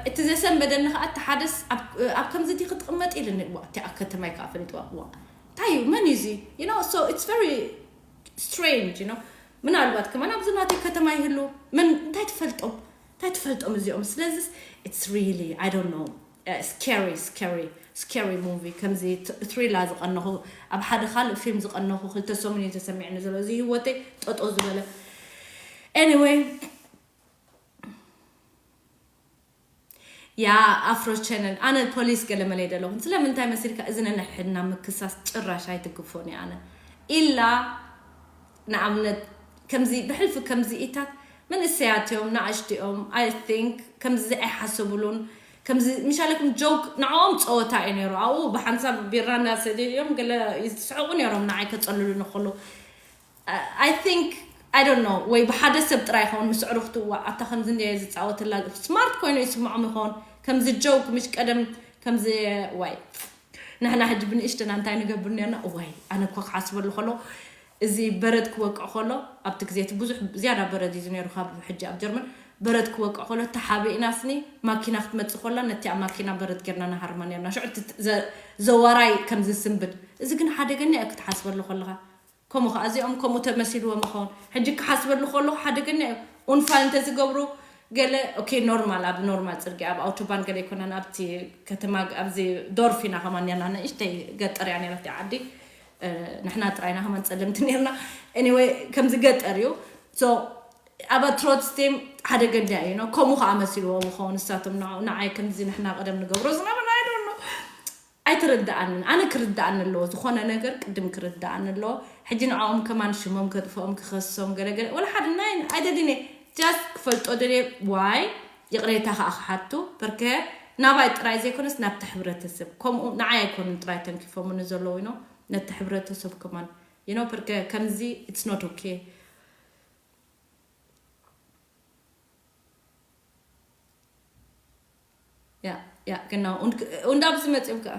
እቲ ዘሰንበደኒ ከዓ እቲ ሓደስ ኣብ ከምዚ ዲ ክትቕመጥ ኢልኒ እዋ እቲ ኣብ ከተማይ ከዓ ፈሊጥዋ እዋ እንታይ እዩ መን እዩ እዚ you know so it's very strange you know ምናልባት ከማን ኣብዚ ናተይ ከተማ ይህሉ መን እንታይ ትፈልጦም እንታይ ትፈልጦም እዚኦም ስለዚስ it's really I don't know scary scary scary movie ከምዚ ትሪላ ዝቐነኹ ኣብ ሓደ ካልእ ፊልም ዝቐነኹ ክልተ ሰሙን እዩ ተሰሚዕኒ ዘሎ እዚ ህይወተይ ጠጦ ዝበለ anyway ያ ኣፍሮ ቻነል ኣነ ፖሊስ ገለመለ ይደለኹን ስለምንታይ መሲልካ እዚ ነንሕድና ምክሳስ ጭራሽ ኣይትግፎን እየ ኣነ ኢላ ንኣብነት ከምዚ ብሕልፊ ከምዚ ኢታት መንእሰያት እዮም ንኣሽቱ እዮም I think ከምዚ ኣይሓሰቡሉን ከምዚ ምሻለኩም ጆክ ንዕኦም ፀወታ እዩ ነይሩ ኣብኡ ብሓንሳብ ቢራ እናሰደዩ እዮም ገለ ይስሕቁ ነይሮም ንዓይ ከፀልሉ ንክሉ I think I don't know ወይ ብሓደ ሰብ ጥራይ ይኸውን ምስ ዕሩኽቱ እዋ ኣታ ከምዚ እንደ ዝፃወትላ smart ኮይኑ ይስምዖም ይኸውን ከምዚ ጆክ ምሽ ቀደም ከምዚ ዋይ ንሕና ሕጂ ብንእሽትና እንታይ ንገብር ነርና እዋይ ኣነ እኳ ክሓስበሉ ከሎ እዚ በረድ ክወቅዕ ከሎ ኣብቲ ግዜ እቲ ብዙሕ ዝያዳ በረድ እዩ ነይሩ ካብ ሕጂ ኣብ ጀርመን በረድ ክወቅዕ ከሎ ተሓቢእና ስኒ ማኪና ክትመፅእ ከላ ነቲ ኣብ ማኪና በረድ ጌርና ንሃርማ ነርና ሽዑ ዘዋራይ ከም ዝስንብድ እዚ ግን ሓደገኛ እዩ ክትሓስበሉ ከለኻ ከምኡ ከዓ እዚኦም ከምኡ ተመሲልዎም ይኸውን ሕጂ ክሓስበሉ ከለኹ ሓደገኛ እዩ ኡንፋል እንተዝገብሩ ገለ okay normal ኣብ normal ጽርግያ ኣብ ኣውቶባን ገለ ኣይኮነን ኣብቲ ከተማ ኣብዚ ዶርፍ ኢና ከማን ኔርና ንእሽተይ ገጠር እያ ኔራ እቲ ዓዲ ንሕና ጥራይና ከማን ጸለምቲ ኔርና anyway ከምዚ ገጠር እዩ so ኣብ ትሮትስቴም ሓደ ገንዳ እዩ ነው ከምኡ ከዓ መሲልዎ ምኸውን ንሳቶም ንዓይ ከምዚ ንሕና ቀደም ንገብሮ ዝነበርና ኣይደኖ ኣይትርድኣንን ኣነ ክርድኣኒ ኣለዎ ዝኾነ ነገር ቅድም ክርድኣኒ ኣለዎ ሕጂ ንዕኦም ከማን ሽሞም ከጥፍኦም ክኸሶም ገለገለ ወላ ሓደ ናይ ኣይደልን just ክፈልጦ ደልየ ዋይ ይቕሬታ ከዓ ክሓቱ በርከ ናባይ ጥራይ ዘይኮነስ ናብቲ ሕብረተሰብ ከምኡ ንዓይ ኣይኮኑን ጥራይ ተንኪፎምኒ ዘለዉ ነው ነቲ ሕብረተሰብ ከማን you know በርከ ከምዚ it's not okay ያ ያ genau und und ኣብዚ መፅኦም ከዓ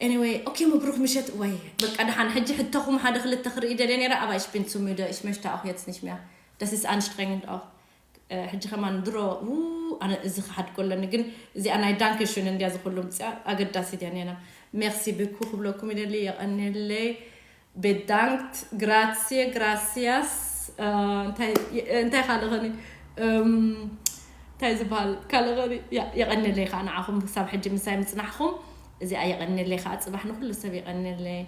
anyway okay መብሩክ ምሸት ወይ በቃ ደሓን ሕጂ ሕተኹም ሓደ ክልተ ክርኢ ደልየ ነይረ aber ich bin zu müde ich möchte auch jetzt nicht mehr das ist anstrengend auch ሕጂ ከማን ድሮ ኣነ እዚ ክሓድጎ ኣለኒ ግን እዚኣ ናይ danke schön እንድያ ዝኩሉ ምፅኣ ኣገዳሲት እያ ኔና merci beaucoup ክብለኩም ይደሊ የቐንየለይ bedankt grazie gracias እንታይ ካልእ ኸኒ እንታይ ዝበሃል ካልእ ኸኒ የቐንለይ ከዓ ንዓኹም ክሳብ ሕጂ ምሳይ ምፅናሕኹም እዚኣ የቐንለይ ከዓ ፅባሕ ንኩሉ ሰብ የቐንለይ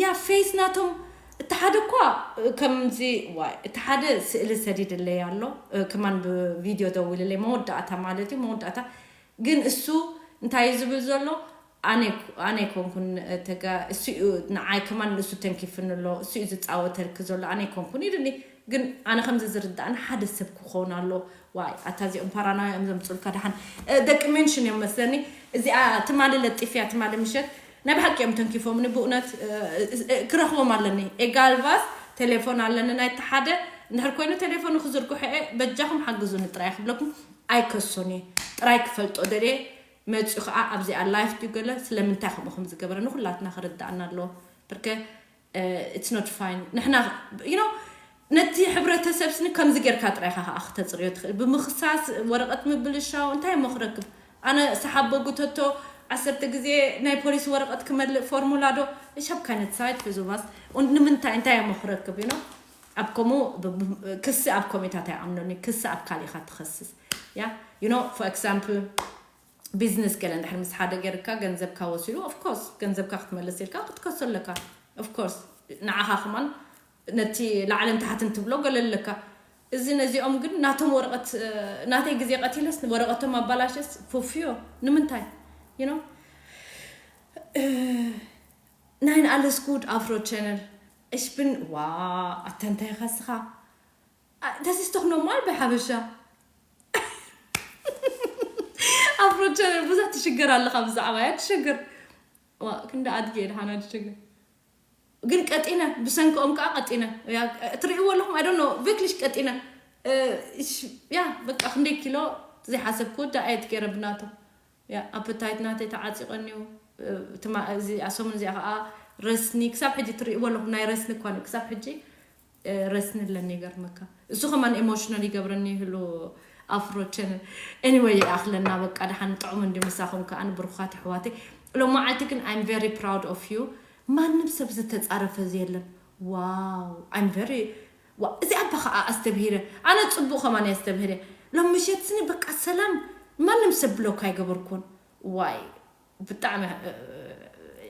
ያ face ናቶም እቲ ሓደ እኳ ከምዚ ዋይ እቲ ሓደ ስእሊ ሰዲድለይ ኣሎ ከማን ብቪድዮ ደዊልለይ መወዳእታ ማለት እዩ መወዳእታ ግን እሱ እንታይ እዩ ዝብል ዘሎ ኣነ ኣይኮንኩን ንዓይ ከማን ንእሱ ተንኪፍኒ ኣሎ እሱ እዩ ዝፃወተልክ ዘሎ ኣነ ኣይኮንኩን ኢሉኒ ግን ኣነ ከምዚ ዝርዳእኒ ሓደ ሰብ ክኸውን ኣሎ ዋይ ኣታ እዚኦም ፓራናያ እዮም ዘምፅልካ ደሓን ደቂ ሜንሽን እዮም መስለኒ እዚኣ ትማሊ ለጢፍያ ትማሊ ምሸት ናይ ብሓቂ እዮም ተንኪፎምኒ ብእውነት ክረኽቦም ኣለኒ ኤጋልቫስ ቴሌፎን ኣለኒ ናይቲ ሓደ እንድሕር ኮይኑ ቴሌፎኑ ክዝርግሖ እየ በጃኹም ሓግዙኒ ጥራይ ክብለኩም ኣይከሶን እየ ጥራይ ክፈልጦ ደልየ መፂኡ ከዓ ኣብዚኣ life ድዩ ገለ ስለምንታይ ከምኡ ከም ዝገበረ ንኩላትና ክርዳእና ኣለዎ ብርከ it's not fine ንሕና you know ነቲ ሕብረተሰብ ስኒ ከምዚ ጌርካ ጥራይካ ከዓ ክተፅርዮ ትኽእል ብምኽሳስ ወረቐት ምብልሻው እንታይ እሞ ክረክብ ኣነ ሰሓቦ ጉተቶ ዓሰርተ ግዜ ናይ ፖሊስ ወረቐት ክመልእ ፎርሙላ ዶ እሻብ ካይነት ሳይት ሕዙባስ ንምንታይ እንታይ እሞ ክረክብ you know ኣብ ከምኡ ክሲ ኣብ ኮሚታት ኣይኣምኖኒ ክሲ ኣብ ካሊእካ ትኸስስ ያ you know for example ቢዝነስ ገለ እንድሕር ምስ ሓደ ጌርካ ገንዘብካ ወሲዱ of course ገንዘብካ ክትመልስ ኢልካ ክትከሶ ኣለካ of course ንዓኻ ከማን ነቲ ላዕልን ታሕትን ትብሎ ገለ ኣለካ እዚ ነዚኦም ግን ናቶም ወረቐት ናተይ ግዜ ቀቲለስ ወረቐቶም ኣባላሸስ ፉፍዮ ንምንታይ you know nein alles gut afro channel ich bin wow ኣታ እንታይ ኢኻ ስኻ das ist doch normal ብሓበሻ ኣፍሮ ቻነል ብዙሕ ትሽገር ኣለኻ ብዛዕባ እያ ትሽግር ክንዲ ኣድጊ እየ ድሓና ትሽግር ግን ቀጢነ ብሰንክኦም ከዓ ቀጢነ ትርእይዎ ኣለኹም ኣይ ዶንት ኖ ቬክሊሽ ቀጢነ ያ በቃ ክንደይ ኪሎ ዘይሓሰብኩ ወዳ ኣየት ገይረ ብናቶም ኣፐታይት ናተይ ተዓፂቐኒ እዩ እዚ ኣሰሙን እዚኣ ከዓ ረስኒ ክሳብ ሕጂ ትርእይዎ ኣለኹም ናይ ረስኒ እኳ ክሳብ ሕጂ ረስኒ ኣለኒ ይገርመካ እሱ ከማን ኤሞሽናል ይገብረኒ ይህሉ ኣፍሮ ቻነል anyway ይኣኽለና በቃ ደሓን ጥዑም እንዲ ምሳኹም ከዓ ብሩኻት ኣሕዋተይ ሎማዓልቲ ግን I'm very proud of you ማንም ሰብ ዝተፃረፈ የለን wow I'm very እዚኣ እባ ከዓ ኣስተብሂረ ኣነ ፅቡቅ ከማን ኣስተብሂረ ሎም ምሸት ስኒ በቃ ሰላም ማንም ሰብ ብሎክ ኣይገበርኩን ዋይ ብጣዕሚ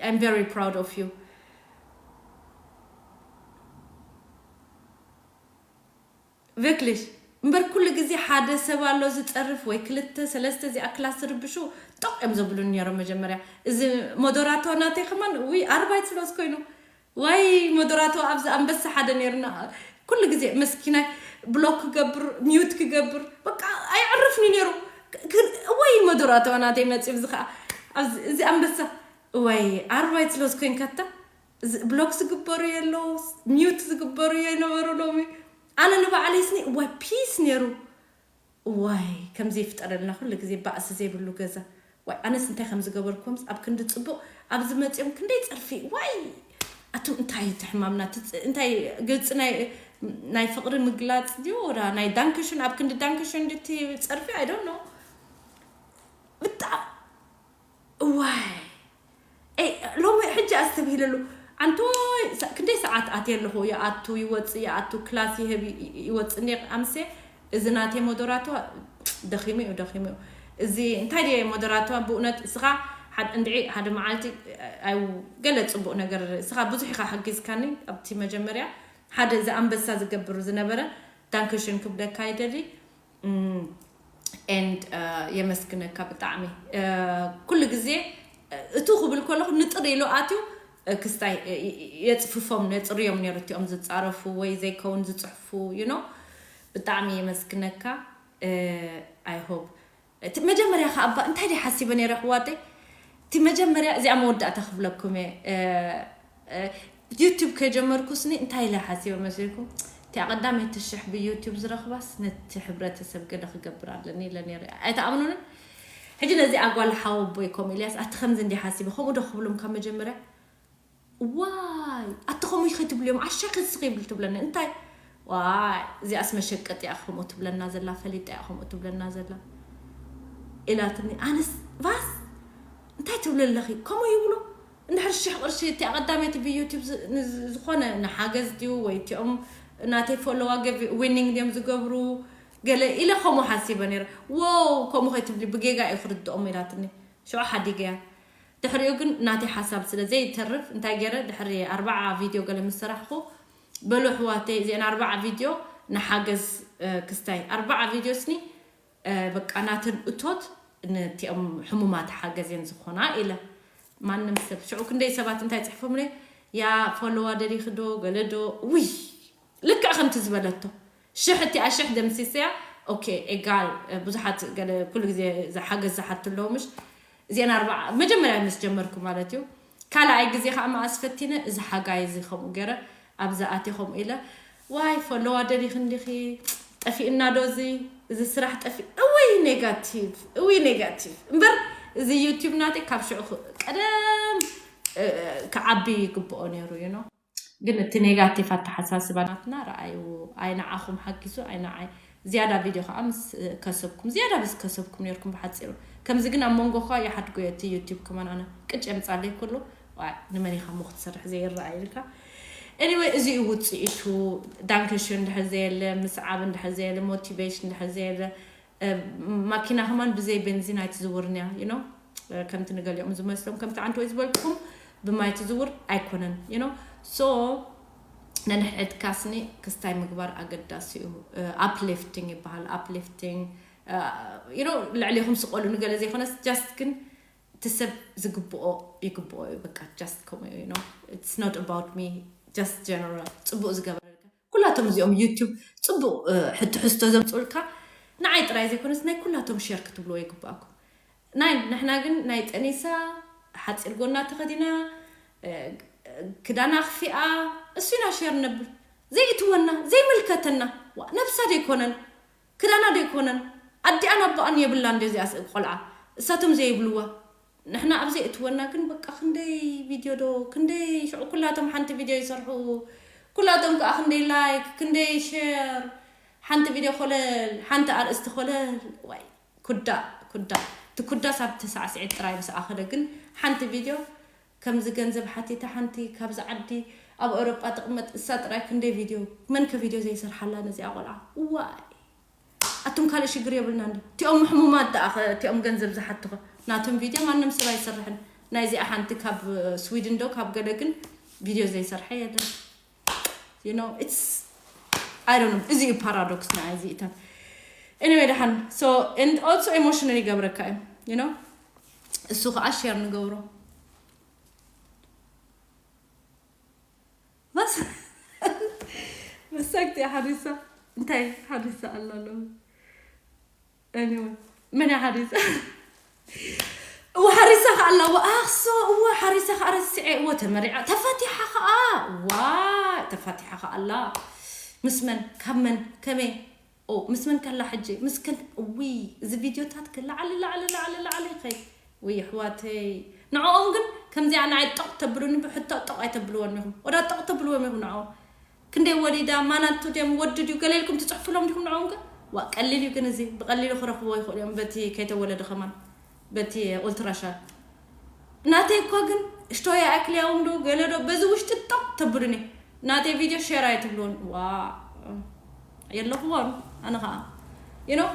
I'm very proud of you ቬክሊሽ እምበር ኩሉ ግዜ ሓደ ሰብ ኣሎ ዝፀርፍ ወይ ክልተ ሰለስተ እዚኣ ክላስ ዝርብሹ ጦቅ እዮም ዘብሉን ነይሮም መጀመርያ እዚ ሞዶራቶ ናተይ ከማን ውይ ኣርባይት ስሎስ ኮይኑ ዋይ ሞዶራቶ ኣብዚ ኣንበሳ ሓደ ነይርና ኩሉ ግዜ መስኪናይ ብሎክ ክገብር ሚዩት ክገብር በቃ ኣይዕርፍኒ ነይሩ ወይ ሞዶራቶ ናተይ መፂ እዚ ከዓ እዚ ኣንበሳ ወይ ኣርባይት ስሎስ ኮይንካታ ብሎክ ዝግበሩ የለው ሚዩት ዝግበሩ የነበሩ ሎሚ ኣነ ንባዕለይ ስኒ እዋይ ፒስ ነይሩ እዋይ ከምዚ ይፍጠረልና ኩሉ ግዜ ባእሲ ዘይብሉ ገዛ ዋይ ኣነስ እንታይ ከም ዝገበርኩምስ ኣብ ክንዲ ፅቡቅ ኣብዚ መፂኦም ክንደይ ፀርፊ ዋይ ኣቱም እንታይ እቲ ሕማምና እንታይ ግልፂ ናይ ናይ ፍቅሪ ምግላፅ ድዩ ወላ ናይ ዳንክሽን ኣብ ክንዲ ዳንክሽን ድቲ ፀርፊ ኣይ ዶንት ኖ ብጣዕሚ እዋይ ሎሚ ሕጂ ኣስተብሂለሉ ኣንቶይ ክንደይ ሰዓት ኣትየ ኣለኹ ይኣቱ ይወፅእ ይኣቱ ክላስ ይህብ ይወፅእ እንደ ኣምሴ እዚ ናተይ ሞደራቶ ደኺሙ እዩ፣ ደኺሙ እዩ። እዚ እንታይ ድየ ሞደራቶ፣ ብእውነት እስኻ ሓደ እንድዒ ሓደ መዓልቲ፣ ኣይ፣ ገለ ጽቡቕ ነገር እስኻ ብዙሕ ኢኻ ሓጊዝካኒ ኣብቲ መጀመርያ። ሓደ እዚ ኣንበሳ ዝገብር ዝነበረ ዳንክሽን ክብለካ ይደሊ። And የመስግነካ ብጣዕሚ። ኩሉ ግዜ እቱ ክብል ከለኹ ንጥር ኢሉ ኣትዩ ክስታይ የፅፍፎም፣ ነፅርዮም ነይሩ እቲኦም ዝፃረፉ ወይ ዘይከውን ዝፅሕፉ you know። ብጣዕሚ የመስግነካ። I hope እቲ መጀመርያ ከኣ እባ እንታይ ደይ ሓሲበ ነይረ ኣሕዋተይ? እቲ መጀመርያ እዚኣ መወዳእታ ክብለኩም እየ። ዩቱብ ከጀመርኩስኒ እንታይ ኢለ ሓሲበ መሲልኩም? እቲ ኣቐዳመይቲ ሽሕ ብዩቱብ ዝረኽባስ ነቲ ሕብረተሰብ ገለ ክገብር ኣለኒ ኢለ ነይረ። ኣይተኣምኑንን? ሕጂ ነዚ ኣጓል ሓወቦይ ከምኡ ኢልያስ ኣቲ ከምዚ እንዲ ሓሲበ ከምኡ ዶ ክብሎም ካብ መጀመርያ? ዋይ ኣቲ ከምኡ ይኸትብልዮም ኣሻ ከስቕ ይብል ትብለኒ እንታይ? ዋይ እዚኣስ መሸቀጥ እያ ከምኡ ትብለና ዘላ ፈሊጣ እያ ከምኡ ትብለና ዘላ ኢላትኒ። ኣነስ ባስ እንታይ ትብለ ኣለኺ ከምኡ ይብሉ? እንድሕር ሽሕ ቅርሺ እቲ ኣቐዳመይቲ ብዩቲብ ዝኾነ ንሓገዝ ድዩ ወይ እቲኦም ናተይ ፎሎዋ ዊኒንግ ድዮም ዝገብሩ ገለ ኢለ ከምኡ ሓሲበ ነይረ። ዎው ከምኡ ከይትብሊ ብጌጋ እዩ ክርድኦም ኢላትኒ። ሽዑ ሓዲገያ። ድሕሪኡ ግን ናተይ ሓሳብ ስለ ዘይተርፍ እንታይ ገይረ ድሕሪ ኣርባዓ ቪድዮ ገለ ምስ ሰራሕኩ በሉ ኣሕዋተይ እዚአን ኣርባዓ ቪድዮ ንሓገዝ ክስታይ ኣርባዓ ቪድዮ ስኒ በቃ ናተን እቶት ነቲኦም ሕሙማት ሓገዝ እየን ዝኾና ኢለ። ማንም ሰብ ሽዑ ክንደይ ሰባት እንታይ ጽሕፎምለይ ያ ፎሎዋ ደሊኺ ዶ ገለ ዶ ውይ ልክዕ ከምቲ ዝበለቶ ሽሕ እቲኣ ሽሕ ደምሲሰያ። ኦኬ ኤጋል ብዙሓት ገለ ኩሉ ግዜ ሓገዝ ዝሓቱ ኣለዉ ምሽ እዚአን ኣርባዓ መጀመርያ ምስ ጀመርኩ ማለት እዩ። ካልኣይ ግዜ ከዓ መኣስ ፈቲነ እዚ ሓጋይ እዚ ከምኡ ገይረ ኣብዛ ኣትየ ከምኡ ኢለ ዋይ ፈለዋ ደሊኺ እንዲኺ ጠፊእና ዶ እዚ እዚ ስራሕ ጠፊእ እውይ ኔጋቲቭ እውይ ኔጋቲቭ እምበር እዚ ዩቲብ ናተይ ካብ ሽዑ ክ- ቀደም እ፣ ክዓቢ ይግብኦ ነይሩ ዩ ግን እቲ ኔጋቲቭ ኣተሓሳስባ ናትና ረኣዩ። ኣይ ንዓኹም ሓጊዙ ኣይ ንዓይ ዝያዳ ቪድዮ ከዓ ምስ ከሰብኩም ዝያዳ ምስ ከሰብኩም ነርኩም ብሓፂሩ ከምዚ ግን ኣብ መንጎ ኳ ይሓድጎ እቲ ዩቲብ ከማን ኣነ ቅጭ የምፃለይ ኩሉ ዋይ ንመን ኢኻ ሞ ክትሰርሕ ዘይረኣይ ኢልካ። Anyway እዚ እዩ ውፅኢቱ። ዳንክሽን እንድሕር ዘየለ ምስዓብ እንድሕር ዘየለ ሞቲቬሽን እንድሕር ዘየለ ማኪና ከማን ብዘይ ቤንዚን ኣይትዝውርን እያ you know። ከምቲ ንገሊኦም ዝመስሎም ከምቲ ዓንተ ወይ ዝበልኩም ብማይ ትዝውር ኣይኮነን you know። So ነንሕድካስኒ ክስታይ ምግባር ኣገዳሲ እዩ። ኣፕሊፍቲንግ ይበሃል ኣፕሊፍቲንግ you know። ልዕሌኹም ስቆሉ ንገለ ዘይኮነስ just ግን እቲ ሰብ ዝግብኦ ይግብኦ እዩ በቃ just ከምኡ እዩ you know። It's not about me just general ጽቡቅ ዝገበረልካ ኩላቶም እዚኦም ዩቲብ ጽቡቅ ሕቲ ሕዝቶ ዘምፅኡልካ ንዓይ ጥራይ ዘይኮነስ ናይ ኩላቶም ሸር ክትብልዎ ይግባኣኩም። ናይ ንሕና ግን ናይ ጠኒሳ ሓፂር ጎና ተኸዲና ክዳና ክፊኣ እሱ ኢና ሸር ነብል ዘይእትወና ዘይምልከተና ነብሳ ዘይኮነን ክዳና ዘይኮነን ኣዲኣን ኣቦኣን የብላን ዶ እዚኣ ቆልዓ እሳቶም ዘይብልዋ ንሕና ኣብ ዘይእትወና ግን በቃ ክንደይ ቪድዮ ዶ ክንደይ ሽዑ ኩላቶም ሓንቲ ቪድዮ ይሰርሑ ኩላቶም ከዓ ክንደይ ላይክ ክንደይ ሸር ሓንቲ ቪድዮ ኮለል ሓንቲ ኣርእስቲ ኮለል ዋይ ኩዳ ኩዳ እቲ ኩዳ ሳብ ተሳዕስዒት ጥራይ ምስ ኣኸለ ግን ሓንቲ ቪድዮ ከምዚ ገንዘብ ሓቲተ ሓንቲ ካብዚ ዓዲ ኣብ ኤውሮጳ ትቕመጥ እሳ ጥራይ ክንደይ ቪድዮ መን ከ ቪድዮ ዘይሰርሓላ ነዚኣ ቆልዓ ዋይ ኣቱም ካልእ ሽግር የብልና እንዲ እቲኦም ሕሙማት ደኣ ኸ እቲኦም ገንዘብ ዝሓትኸ ናቶም ቪድዮ ማንም ሰብ ኣይሰርሕን ናይዚኣ ሓንቲ ካብ ስዊድን ዶ ካብ ገለ ግን ቪድዮ ዘይሰርሐ የለን you know it's I don't know እዚ እዩ ፓራዶክስ ንዓይ እዚ እተን anyway ደሓን so and also emotional ይገብረካ እዩ you know እሱ ከዓ ሼር ንገብሮ በስ መሳቅቲ ሓሪሳ እንታይ ሓሪሳ ኣላ ኣለዉ anyway መን ሓሪሳ እወ ሓሪሳ ከኣ ኣላ እወ ኣኽሶ እወ ሓሪሳ ከኣ ረስዐ እወ ተመሪዓ ተፈቲሓ ከኣ ዋ ተፈቲሓ ከኣ ኣላ ምስ መን ካብ መን ከመይ ኦ ምስ መን ከላ ሕጂ ምስ ከን ዊ እዚ ቪድዮታት ከላ ዓሊ ላዕሊ ላዕሊ ላዕሊ ኸይ ወይ ኣሕዋተይ ንዕኦም ግን ከምዚኣ ንዓይ ጠቕ ተብሉኒ ብሕቶ ጠቕ ኣይተብልወን ኢኹም ወዳ ጠቕ ተብልዎም ኢኹም ንዕኦም ክንደይ ወሊዳ ማናቱ ድዮም ወዲ ድዩ ገለ ኢልኩም ትፅሕፍሎም ዲኹም ንዕኦም ግን ዋ ቀሊል እዩ ግን እዚ ብቐሊሉ ክረኽብዎ ይኽእሉ እዮም በቲ ከይተወለደ ከማን በቲ ኦልትራሻል ናተይ እኳ ግን እሽቶየ ኣይክልያውም ዶ ገለ ዶ በዚ ውሽጢ ጠቕ ተብሉኒ ናተይ ቪድዮ ሼር ኣይትብልዎን ዋ የለኽዎን ኣነ ኸዓ you know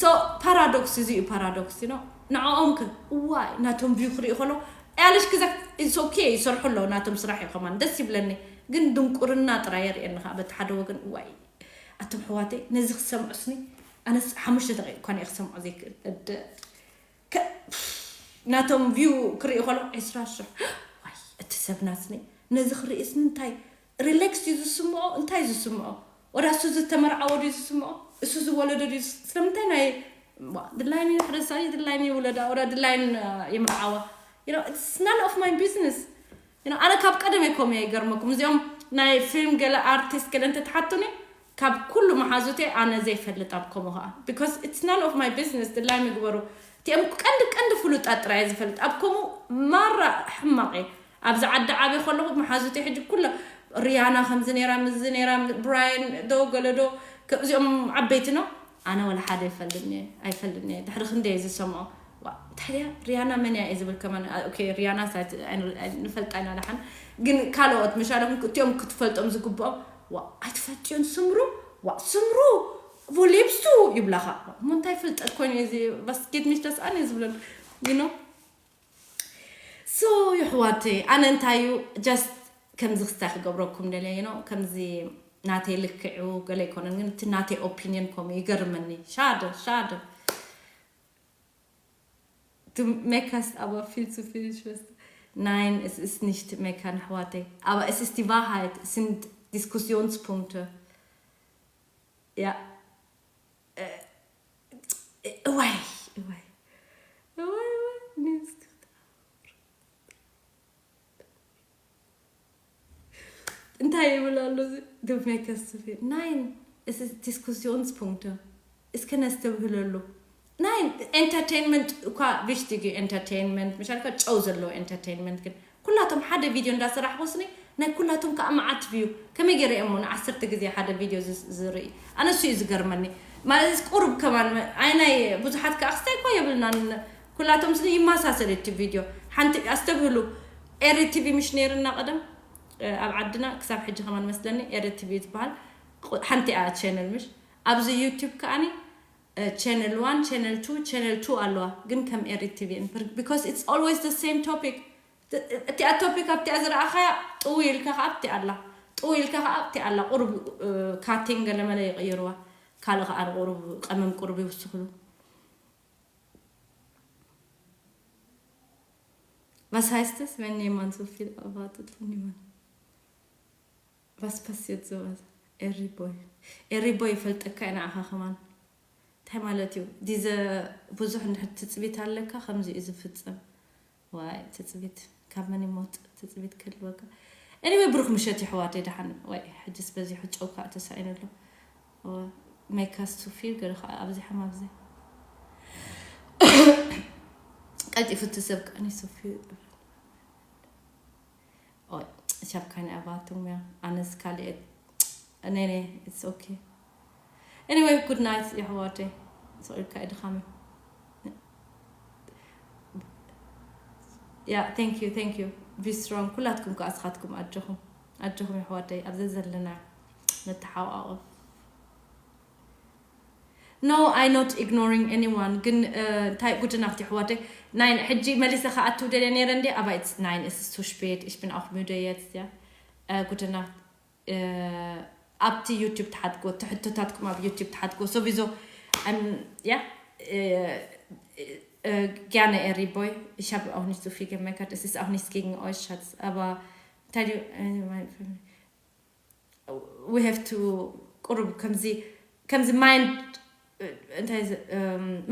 so paradox እዚ እዩ paradox you know ንዕኦም ከ እዋይ ናቶም view ክርኢ ከሎ ያለሽ ክዛ it's okay ይሰርሑ ኣለዉ ናቶም ስራሕ እዩ ከማን ደስ ይብለኒ ግን ድንቁርና ጥራይ የርእየኒ ከዓ በቲ ሓደ ወገን እዋይ ኣቶም ሕዋተይ ነዚ ክሰምዑስኒ ኣነስ ሓሙሽተ ደቂቅ እኳ እየ ክሰምዖ ዘይክእል እደ ከ- ናቶም view ክርኢ ከሎ ዕስራ ሽሕ ዋይ እቲ ሰብ ናስኒ ነዚ ክርእስኒ እንታይ relax እዩ ዝስምዖ እንታይ እዩ ዝስምዖ ወዳ እሱ ዝተመርዓወ ድዩ ዝስምዖ እሱ ዝወለደ ድዩ ዝስ- ስለምንታይ ናይ ዋ፣ ድላይኒ ሕረሳኒ ድላይኒ ይውለዳ ወዳ ድላይን ይምርዓዋ you know it's none of my business you know ኣነ ካብ ቀደም እኮም እየ ይገርመኩም እዚኦም ናይ ፊልም ገለ ኣርቲስት ገለ እንተትሓቱኒ ካብ ኩሉ መሓዙተይ ኣነ ዘይፈልጥ ኣብ ከምኡ ከዓ because it's none of my business ድላይ ምግበሩ እቲኦም ቀንዲ ቀንዲ ፍሉጣት ጥራይ እየ ዝፈልጥ ኣብ ከምኡ ማራ ሕማቅ እየ ኣብዚ ዓዲ ዓብየ ከለኹ መሓዙተይ ሕጂ ኩሎ ሪያና ከምዚ ነራ ምዚ ነራ ብራያን ዶ ገለ ዶ እዚኦም ዓበይቲ ነው ኣነ ወላ ሓደ ይፈልጥኒ ኣይፈልጥኒ ድሕሪ ክንደይ ዝሰምዖ እንታይ ድያ ሪያና መን እያ ዝብል ከማን ሪያና ንፈልጣ ኢና ደሓን ግን ካልኦት መሻለኩም እቲኦም ክትፈልጦም ዝግብኦም ዋ ኣይትፈልጥዮን ስምሩ ዋ ስምሩ ቮሌብሱ ይብላኻ እሞ እንታይ ፍልጠት ኮይኑ እዚ በስኬት ምሽ ደስኣን እየ ዝብለን you know so ይሕዋተይ ኣነ እንታይ እዩ just ከምዚ ክስታይ ክገብረኩም ደልየ you know ከምዚ ናተይ ልክዑ ገለ ኣይኮነን ግን እቲ ናተይ opinion ከምኡ ይገርመኒ ሻደ ሻደ Du meckerst aber viel zu viel, Schwester. Nein, es ist nicht meckern, Huate. Aber es ist die Wahrheit. Es sind Diskussionspunkte. Ja. Äh, äh, uai, uai. Uai, uai, nee, es geht. እንታይ ይብል ኣሎ እዚ? Du meckerst zu viel. Nein, es ist Diskussionspunkte. እስከ ነስተብህለሉ። ናይ entertainment እኳ wichtig እዩ entertainment ምሻልካ ጨው ዘለዎ entertainment ግን ኩላቶም ሓደ ቪድዮ እንዳሰራሕኩስኒ ናይ ኩላቶም ከዓ መዓት view ከመይ ገይረ እሞ ንዓሰርተ ግዜ ሓደ ቪድዮ ዝርኢ ኣነ እሱ እዩ ዝገርመኒ ማለት ቁሩብ ከማን ኣይ ናይ ብዙሓት ከዓ ክስታይ እኳ የብልናን ኩላቶም ስኒ ይመሳሰል እቲ ቪድዮ ሓንቲ ኣስተብህሉ ኤሪ ቲቪ ምሽ ነይርና ቀደም ኣብ ዓድና ክሳብ ሕጂ ከማን መስለኒ ኤሪ ቲቪ ትበሃል ሓንቲ እያ ቻነል ምሽ ኣብዚ ዩቲዩብ ከዓኒ ቻነል ዋን ቻነል ቱ ቻነል ቱ ኣለዋ ግን ከም ኤሪ ቲቪ because it's always the same topic እቲኣ topic ኣብቲኣ ዝረኣኻያ ጥው ኢልካ ከዓ ኣብቲ ኣላ ጥው ኢልካ ከዓ ኣብቲ ኣላ ቁሩብ ካቲን ገለመለ ይቕይርዋ ካልእ ከዓ ንቁሩብ ቀመም ቁሩብ ይውስኽሉ Was heißt es, wenn jemand so viel erwartet von jemandem? Was passiert sowas? Eriboy. Eriboy ይፈልጠካ ኢና ኣኻ ከማን እንታይ ማለት እዩ ዲዘ ብዙሕ እንድሕር ትፅቢት ኣለካ ከምዚ እዩ ዝፍፀም ዋይ ትፅቢት ካብ መን ይሞት ትፅቢት ክህልወካ anyway ብሩክ ምሸት ይሕዋት ደሓን ወይ ሕጅስ በዚሑ ጨው ከዓ ተሳኢኑ ኣሎ ሜካስ ሱፊ ገለ ከዓ ኣብዚሖም ኣብዚ ቀልጢፉ እቲ ሰብ ከዓ ሱፊ Ich habe keine Erwartung mehr. Anes Kali. Nee, nee, it's okay. Anyway, good night, يحواتي. So, okay, ድኻሚ. Yeah, thank you, thank you. Be strong. ኩላትኩም ከኣ ስኻትኩም ኣጆኹም። ኣጆኹም ይሕዋተይ። ኣብዚ ዘለና ንተሓዋወፍ። No, I not ignoring anyone. ግን እንታይ ጉድናት ይሕዋተይ ናይ ሕጂ መሊሰ ከኣትው ደለ ነረ እንዲ ኣባይት ናይ ንስ ሱሽቤት ich bin auch müde jetzt ja ጉድናት ኣብቲ ዩቲብ ትሓትጎ ትሕቶታትኩም ኣብ ዩቲብ ትሓትጎ sowieso ja gerne Eriboy ich habe auch nicht so viel gemeckert es ist auch nichts gegen euch Schatz aber tell you we have to ቁሩብ ከምዚ ከምዚ mind እንታይ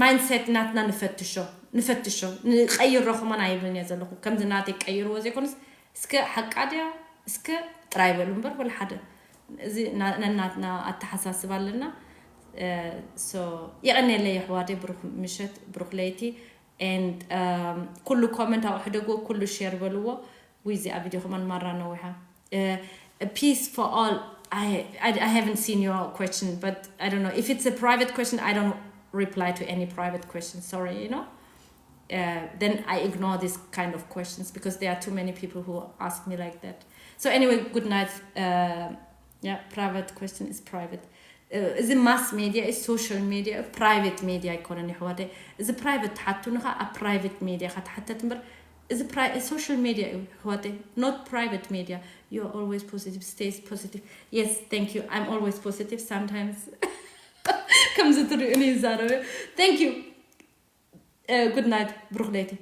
mindset ናትና ንፈትሾ ንፈትሾ ንቀይሮ ከማን ኣይብልን እየ ዘለኹ ከምዚ ናተይ ቀይርዎ ዘይኮነስ እስከ ሓቃ ድያ እስከ ጥራይ በሉ እምበር ወላ ሓደ እዚ ነናትና ኣተሓሳስብ ኣለና የቐንየለይ ኣሕዋተይ ብሩክ ምሸት ብሩክ ለይቲ and ኩሉ comment ኣውሕደግዎ ኩሉ share በልዎ ውይ እዚኣ ቪድዮ ከማን ማራ ነዊሓ peace for all I, I I haven't seen your question but I don't know if it's a private question I don't reply to any private question sorry you know uh, then I ignore this kind of questions because there are too many people who ask me like that so anyway good night uh, yeah private question is private እዚ mass media እዩ፣ social media እዩ፣ private media ኣይኮነን ይሕዋተይ። እዚ private ትሓቱኒ ኸዓ ኣብ private media ኸዓ ትሓተት እምበር፣ እዚ social media እዩ ይሕዋተይ፣ not private media. You're always positive, stay positive. Yes, thank you. I'm always positive. Sometimes ከምዚ ትሪእኒ ይዛረብ። Thank you. Good night. ብሩኽ ለይቲ።